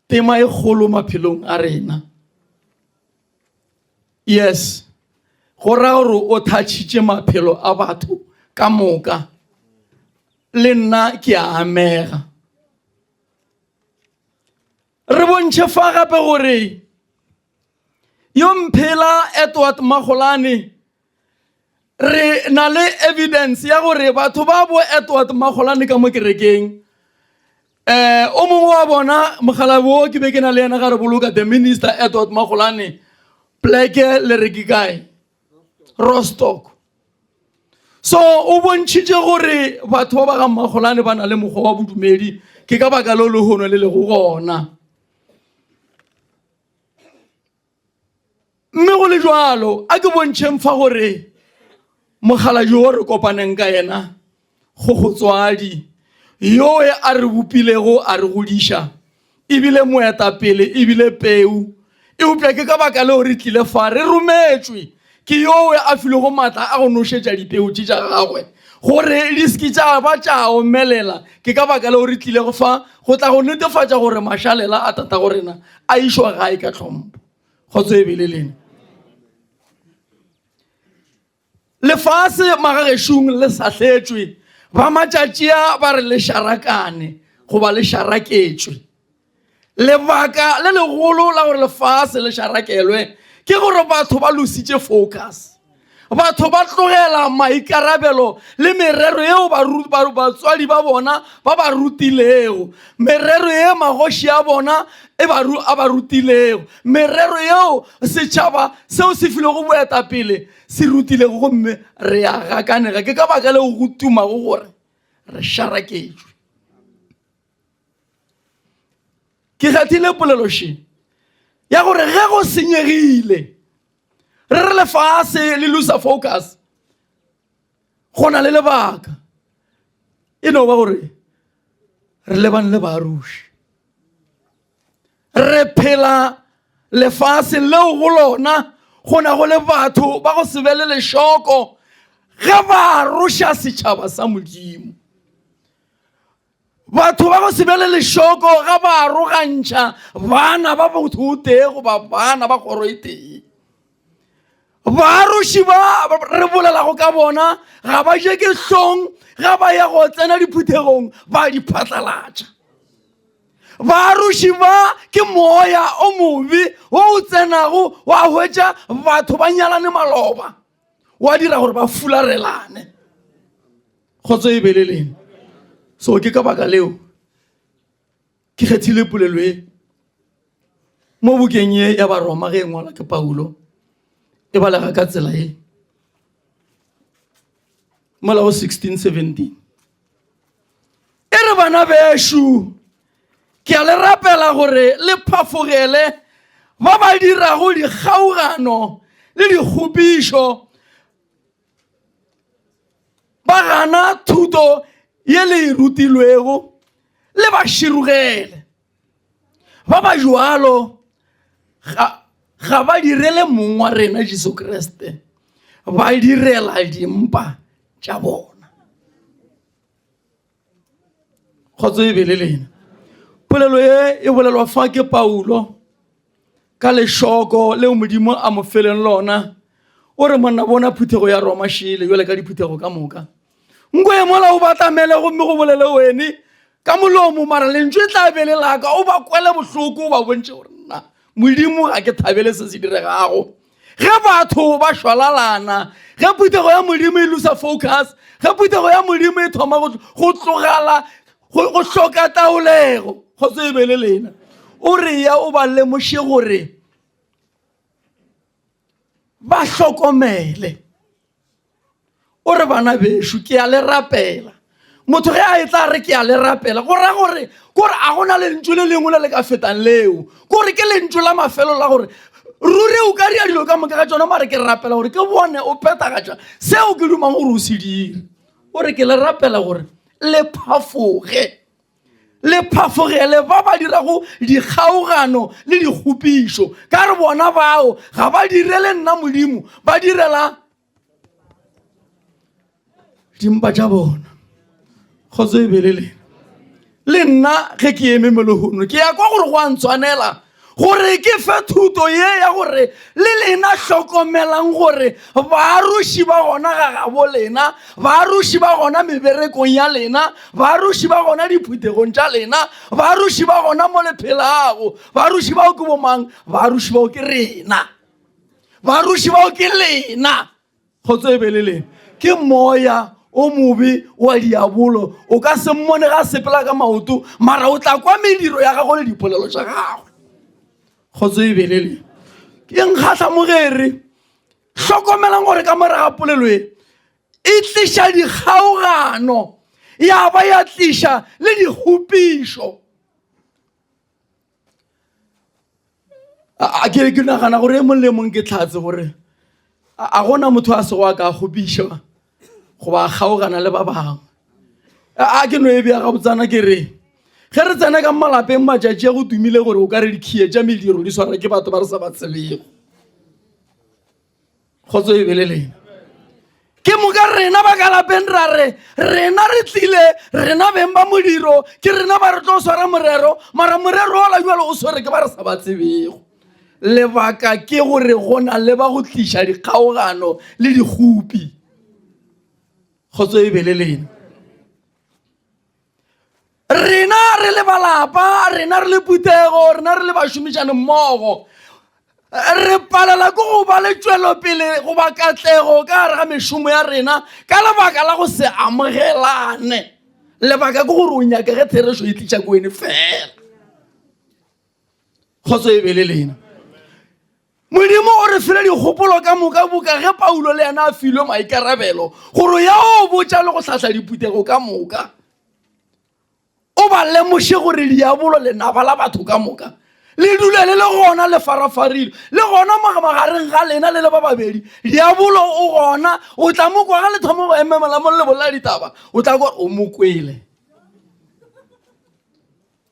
tema e kgolo maphelong a rena. Yes, go ra gore o thatšhitše maphelo a batho ka moka. Le nna ke a amega. Re bontšhe fa gape gore yo Mphela Edward Magolane re na le evidence ya gore batho ba bo Edward Magolane ka mo kerekeng eh o mongwe wa bona mogalabi wo ke be ke na le yena ga re boloka the minister Edward Magolane pleke le re ke kae Rostock so o bontšhitše gore batho ba ba ga Magolane ba na le mokgwa wa bodumedi ke ka baka leo lehono le lego gona Mme go le jwalo, a ke bontšheng fa gore mokgalabje wo re kopaneng ka yena, Kgogotswadi, yoo a re bopilego a re godiša, e bile moetapele, e bile peu. Eupša ke ka baka leo re tlile fa, re rometšwe ke yoo a filwego matla a go nošetša dipeu tše tša gagwe gore di se ke tša ba tša omelela. Ke ka baka leo re tlilego fa go tla go netefatša gore mašalela a tatago rena a išwa gae ka tlhompho. Kgotso e be le lena. Lefase magagešong le sahletšwe, ba matšatši a ba re le šarakane goba le šaraketšwe. Lebaka le legolo la gore lefase le šarakelwe Ke gore batho ba lositše focus. Batho ba tlogela maikarabelo le merero yeo batswadi ba bona ba ba rutilego, merero ye magoši a bona e a ba rutilego, merero yeo setšhaba seo se filego boetapele se rutilego, gomme re a gakanega. Ke ka baka leo go tumago gore re šaraketšwe. Ke kgethile polelo še ya gore ge go senyegile re re lefase le loser focus go na le lebaka e no ba gore re lebane le baaruši re phela lefaseng leo go lona go na go le batho ba go se be le lešoko ge ba aroša setšhaba sa modimo Batho ba go se be le lešoko ga ba arogantšha bana ba motho o tee goba bana ba kgoro e tee. Baaroši ba re bolelago ka bona ga ba je ke hlong ga ba ya go tsena diphuthegong ba di phatlalatša. Baaroši ba ke moya o mobe wo o tsenago wa hwetša batho ba nyalane maloba wa dira gore ba fularelane. Kgotso e be le lena. So ke ka baka leo ke kgethile polelo e mo bukeng ye ya Baroma ge e ngwalwa ke Paulo e balega ka tsela ye mola go 16 17 e re bana bešo ke a le rapela gore le phafogele ba ba dirago dikgaugano le dikgopišo Ba gana thuto ye le e rutilwego, le ba širogele. Ba ba jwalo ga, ga ba direle mong wa rena Jesu Kriste, ba direla dimpa tša bona. Kgotso e be le lena. Polelo ye e bolelwa fa ke Paulo ka lešoko leo Modimo a mo feleng lona. O re monna bona phuthego ya Roma šele jwale ka diphuthego ka moka. Nko e mola o batamele gomme go bolele wene ka molomo mara lentšu e tla be le laka o ba kwele bohloko o ba bontšhe gore nna Modimo ga ke thabele se se diregago. Ge batho ba šwalalana, ge phuthego ya Modimo e losa focus, ge phuthego ya Modimo e thoma go tlogala go hloka taolego, kgotso e be le lena. O re ya o ba lemoše gore ba hlokomele. O re bana bešo ke a le rapela. Motho ge a e tla re ke a le rapela go ra gore kore a gona lentšu le lengwe le le ka fetang leo kore ke lentšu la mafelo la gore ruri o ka ria dilo ka moka ga tšona mare ke rapela gore ke bone o phethagatša seo ke dumang gore o se dire. O re ke le rapela gore le phafoge le phafogele ba ba dirago dikgaogano le dikgopišo ka re bona bao ga ba direle nna Modimo ba direla dimpa tša bona kgotso e be le lena le nna ge ke eme mo lehono ke ya kwa gore go a ntshwanela gore ke fe thuto ye ya gore le lena hlokomelang gore baaroši ba gona ga gabo lena baaroši ba gona meberekong ya lena baaroši ba gona diphuthegong tša lena baaroši ba gona mo le phelago baaroši bao ke bomang baaroši bao ke rena Baruši bao ke lena. Kgotso e be le lena. Ke moya o mobe wa diabolo. O ka se mmone ga sepela ka maoto, mara o tla kwa mediro ya gagwe le dipolelo tša gagwe. Kgotso e be le lena. Ke nkgahla mogere. Hlokomelang gore ka morago ga polelo e e tliša dikgaogano ya ba ya tliša le dikgopišo. A ke ke nagana gore e mong le mong ke tlhatse gore a gona motho a sego a ka kgopiša goba a kgaogana le ba bangwe. A ke no e bea gabotsana ke re ge re tsena ka malapeng matšatši a go tumile gore o ka re dikhiye tša mediro di swara ke batho ba re sa ba tsebego. Kgotso e be le lena. Ke moka rena ba ka lapeng ra re rena re tlile rena beng ba modiro ke rena ba re tlo swara morero mara morero ola jalo o swere ke ba re sa ba tsebego. Lebaka ke gore go na le ba go tliša dikgaogano le dikgopi. Kgotso e be le lena. Rena re le balapa, rena re le phuthego, rena re le bašomišane mmogo. Re palela ke go ba le tšwelopele goba katlego ka gare ga mešomo ya rena ka lebaka la go se amogelane. Lebaka ke gore o nyaka ge therešo e tliša ko wene fela. Kgotso e be le lena. Modimo o re file dikgopolo ka moka boka ge Paulo le yena a filwe maikarabelo gore ya o botša le go hlahla diphuthego ka moka. O ba lemoše gore diabolo lenaba la batho ka moka le dule le le gona le farafarile le gona magareng ga lena le le ba babedi. Diabolo o gona, o tla mo kwa ga le thoma go ememela mo le bolela ditaba, o tla kwa o mo kwele.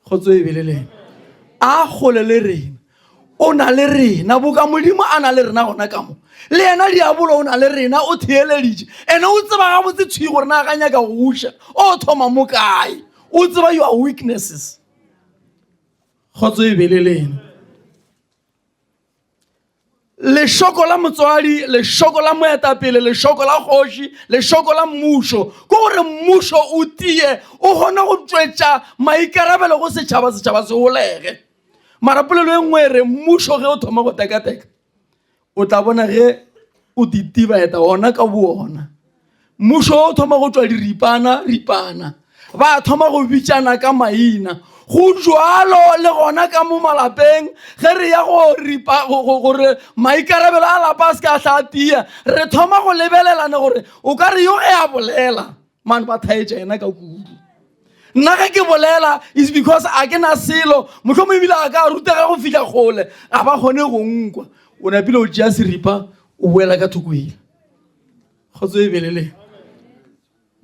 Kgotso e be le lena. A kgole le rena. O na le rena boka Modimo a na le rena gona ka mo. Le yena diabolo o na le rena, o theeleditše. Ene o tseba gabotse thwi gore na ga nyaka go uša, o thoma mo kae. O tseba your weaknesses. Kgotso e be le lena. Lešoko la motswadi, lešoko la moetapele, lešoko la kgoši, lešoko la mmušo, ke gore mmušo o tie, o kgone go tšwetša maikarabelo go setšhaba, setšhaba se holege. Mara polelo e nngwe e re mmušo ge o thoma go tekateka, o tla bona ge o titibaeta ona ka bowona. Mmušo o thoma go tšwa diripana ripana, ba thoma go bitšana ka maina. Go jwalo le gona ka mo malapeng, ge re ya go ripa gore maikarabelo a lapa a se ka hla a tia, re thoma go lebelelana gore o ka re yo ge a bolela, man ba thaetša yena ka kudu. Nna ge ke bolela is because a ke na selo, mohlomongwe ebile a ka rutega go fihla kgole, ga ba kgone go nkwa. O napile o tšea seripa o boela ka thoko ela. Kgotso e belele.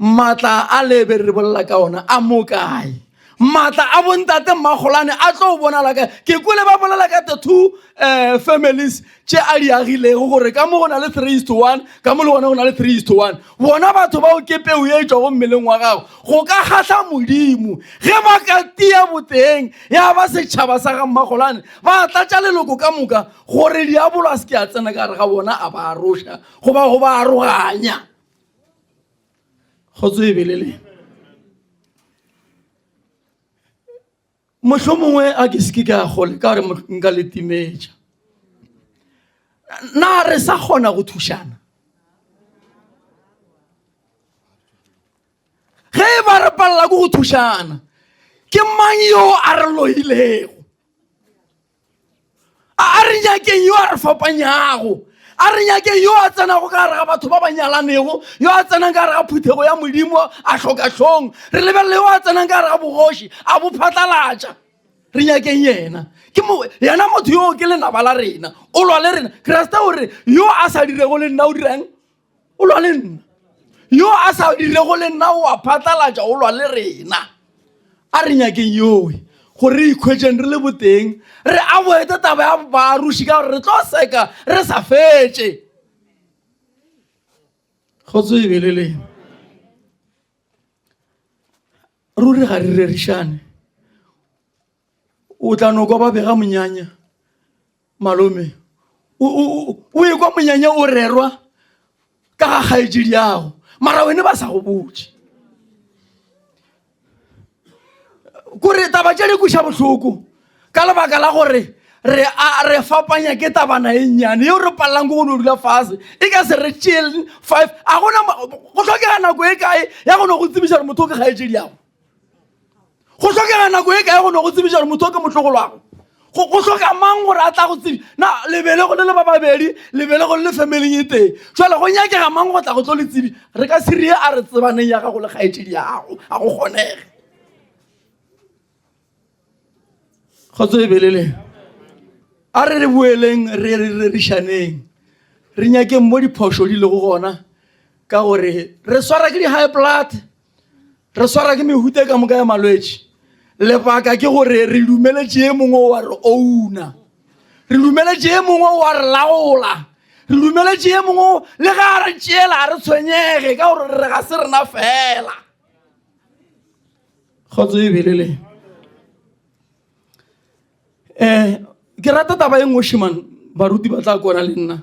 Maatla a lebe re bolela ka ona a mo kae? Maatla a bontate Mmakgolane a tlo bonala kae? Ke kwele ba bolela ka the two uh, families tše a di agilego gore ka mo go na le 3 is to 1, ka mo le gona go na le 3 is to 1. Bona batho bao ke peu ye e tšwago mmeleng wa gago. Go ka kgahla Modimo ge ba ka tia boteng ya ba setšhaba sa ga Mmakgolane ba tlatša leloko ka moka gore diabolo a se ke a tsena ka gare ga bona a ba aroša goba go ba aroganya. Kgotso e be le lena. Mohlomongwe a ke se ke ka kgole ka gore nka le timetša. Na re sa kgona go thušana? Ge e ba re palela ke go thušana, ke mang yo a re loilego? A re nyakeng yo a re fapanyago. A re nyakeng yo a tsenago ka gare ga batho ba ba nyalanego, yo a tsenang ka gare ga phuthego ya Modimo a hloka hlong. Re lebelele yo a tsenang ka gare ga bogoši a bo phatlalatša. Re nyakeng yena. Ke mo, yena motho yoo ke lenaba la rena. O lwa le rena. Kriste o re, yo a sa dirego le nna o dirang? O lwa le nna. Yo a sa dirego le nna o a phatlalatša, o lwa le rena. A re nyakeng yowe gore re ikhwetšeng re le boteng, re avoide taba ya baaroši ka gore re tlo seka re sa fetše. Kgotso e be le lena. Ruri ga re rerišane. O tla no kwa ba bega monyanya. Malome, o, o, o ekwa monyanya o rerwa ka ga kgaetšedi yago, mara wene ba sa go botše. Kore taba tše di kweša bohloko ka lebaka la gore re a re fapanya ke tabana e nnyane yeo re palelang ke go no dula fase e ka se re tšeeleng five a gona go hlokega nako e kae ya go no go tsebiša gore motho o ke kgaetšedi yago. Go hlokega nako e kae go no go tsebiša gore motho o ke motlogolwago? Go, go hloka mang gore a tla go tsebiša? Na le belego le le ba babedi, le belego le le familing e tee. Jwale go nyakega mang go tla go tlo le tsebiša? Re ka se rie a re tsebaneng ya gago le kgaetšedi ya gago, ga go kgonege. Kgotso e be le lena. A re re boeleng re re rerišaneng, re nyakeng mo diphošo di lego gona, ka gore re swara ke di-high blood. Re swara ke mehuta ka moka ya malwetši. Lebaka ke gore re dumeletše ye mongwe wa re ouna. Re dumeletše ye mongwe wa re laola. Re dumeletše ye mongwe le ga a re tšeela a re tshwenyege ka gore re ga se rena fela. Kgotso e bele le. Eh, ke rata taba e nngwe Shimane, baruti ba tla kwana le nna.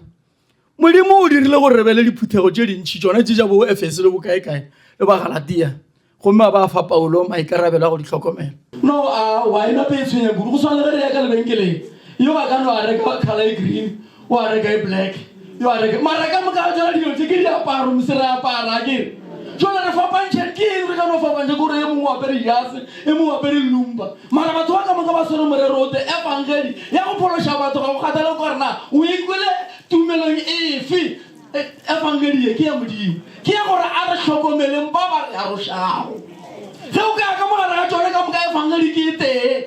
Modimo o dirile gore re be le diphuthego tše dintši, tšona tše tša bo Efeso le bokaekae le ba Galatia, gomme a ba fa Paulo maikarabelo a go di hlokomela. No, a wa e nape e tshwenya kudu, go swana le ge re ya ka lebenkeleng. Yo a ka no a reka colour e green, o a reka e black, yo a reka mara ka moka ga tšona dilo tše ke diaparo mose re apara a kere. Jwale re fapantšha ke eng re ka no fapantšha ke gore e mongwe o apere jase, e mongwe o apere lumba. Mara batho ba ka moka ba swere morero o tee, efangedi ya go phološa batho ga go kgathale gore na o ikwele tumelong efe. Efangedi ye ke ya Modimo, ke ya gore a re hlokomeleng ba ba re arošago. Ge o ka ya ka mogare ga tšone ka moka efangedi ke e tee.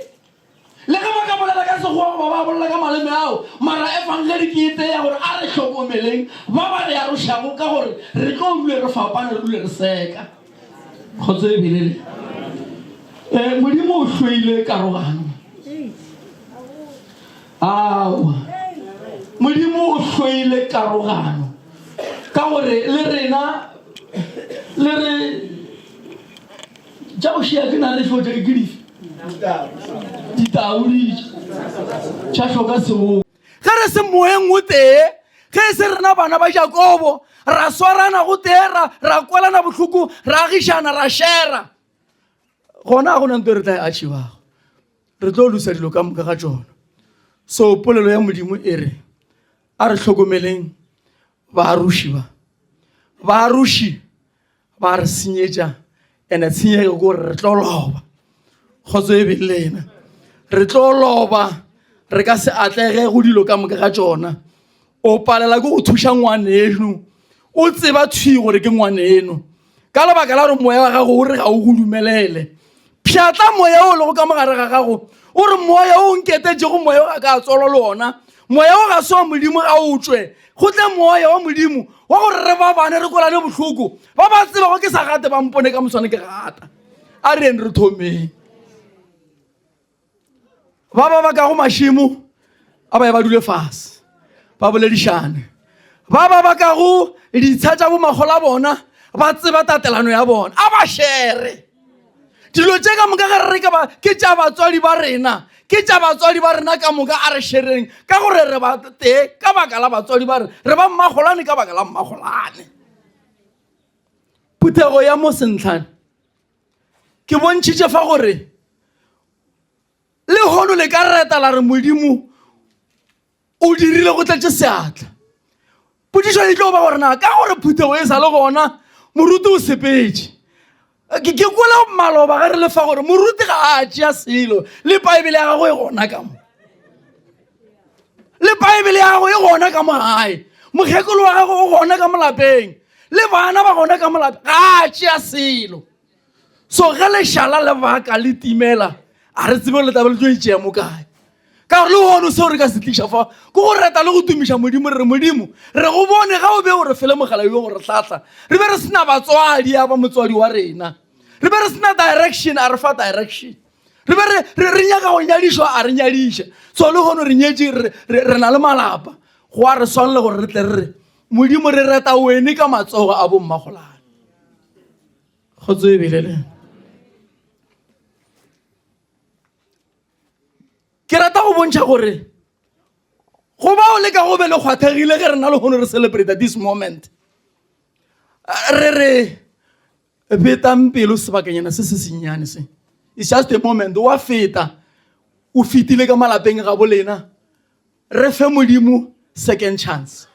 Le ge ba ka bolela ka Sekgowa goba ba bolela ka maleme ao, mara Efangedi ke e tee ya gore a re hlokomeleng ba ba re arošago ka gore re tlo dule re fapana, re dule re seka. Kgotso e belele. E, Modimo o hloile karogano. Aowa. Modimo o hloile karogano ka gore le rena le re Tša go šia ke na le hlotša ke dife? Ditau di tša hloka seoka. Ge re se moyeng o tee, ge e se rena bana ba Jakobo, ra swarana go tee, ra, ra kwelana bohloko, ra agišana, ra shera, gona ga go na nto e re tla e achivago. Re tlo lusa dilo ka moka ga tšona. So polelo ya Modimo e re, a re hlokomeleng baaroši ba. Baaroši ba re senyetša ene tshenyego ke gore re tlo loba kgotso e beng lena re tlo loba re ka se atlege go dilo ka moka ga tšona o palela ke go thuša ngwaneno o tseba thwi gore ke ngwaneno ka lebaka la gore moya wa gago o re ga o go dumelele pšhatla moya o lego ka mogare ga gago o re moya o nketetšego moya o ga ka tswalwa le ona moya o ga se wa modimo ga o tšwe go tle moya wa modimo wa gore re ba bane re kolane bohloko ba ba tsebago ke sa gate ba mpone ka moswane ke gata a re eng re thomeng ba ba bakago mašemo a ba ye ba dule fase ba boledišane ba ba bakago ditsha tša bomakgolo a bona ba tseba tatelano ya bona a ba shere dilo tše ka moka ge re re ba ke tša batswadi ba rena ke tša batswadi ba rena ka moka a re shereng ka gore re ba tee ka baka la batswadi ba rena re ba mmagolane ka baka la mmagolane phuthego ya mo sentlhane ke bontšhitše fa gore lehono le ka reta la re modimo o dirile go tletše seatla potšišo e tlo ba gore na ka gore phuthego e sa le gona moruti o sepetše ke ke kwele maloba ge re le fa gore moruti ga a tšea selo le paebele ya gagwe e gona ka mo le paebele ya gagwe e gona ka mo gae mokgekolo wa gagwe o gona ka mo lapeng le bana ba gona ka mo lapeng ga a tšea selo So ge lešala le baka le timela, a re tsebe le tlabe le tlo e tšea mo kae. Ka gore le hono seo re ka se tliša fa ke go reta le go tumiša Modimo re re Modimo re go bone ga o be o re fele mogala yo go re hlahla. Re be re sena batswadi ya ba motswadi wa rena. Re be re sena direction a re fa direction. Re be re re re nyaka go nyadišwa a re nyadiša. So le hono re nyetše re re na le malapa. Go a re swanela gore re tle re re Modimo re reta wene ka matsogo a bommagolane. Kgotso e bile le. Ke rata go bontšha gore go bao le ka go be le kgwathegile ge rena le gono re celebrate this moment. Re re betang pelo sebakanyana se se sennyane se. It's just a moment wa feta o fetile ka malapeng ga bolena. Re fe Modimo second chance.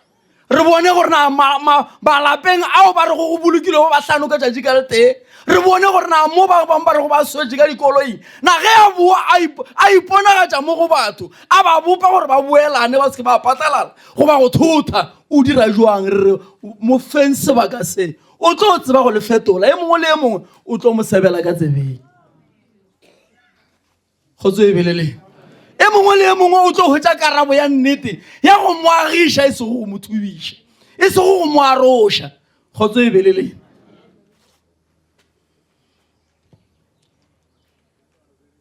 Re bone gore na ma, ma, malapeng ao ba rego go bolokilwe ba bahlano ka tšatši ka letee, re bone gore na mo ba bangwe ba rego ba swetše ka dikoloing, na ge a boa a, ip, a iponagatša mo go batho, a ba bopa gore ba boelane ba se ke ba patlalala goba go thotha, o dira jwang? Re re mo feng sebaka se, o tlo tseba go le fetola, e mongwe le e mongwe o tlo mo sebela ka tsebeng. Kgotso e bele le e mongwe le e mongwe o tlo hwetša karabo ya nnete ya go mo agiša e sego go mo thubiša e sego go mo aroša. Kgotso e bele le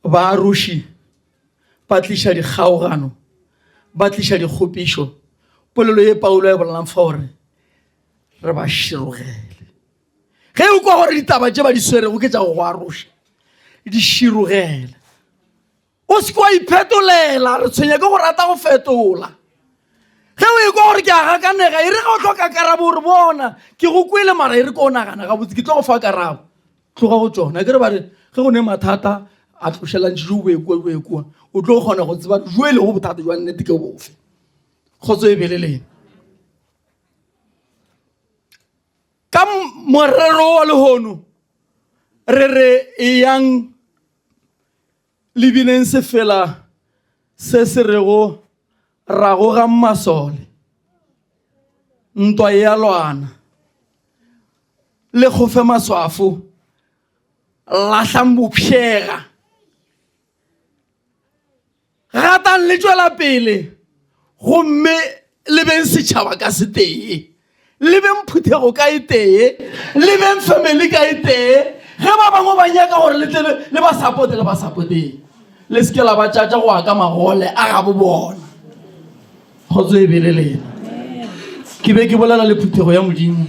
baaroši ba tliša dikgaogano ba tliša dikgopišo polelo ye Paulo a e bolelang fa gore re ba širogele Ge o kwa gore ditaba tše ba di swerego ke tša go go aroša, di širogele. O se ke wa iphetolela, re tshwenya ke go rata go fetola. Ge o ekwa gore ke a gakanega, e re ge o hloka karabo o re bona, ke go kwele mara e re ko o nagana gabotse, ke tlo go fa karabo. Tloga go tšona. Ke re ba re ge go ne mathata. a tlošelantše jo bo ekua jo ekua o tlo kgona go tseba jo e lego bothata jwa nnete ke bofe kgotso e be le lena ka morero wa lehono re re eyang le bineng sefela se se rego ragogang masole ntwa e a lwana le kgofe maswafo lahlang bopšhega Gatang le tšwela pele gomme le beng setšhaba ka setee, le beng phuthego ka e tee, le beng family ka e tee. Ge ba bangwe ba nyaka gore le tle le ba supporte, le ba supporteng. Le se ke la ba tšatša go ya ka magole a gabo bona. Kgotso e be le lena. Ke be ke bolela le phuthego ya Modimo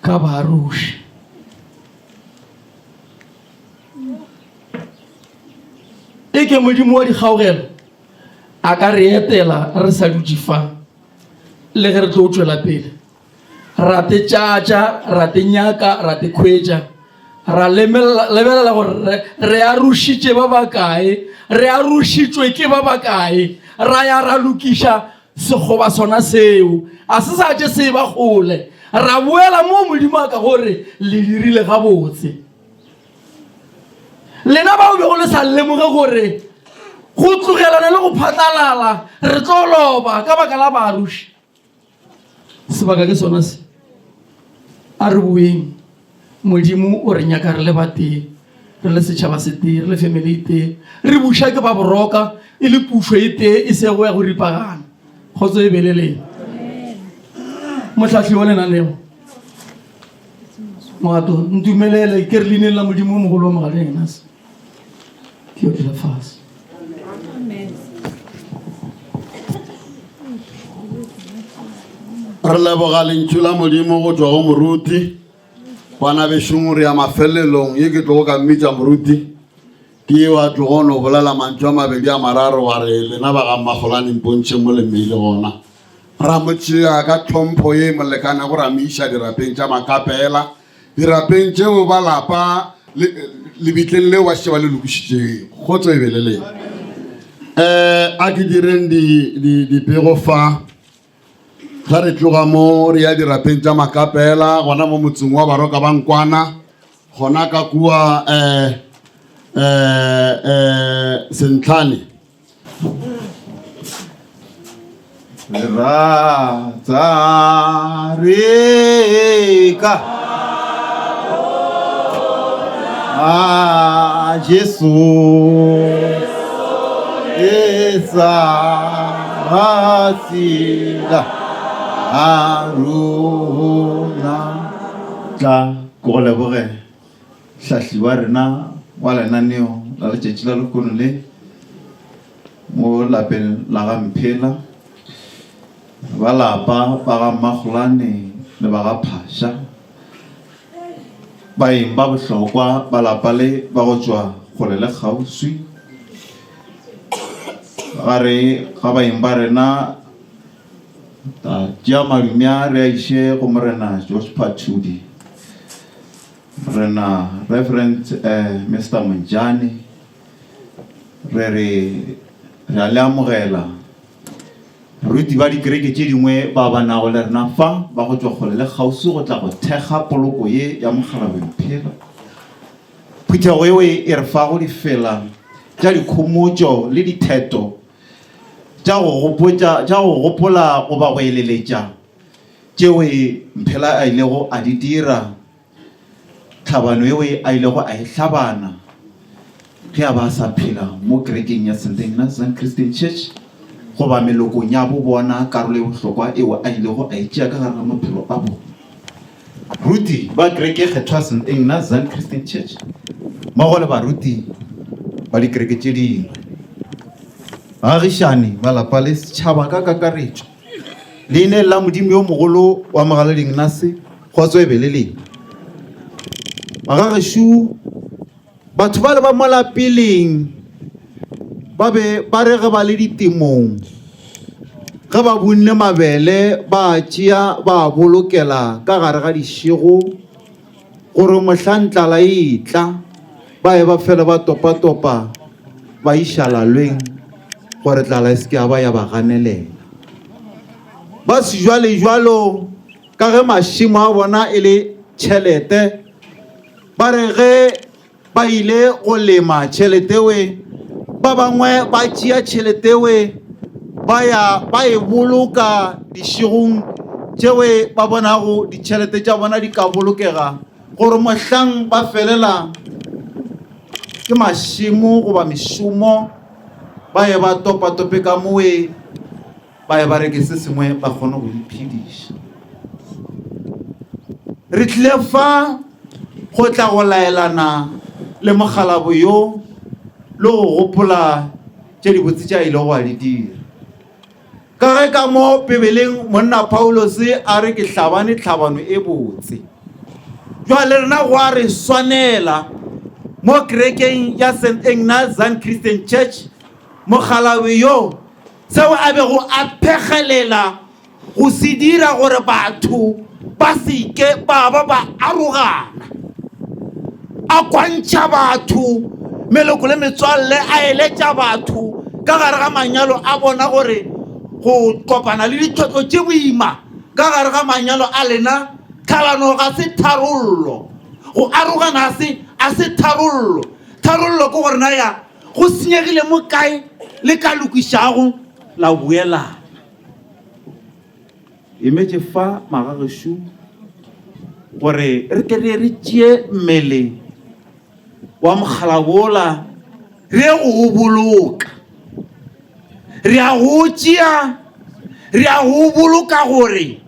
ka baaroši. E ke Modimo wa dikgaogelo a ka re etela re sa dutše fa, le ge re tlo tšwela pele ra te tšatša, ra te nyaka, ra te khwetša, ra lebelela gore re arošitše ba bakae, re arošitšwe ke ba bakae, ra ya ra lokiša sekgoba sona seo, a se sa tše se ba kgole, ra boela moo Modimo a ka gore le dirile gabotse. Lena bao bego le sa lemoge gore go tlogelana le go phatlalala re tlo loba ka baka la baaroši, sebaka ke sona se. A re boeng, Modimo o re nyaka re le batee, re le setšhaba setee, re le family e tee, re buša ke ba boroka e le pušo e tee e sego ya go ripagana. Kgotso e be le lena. Mohlahli wa lenaneo. Mogato, ntumelele ke re leineng la Modimo o mogolo wa mogaleng Ignasi, ke yo dula fase. Re leboga lentšu la Modimo go tšwa go moruti. Bana bešong re ya mafelelong ye ke tlogo ka mmitša moruti ke eo a tlogo no bolela mantšu a mabedi a mararo wa re lena ba ga Mmakgolane mpontšheng mo le mmeile gona. Ra mo tšea ka tlhompho ye e mo lekanego ra mo iša dirapeng tša Makapela, dirapeng tšeo ba lapa le, lebitleng leo ba šetše ba le lokišitšego. Kgotso e be le lena. Um a ke direng di, di, dipego fa. Ge re tloga mo re ya dirapeng tša Makapela, gona mo motseng wa Baroka ba Nkwana, gona ka kua um um um Sentlhane. Reka Ah Jesu Esa Asila Aruna Tla ko go leboge hlahli wa rena wa lenaneo la letšatši la lehono le mo lapeng la ga Mphela, ba lapa ba ga Mmakgolane le ba ga Phasha, baeng ba bohlokwa ba lapa le ba go tšwa kgole le kgauswi. Gare ga baeng ba rena ta tšea madume a re a iše go Morena George Phathudi, Morena Reverend Mister Monjane, Re re re a le amogela, baruti ba dikereke tše dingwe ba ba nago le rena fa, ba go tšwa kgole le kgauswi go tla go thekga poloko ye ya Mokgalabje Mphela. Phuthego yeo e re fago difela tša dikhomotšo le ditheto tša go gopotša, tša go gopola goba go eleletša tšeo Mphela a ilego a di dira. Tlhabano yeo a ilego a e hlabana ge a ba a sa phela mo kerekeng ya St. Ignatius Christian Church goba melokong ya bo bona karolo e bohlokwa eo a ilego a e tšea ka gare ga maphelo a bona. Ruti ba kereke e kgethwa St. Ignatius Christian Church mmogo le baruti ba dikereke tše dingwe, baagišani ba lapa le setšhaba ka kakaretšo, leineng la Modimo yo mogolo wa Mogaladi Ignase, Kgotso e be le lena. Magagešo, batho bale ba mola peleng ba be ba re ge ba le ditemong, ge ba bunne mabele ba a tšea ba a bolokela ka gare ga dišego gore mohlang tlala e etla. Ba ye ba fele ba topatopa ba iša lalweng gore tlala e se ke ya ba ya ba ganelela. Ba sejwalejwalo ka ge mašemo a bona e le tšhelete, ba re ge ba ile go lema tšheletewe, ba bangwe ba tšea tšheletewe ba ya ba e boloka dišegong tšewe ba bonago ditšhelete tša bona di ka bolokega gore mohlang ba felela ke mašemo goba mešomo ba ye ba topatope ka mowe ba ye ba reke se sengwe ba kgone go iphediša. Re tlile fa go tla go laelana le mokgalabo yo le go gopola tše dibotse tše a ilego a di dira. Ka ge ka mo Bibeleng monna Paulose a re ke hlabane tlhabano e botse. Jwale rena go a re swanela mo kerekeng ya St. Ignaz Zion Christian Church mokgalabje yo seo a bego a phegelela go se dira gore batho ba se ke ba ba ba arogana, a kwantšha batho, meloko le metswalle, a eletša batho ka gare ga manyalo a bona gore go kopana le ditlhotlo tše boima ka gare ga manyalo a lena, tlhalano ga se tharollo, go arogana a se tharollo. Tharollo ke gore na ya go senyegile mo kae le ka lokišago la boelana. Emetše fa magagešo gore re ke re re tšee mmele wa mokgalabola re ye go o boloka. Re ya go o tšea, re ya go o boloka gore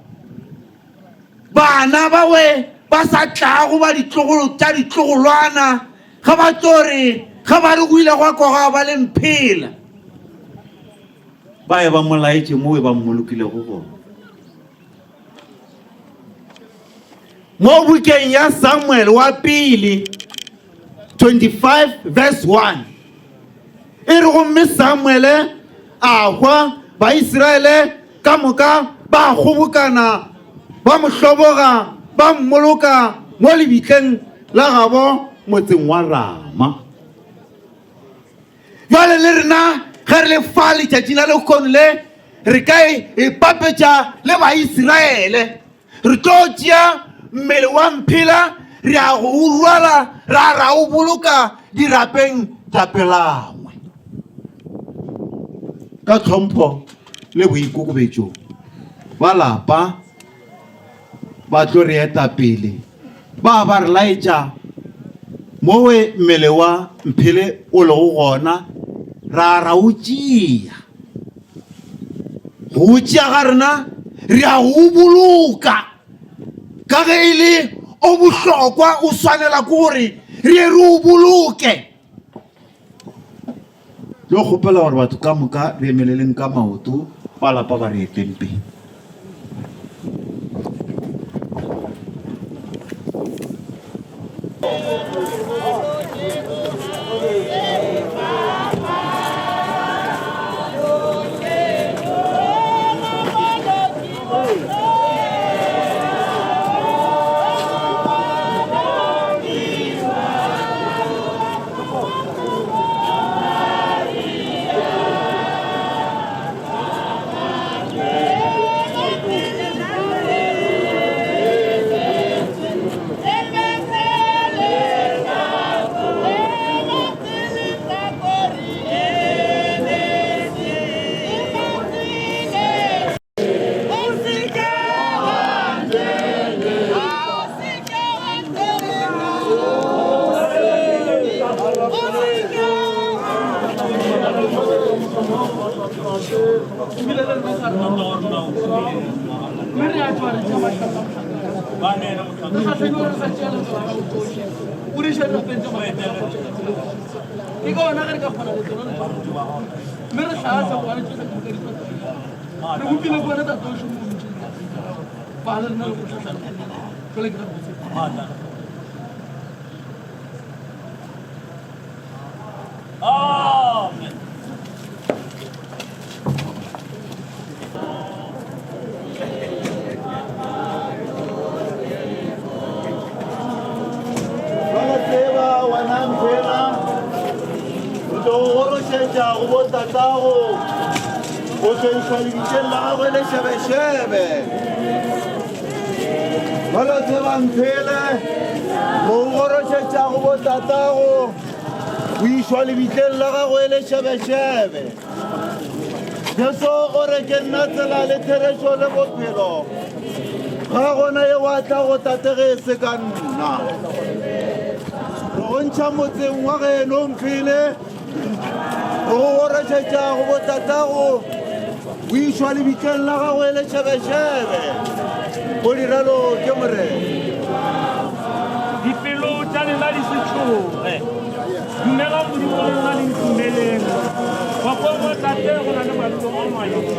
bana bawe ba sa tlago ba ditlogolo tša ditlogolwana ge ba tlo re ge ba re go ile gwa kwa gwa ba le mphela. Ba ye ba mo laetše moo ba mmolokilego gona. Mo bukeng ya Samuel wa pele 25 verse 1 e re gomme Samuele a hwa, Baisiraele ka moka ba kgobokana ba mo hloboga ba mmoloka mo lebitleng la gabo motseng wa Rama. Bjale le rena ge re le fa letšatši la lehono le, re ka ipapetša le Baisiraele. Re tlo tšea mmele wa mphela re ya go o rwala ra ra o boloka dirapeng tša pelangwe. Ka tlhompho le boikokobetšo ba lapa ba tlo re eta pele ba ba re laetša mowe mmele wa Mphele o lego gona, ra ra o tšea. Go o tšea ga rena re a go o boloka ka ge e le o bohlokwa, o swanela ke gore re ye re o boloke. Tlo kgopela gore batho ka moka re emeleleng ka maoto, ba lapa ba re eteng pele. Ba tseba wena Mphela. gorošetša go bo tatago, o tlo išwa lebitleng la gagwe le šebešebe. Balo tseba mphele, go gorošetša go bo tatago, o išwa lebitleng la gagwe le šebešebe. Jesu o re ke nna tsela le therešo le bophelo. Ga gona ye wa tla go tate ge e se ka nna. Re go ntšha motseng wa geno mphele, re go gorošetša go botatago, o išwa lebitleng la gagwe le šebešebe. Go diralo ke Morena. Dipelo tša lena di se tšhoge. Dumelang Modimo le nna le ntumeleng. Ngwakong wa Tate go na le madulo a mantši.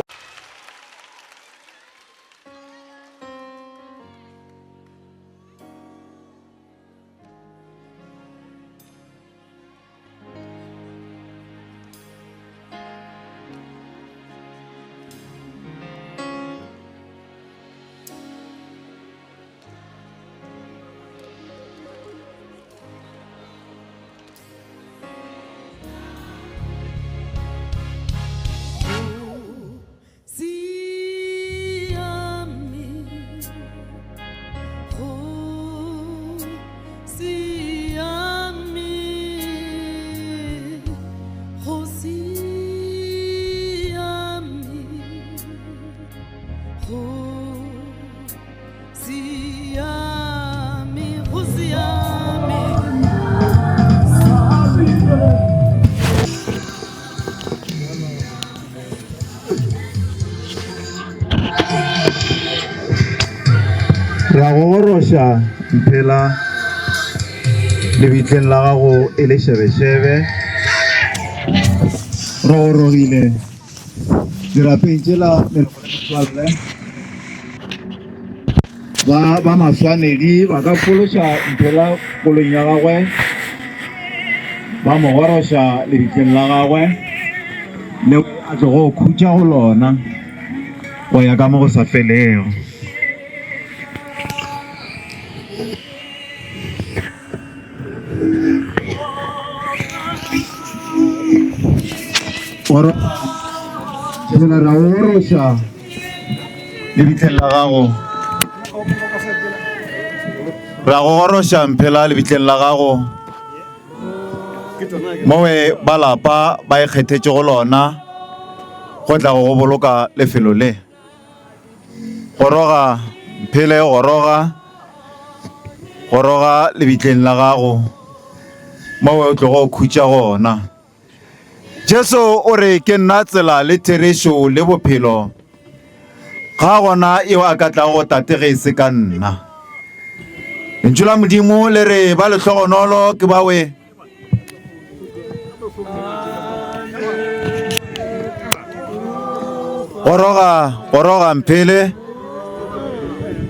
Re a go goroša Mphela lebitleng la gago e le šebešebe. Re gorogile dirapeng tšela meloko le metswalle ba ba maswanedi ba ka fološa Mphela koloing ya gagwe ba mo goroša lebitleng la gagwe leo a tlogo khutša go lona go ya ka mo go sa felego. Tsela ra goroša lebitleng la gago. Ra go goroša Mphela lebitleng la gago. Mowe ba lapa ba ikgethetše go lona go tla go go boloka lefelo le. Goroga, Mphele, goroga, goroga lebitleng la gago, mowe o tlogo khutša gona. Jesu o re, Ke nna tsela le therešo le bophelo, ga gona eo a ka tlago go Tate ge e se ka nna. Lentšu la Modimo le re, Ba lehlogonolo ke bawe Goroga, goroga Mphele.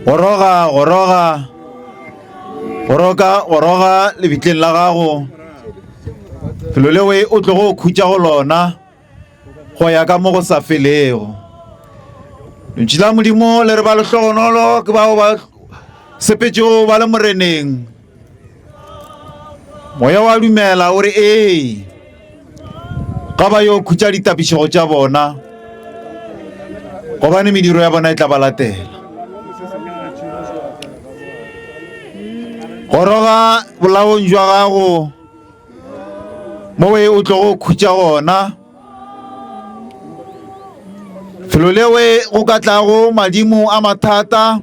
Goroga, goroga. Goroka, goroga lebitleng la gago. Felo lewe o tlogo khutša go lona go ya ka mo go sa felego. Lentšu la Modimo le re ba lehlogonolo ke bao ba sepetšego ba le moreneng. Moya wa dumela o re ee, ga ba yo khutša ditapišego tša bona, gobane mediro ya bona e tla ba latela. Goroga bolaong jwa gago mowe o tlogo khutša gona, felo lewe go ka tlago madimo a mathata.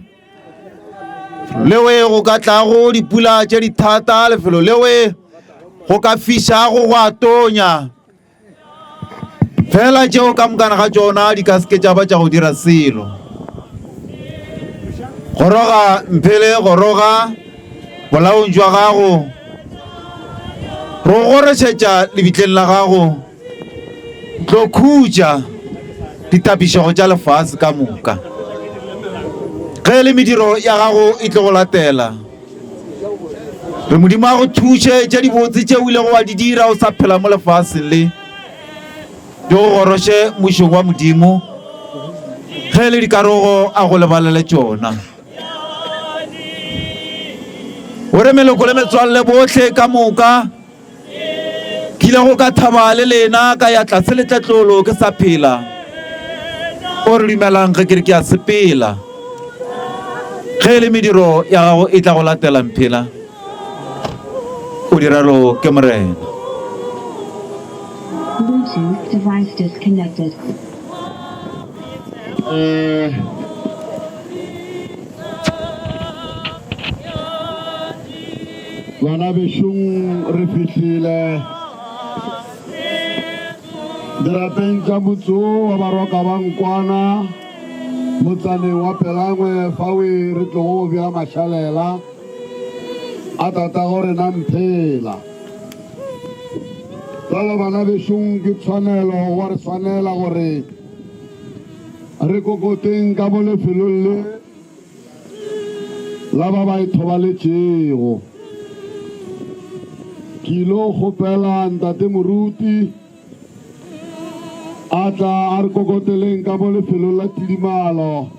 Lewe go ka tlago dipula tše dithata, lefelo lewe go ka fišago gwa tonya. Fela tšeo ka mokana ga tšona di ka se ke tša ba tša go dira selo. Goroga, Mphele, goroga bolaong jwa gago. Re go gorošetša lebitleng la gago. Tlo khutša ditapišego tša lefase ka moka. Ge e le mediro ya gago e tlo go latela. Re Modimo a go thuše tše dibotse tše o ilego wa di dira o sa phela mo lefaseng le, di go goroše mmušong wa Modimo. Ge e le dikarogo a go lebalele tšona. O re meloko le metswalle bohle ka moka. Kilego ka thaba le lena ka ya tlase le tletlolo ke sa phela. O re dumelang ge ke re ke a sepela. Ge e le mediro ya gago e tla go latela Mphela. O diralo ke Morena. Bluetooth device disconnected. Eh, Bana bešong re fihlile dirapeng tša motse wo wa Baroka ba Nkwana motsaneng wa Pelangwe fawe re tlogo go bea mašalela a tatago rena Mphela. Bjale bana bešong ke tshwanelo gwa re swanela gore re kokoteng ka mo lefelong le la ba ba ithobaletšego. Ke ilo kgopela ntate moruti a tla a re kokoteleng ka mo lefelong la tidimalo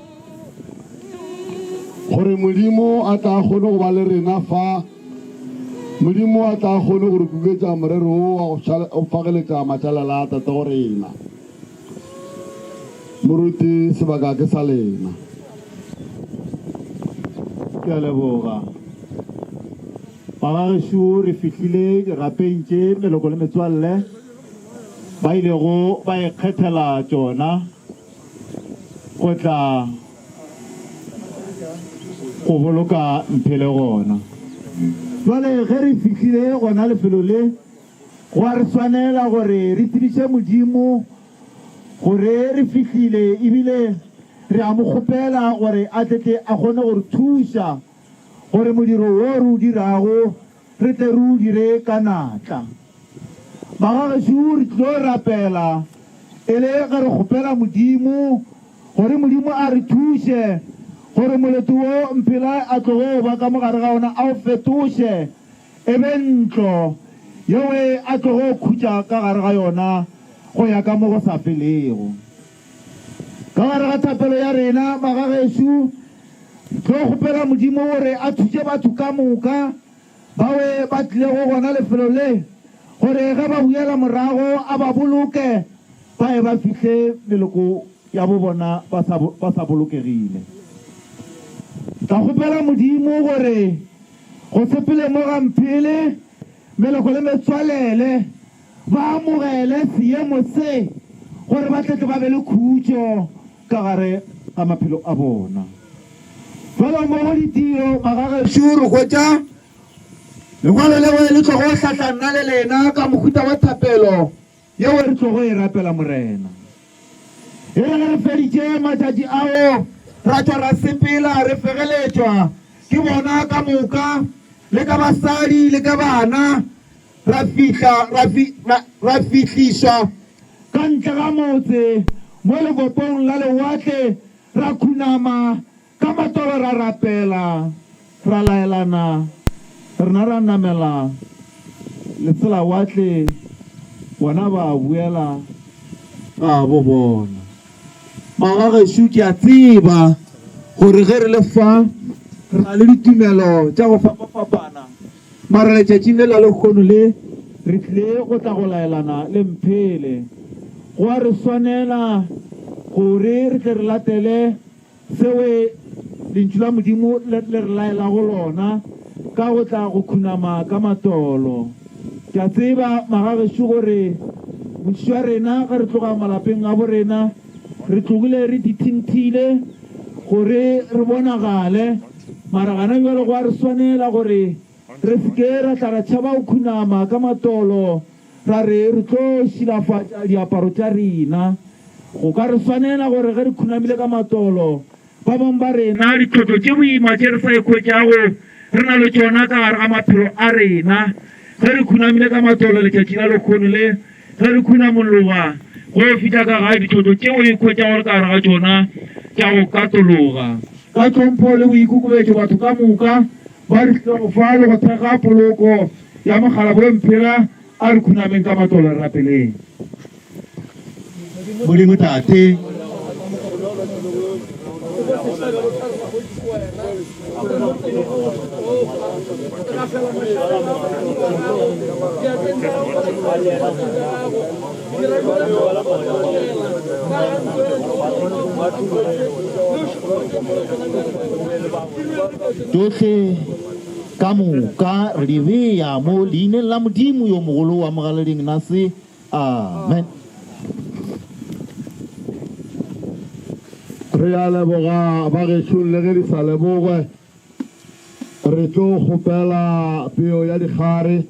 gore Modimo a tla kgone go ba le rena fa. Modimo a tla kgone go re kuketša morero wo wa go fageletša matšalela a tate go rena. Moruti, sebaka ke sa lena. Ke a leboga. Bagagešo, re fihlile dirapeng tše meloko le metswalle ba ilego ba ikgethela tšona go tla go boloka Mphele gona. Bjale ge re fihlile gona lefelo le, Go a re swanela gore re tsebiše Modimo gore re fihlile ebile re a mo kgopela gore a tle tle a kgone go re thuša gore modiro wo re o dirago re tle re o dire ka natla. Magagešo re tlo rapela e le ge re kgopela Modimo gore Modimo a re thuše gore molete wo Mphela a tlogo ba ka mo gare ga ona a o fetoše E be ntlo yeo a tlogo khutša ka gare ga yona go ya ka mo go sa felego. Ka gare ga thapelo ya rena, magagešo, re tlo kgopela Modimo gore a thuše batho ka moka bawe ba tlilego gona lefelo le, gore ge ba boela morago a ba boloke ba ye ba fihle meloko ya bo bona ba sa, ba sa bolokegile. Re tla kgopela Modimo gore Go sepele mo ga Mphele, meloko le metswalele ba amogele seemo se gore ba tle tle ba be le khutšo ka gare ga maphelo a bona. Fela mo go ditiro, magagešo, re hwetša lengwalo leo le tlogo hlahla nna le lena ka mohuta wa thapelo yeo re tlogo e rapela Morena. E re ge re feditše matšatši ao, ra tšwa ra sepela re fegeletšwa ke bona ka moka, le ka basadi le ka bana, ra fihla ra, ra, ra fihlišwa ka ntle ga motse mo lebopong la lewatle, ra khunama Ka matolo ra rapela, ra laelana, rena ra namela leselawatle, bona ba boela gabo bona. Magagešo, ke a tseba gore ge re le fa re na le ditumelo tša go fapafapana, mara letšatšing le la lehono le re tlile go tla go laelana le Mphele. Go a re swanela gore re tle re latele Seo Lentšu la Modimo le re laelago lona ka go tla go khunama ka matolo. Ke a tseba, magagešo, gore bontši bja rena ge re tloga malapeng a borena, re tlogile re dithinthile gore re bonagale, mara gana bjale go a re swanela gore re se ke ra tla ra tšhaba go khunama ka matolo. Ra re re tlo šilafatša diaparo tša rena. Go ka re swanela gore ge re khunamile ka matolo, ba bangwe ba rena ditlhotlo tše boima tše re sa ikhwetšago re na le tšona ka gare ga maphelo a rena, ge re khunamile ka matolo letšatši la lehono le, ge re khunamologa go yo fihla ka gae, ditlhotlo tše o ikhwetšago re ka gare ga tšona tša go katologa. Ka tlhompho le boikokobetšo batho ka moka ba re tlilego fa le go thekga poloko ya mokgalabwe Mphela, a re khunameng ka matolo re rapeleng. Modimo Tate, boloka. Re gafela mašaledi a maphelo a gago diatleng tša gago tša diatleng tša gago. Dira dilo tša go lokela ka ga ntlo e Tšohle ka moka re di bea mo leineng la Modimo yo mogolo wa Mogalading Nase. Amen. Re a leboga bagešo le ge di sa lebogwe. Re tlo kgopela peo ya dikgare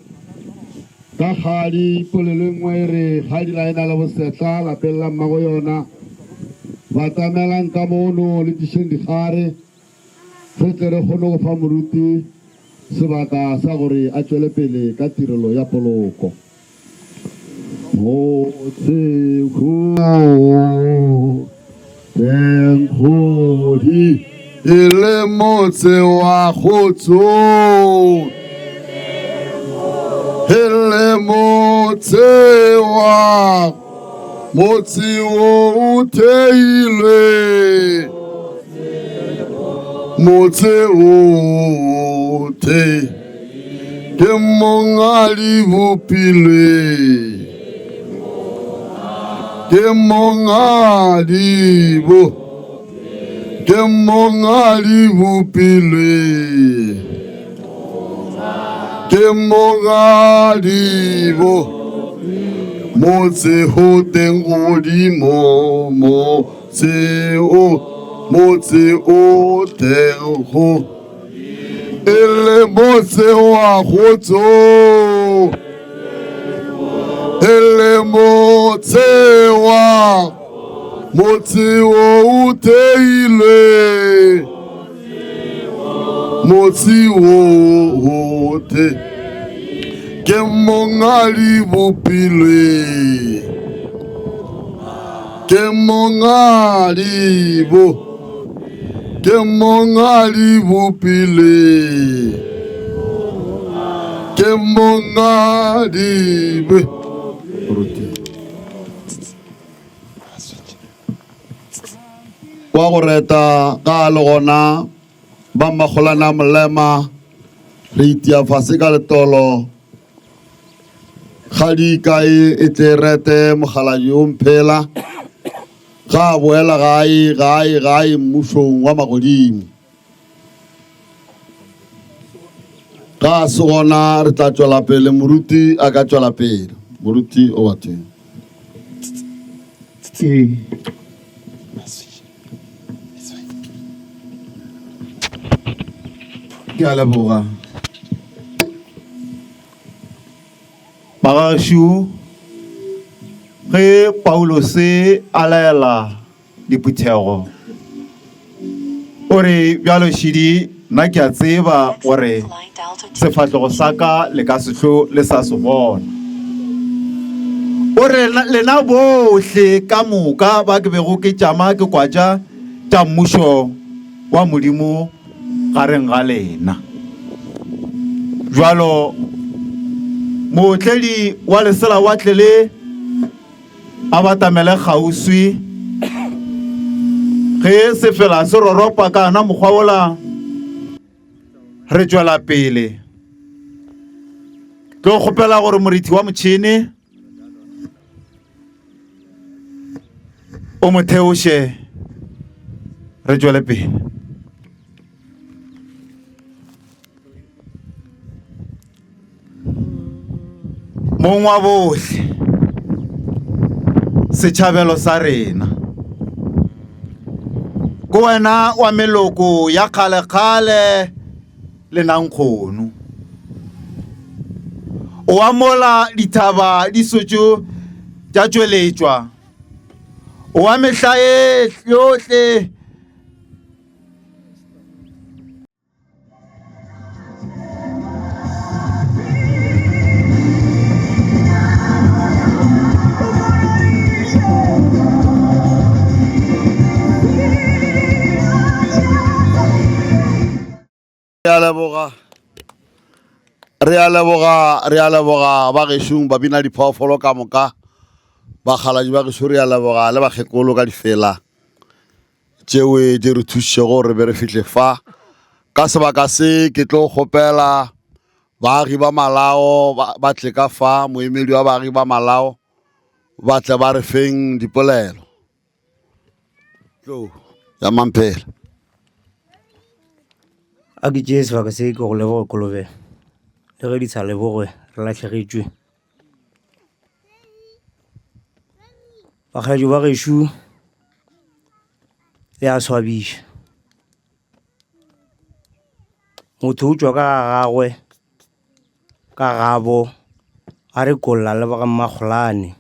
ka kgadi. Polelo e nngwe e re kgadi ga e na le bosetla lapeng la mmago yona. Batamelang ka mono le tlišeng dikgare re tle re kgone go fa moruti sebaka sa gore a tšwele pele ka tirelo ya poloko. Motse o teng kgodi e le motse wa kgotso e le motse wa motse wo o theilwe motse o the Ke mong a di bopilwe. Ke mong a di bo. Ke mong a di bopilwe. Ke mong a di bo. Motse ho teng godimo motse o motse o teng go E le motse wa kgotso, e le motse wa motse o o theilwe, motse o o the ke monga di bopilwe, ke monga di bo. Ke monga di bopile. Ke monga di be. Kwa go reta ga le gona ba makgolana molema re itia fase ka letolo ga di kae e tle rete mogalaji o mphela Ga a boela gae, gae, gae mmušong wa magodimo. Ga a se gona, re tla tšwela pele. Moruti a ka tšwela pele. Moruti o bathong. Ee. Ke a leboga. Bagaešo, ge Paulose a laela diphuthego, o re, Bjalo šidi, nna ke a tseba gore sefahlogo sa ka le ka se hlo le sa se bona. O re, Lena bohle ka moka ba ke bego ke tšama ke kwatša tša mmušo wa Modimo gareng ga lena. Bjalo mootledi wa leselawatle le a batamele kgauswi ge sefela se roropa ka ona mokgwa wola, re tšwela pele. Tlo kgopela gore morithi wa motšhene o mo theoše re tšwele pele. Mong wa bohle, setšhabelo sa rena, ke wena wa meloko ya kgalekgale le nankgono. O amola dithaba di sotšo tša tšweletšwa, o wa mehla ye yohle. Re a leboga, re a leboga, re a leboga ba gešong ba bina diphoofolo ka moka, bakgaladi ba gešo re a leboga le bakgekolo ka difela tšewe di re thušitšego gore re be re fihle fa. Ka sebaka se ke tlo kgopela baagi ba Malao ba tle ka fa, moemedi wa baagi ba Malao ba tle ba re feng dipolelo. Tlo ya Mamphela. A ke tšee sebaka se ke go leboge Kolobe, le ge di sa leboge re lahlegetšwe. Bakgalabje ba gešo le a swabiša. Motho o tšwa ka ga gagwe, ka gabo a re kolla le ba ga mmakgolane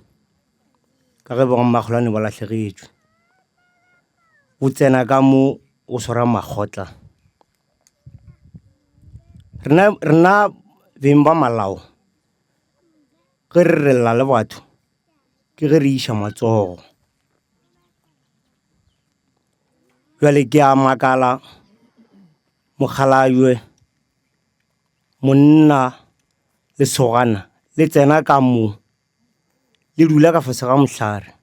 ka ge ba ga mmakgolane ba lahlegetšwe. O tsena ka mo o swara makgotla. Rena, rena beng ba malao ge re re lla le batho ke ge re iša matsogo. Bjale ke a makala mokgalabje, monna, lesogana le tsena ka mo le dula ka fase ga mohlare.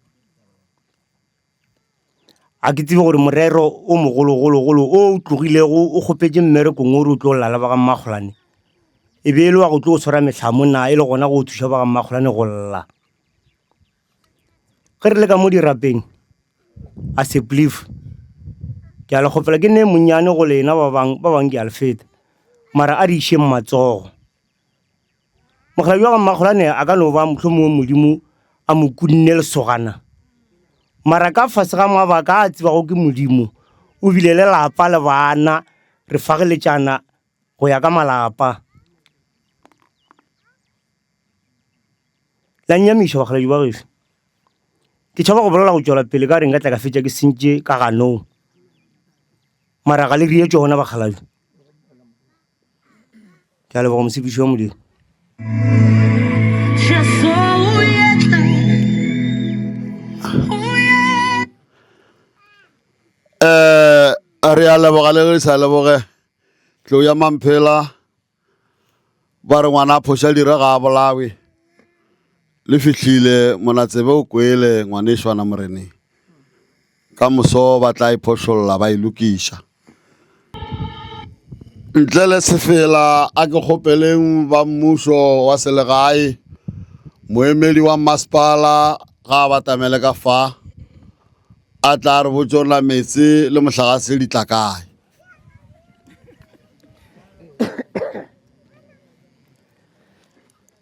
Ga ke tsebe gore morero o mogologologolo o o tlogilego o kgopetše mmerekong o re o tlo lla le ba ga mmakgolane e be e le wa go tlo swara mehlamo na e le gona go thuša ba ga mmakgolane go lla. Ge re le ka mo dirapeng a se plief ke a le kgopela ke nne monnyane go lena ba bang ba bang ke a le feta mara a re išeng matsogo. Mokgalabje wa ga Mmakgolane a ka no ba mohlomongwe Modimo a mo kunne lesogana mara ka fase ga mabaka a tsebago ke Modimo o bile le lapa le bana re fageletšana go ya ka malapa. La nnyamiša bakgalabje ba gešo. Ke tšhaba go bolela go tšwela pele ka re nka tla ka fetša ke sentše ka ganong mara ga le rie tšona bakgalabje. Ke a leboga mosepediši wa Modimo. Eh, re a leboga le ge sa leboge tlou ya mamphela ba re ngwana a phoša dira ga a bolawe le fihlile monatsebe o kwele ngwanešwana moreneng Ka moso ba tla e phošolla ba e lokiša. Ntle le sefela a ke kgopeleng ba mmušo wa selegae, moemedi wa mmasepala ga a batamele ka fa, a tla re botše gore na meetse le mohlagase di tla kae.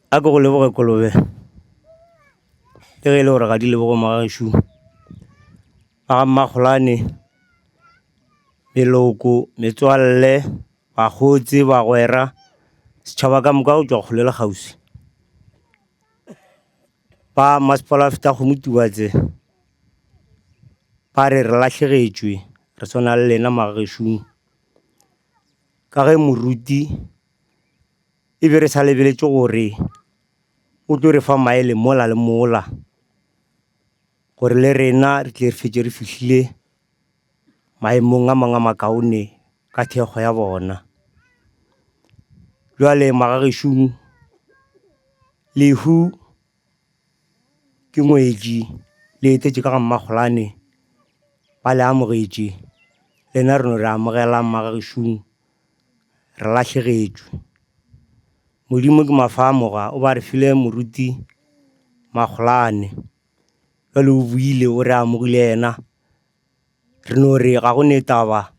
A ke go leboge Kolobe. Le ge e le gore ga di leboge mogagešo ba ga Mmakgolane, meloko, metswalle, bakgotsi, bagwera, setšhaba ka moka go tšwa kgole le kgauswi. Ba masepala wa feta kgomo Tubatse ba re re lahlegetšwe re swana le lena magagešong ka ge moruti e be re sa lebeletše gore o tlo re fa maele mola le mola gore le rena re tle re fetše re fihlile maemong a mangwe a makaone ka thekgo ya bona. Bjale magagešong lehu ke ngwetši le etetše ka ga Mmakgolane ba le amogetše lena re no re amogelang magagešong re lahlegetšwe. Modimo ke mafamoga o ba re file moruti Makgolane bjale o buile o re amogile yena re no re ga go ne taba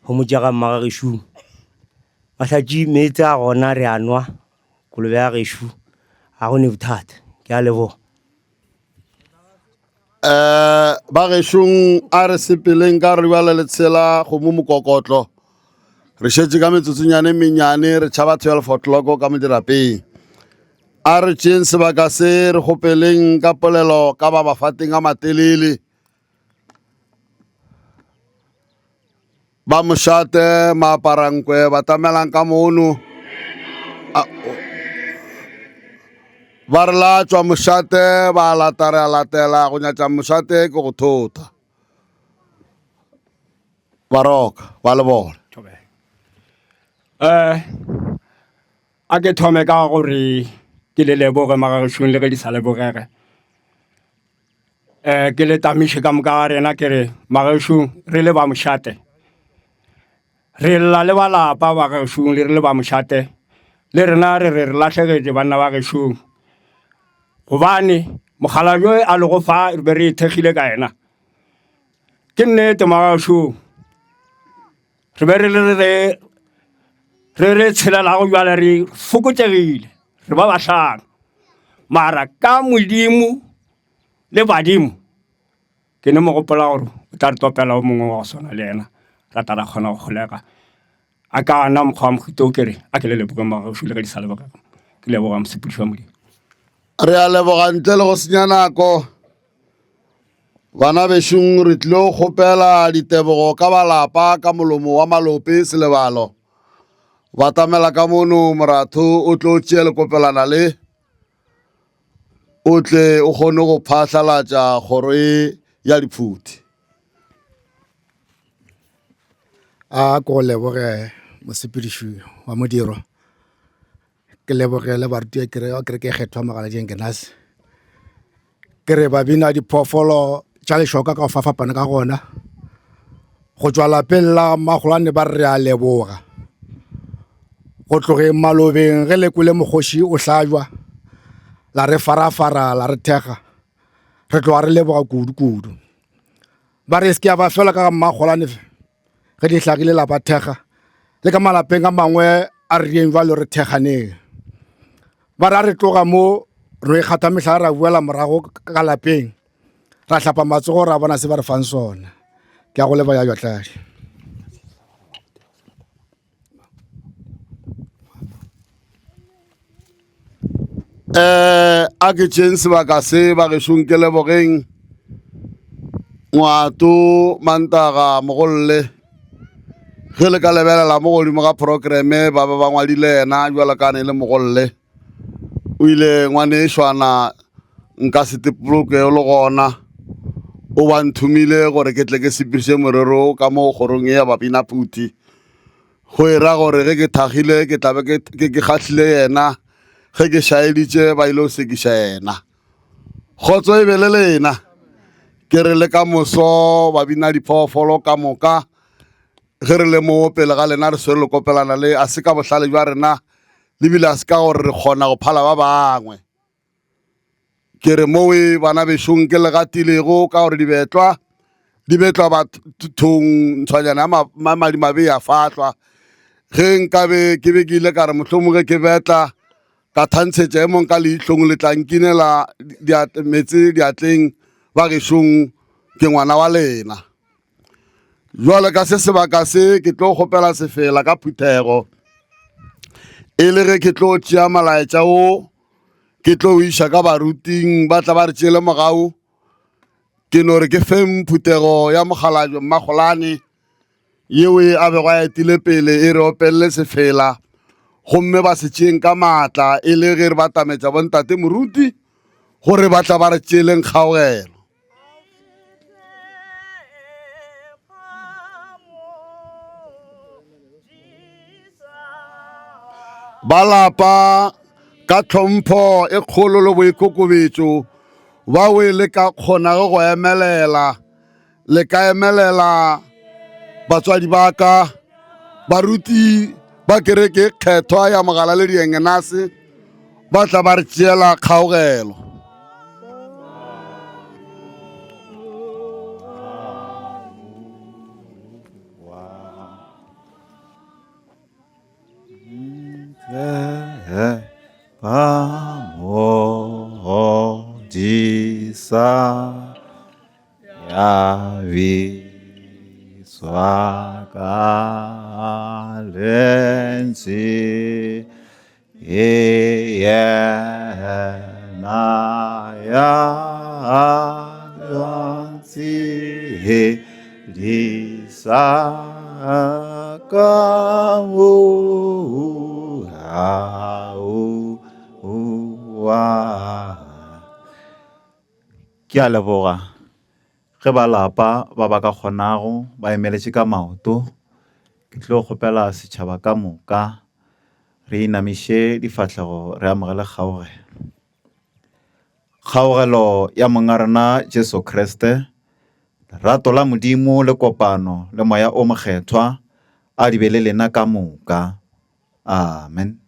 go mo tša ga mmagagešo. Mahlatši meetse a gona re a nwa kolobe ya gešo ga go ne bothata ke a leboga. Um ba gešong a re sepeleng ka re bjale le tshela kgomo mokokotlo re šetše ka metsotsonyane mennyane re tšhaba 12 o'clock ka mo dirapeng a re tšeeng sebaka se re kgopeleng ka polelo ka ba bafateng a matelele Ba mošate maaparankwe batamelang ka mono. Ba re la tšwa mošate ba lata re a latela go nyatša mošate ke go thota. Baroka ba le bona. Eh a ke thome ka gore ke le leboge magagešong le ge di sa lebogege. um ke le tamiše ka moka ga rena ke re magešo re le ba mošate. Re lla le ba lapa ba gešong le re le ba mošate, le rena re re re lahlegetše banna ba gešong. Gobane mokgalabje a lego fa re be re ithekgile ka yena. Ke nnete magašong re be re le re re re tshelelago bjale re fokotšegile re ba bahlano mara ka modimo le badimo ke ne mo gopola gore o tla re topela o mongwe wa go swana le yena ra tla ra kgona go kgolega a ka na mokgwa wa mohuta o kere a ke le leboge magašo le ge di sa lebogego ke leboga mosepediši wa modimo Re a leboga ntle le go senya nako. Bana bešong re tlile go kgopela ditebogo ka balapa ka molomo wa malope selebalo. Batamela ka mono moratho o tlo tšea lekopelana le o tle o kgone go phahlalatša kgoro e ya diphuthi. A ko go leboge mosepediši wa modiro Ke lebogele baruti ba kereke, kereke e kgethwa Mogalajeng Kenase. Ke re ba bina diphoofolo tša lešoka ka go fapana ka gona. Go tšwa lapeng la makgolwane ba re re a leboga. Go tlogeng malobeng ge le kwele mokgoši o hlajwa, la re farafara la re thekga, re tloga re leboga kudu-kudu. Ba re e se ke ya ba fela ka ga mmakgolwane ge di hlagile la ba thekga le ka malapeng a mangwe a re rieng jalo re thekganeng ba ra re tloga mo re ikgatha mehla ra boela morago ka lapeng ra hlapa matsogo ra bona se ba re fang sona ke a go leba ya jwatladi Eh, a ke tšeng sebaka se bagešong ke lebogeng ngwato mantaga mogolle ge le ka lebelela mo godimo ga programe ba be ba ngwadile yena jalo ka ne le mogolle o ile ngwanešwana nka se tepoloke le gona o ba nthomile gore ke tle ke sepediše morero ka mo kgorong e ya babina phuthi Go e ra gore ge ke thagile ke tla be ke, ke, ke kgahlile yena, ge ke šaeditše ba ile go sekiša yena. Kgotso e be le lena. Ke re le ka moso ba bina diphoofolo ka moka ge re le mo pele ga lena re swere lekopelana le a se ka bohlale bja rena le bile a se ka gore re kgona go phala ba bangwe. Ke re mowe bana bešong ke le gatilego ka gore dibetlwa di betlwa bathong ntshwanyana ya madimabe ya fahlwa. Ge nkabe ke be ke ile ka re mohlomong ge ke betla ka thantshetša e mong ka leihlong le tla nkinela meetse diatleng ba gešong ke ngwana wa lena. Jwale ka se sebaka se ke tlo kgopela sefela ka phuthego e le ge ke tlo tšea molaetša wo ke tlo o iša ka baruting ba tla ba re tšeele mogau ke no re ke feng phuthego ya mokgalabje mmakgolane yeo e a bego a etile pele e re opelele sefela gomme ba se tšeeng ka maatla e le ge re batametša bontate moruti gore ba tla ba re tšeeleng kgaogelo. Ba lapa ka tlhompho e kgolo le boikokobetšo bao e le ka kgonago go emelela le ka emelela batswadi ba ka baruti ba kereke e kgethwa ya mogala le diengenase ba tla ba re tšeela kgaogelo. Ya bitswa ka lentswe e yena ya ntshedisa ka mogau wa. Ke a leboga ge ba lapa ba ba ka kgonago ba emeletše ka maoto. Ke tlo kgopela setšhaba ka moka re inamiše difahlego re amogele kgaogelo. Kgaogelo ya Monga rena Jesu Kriste, lerato la Modimo le kopano le Moya o Mokgethwa. A di be le lena ka moka. Amen.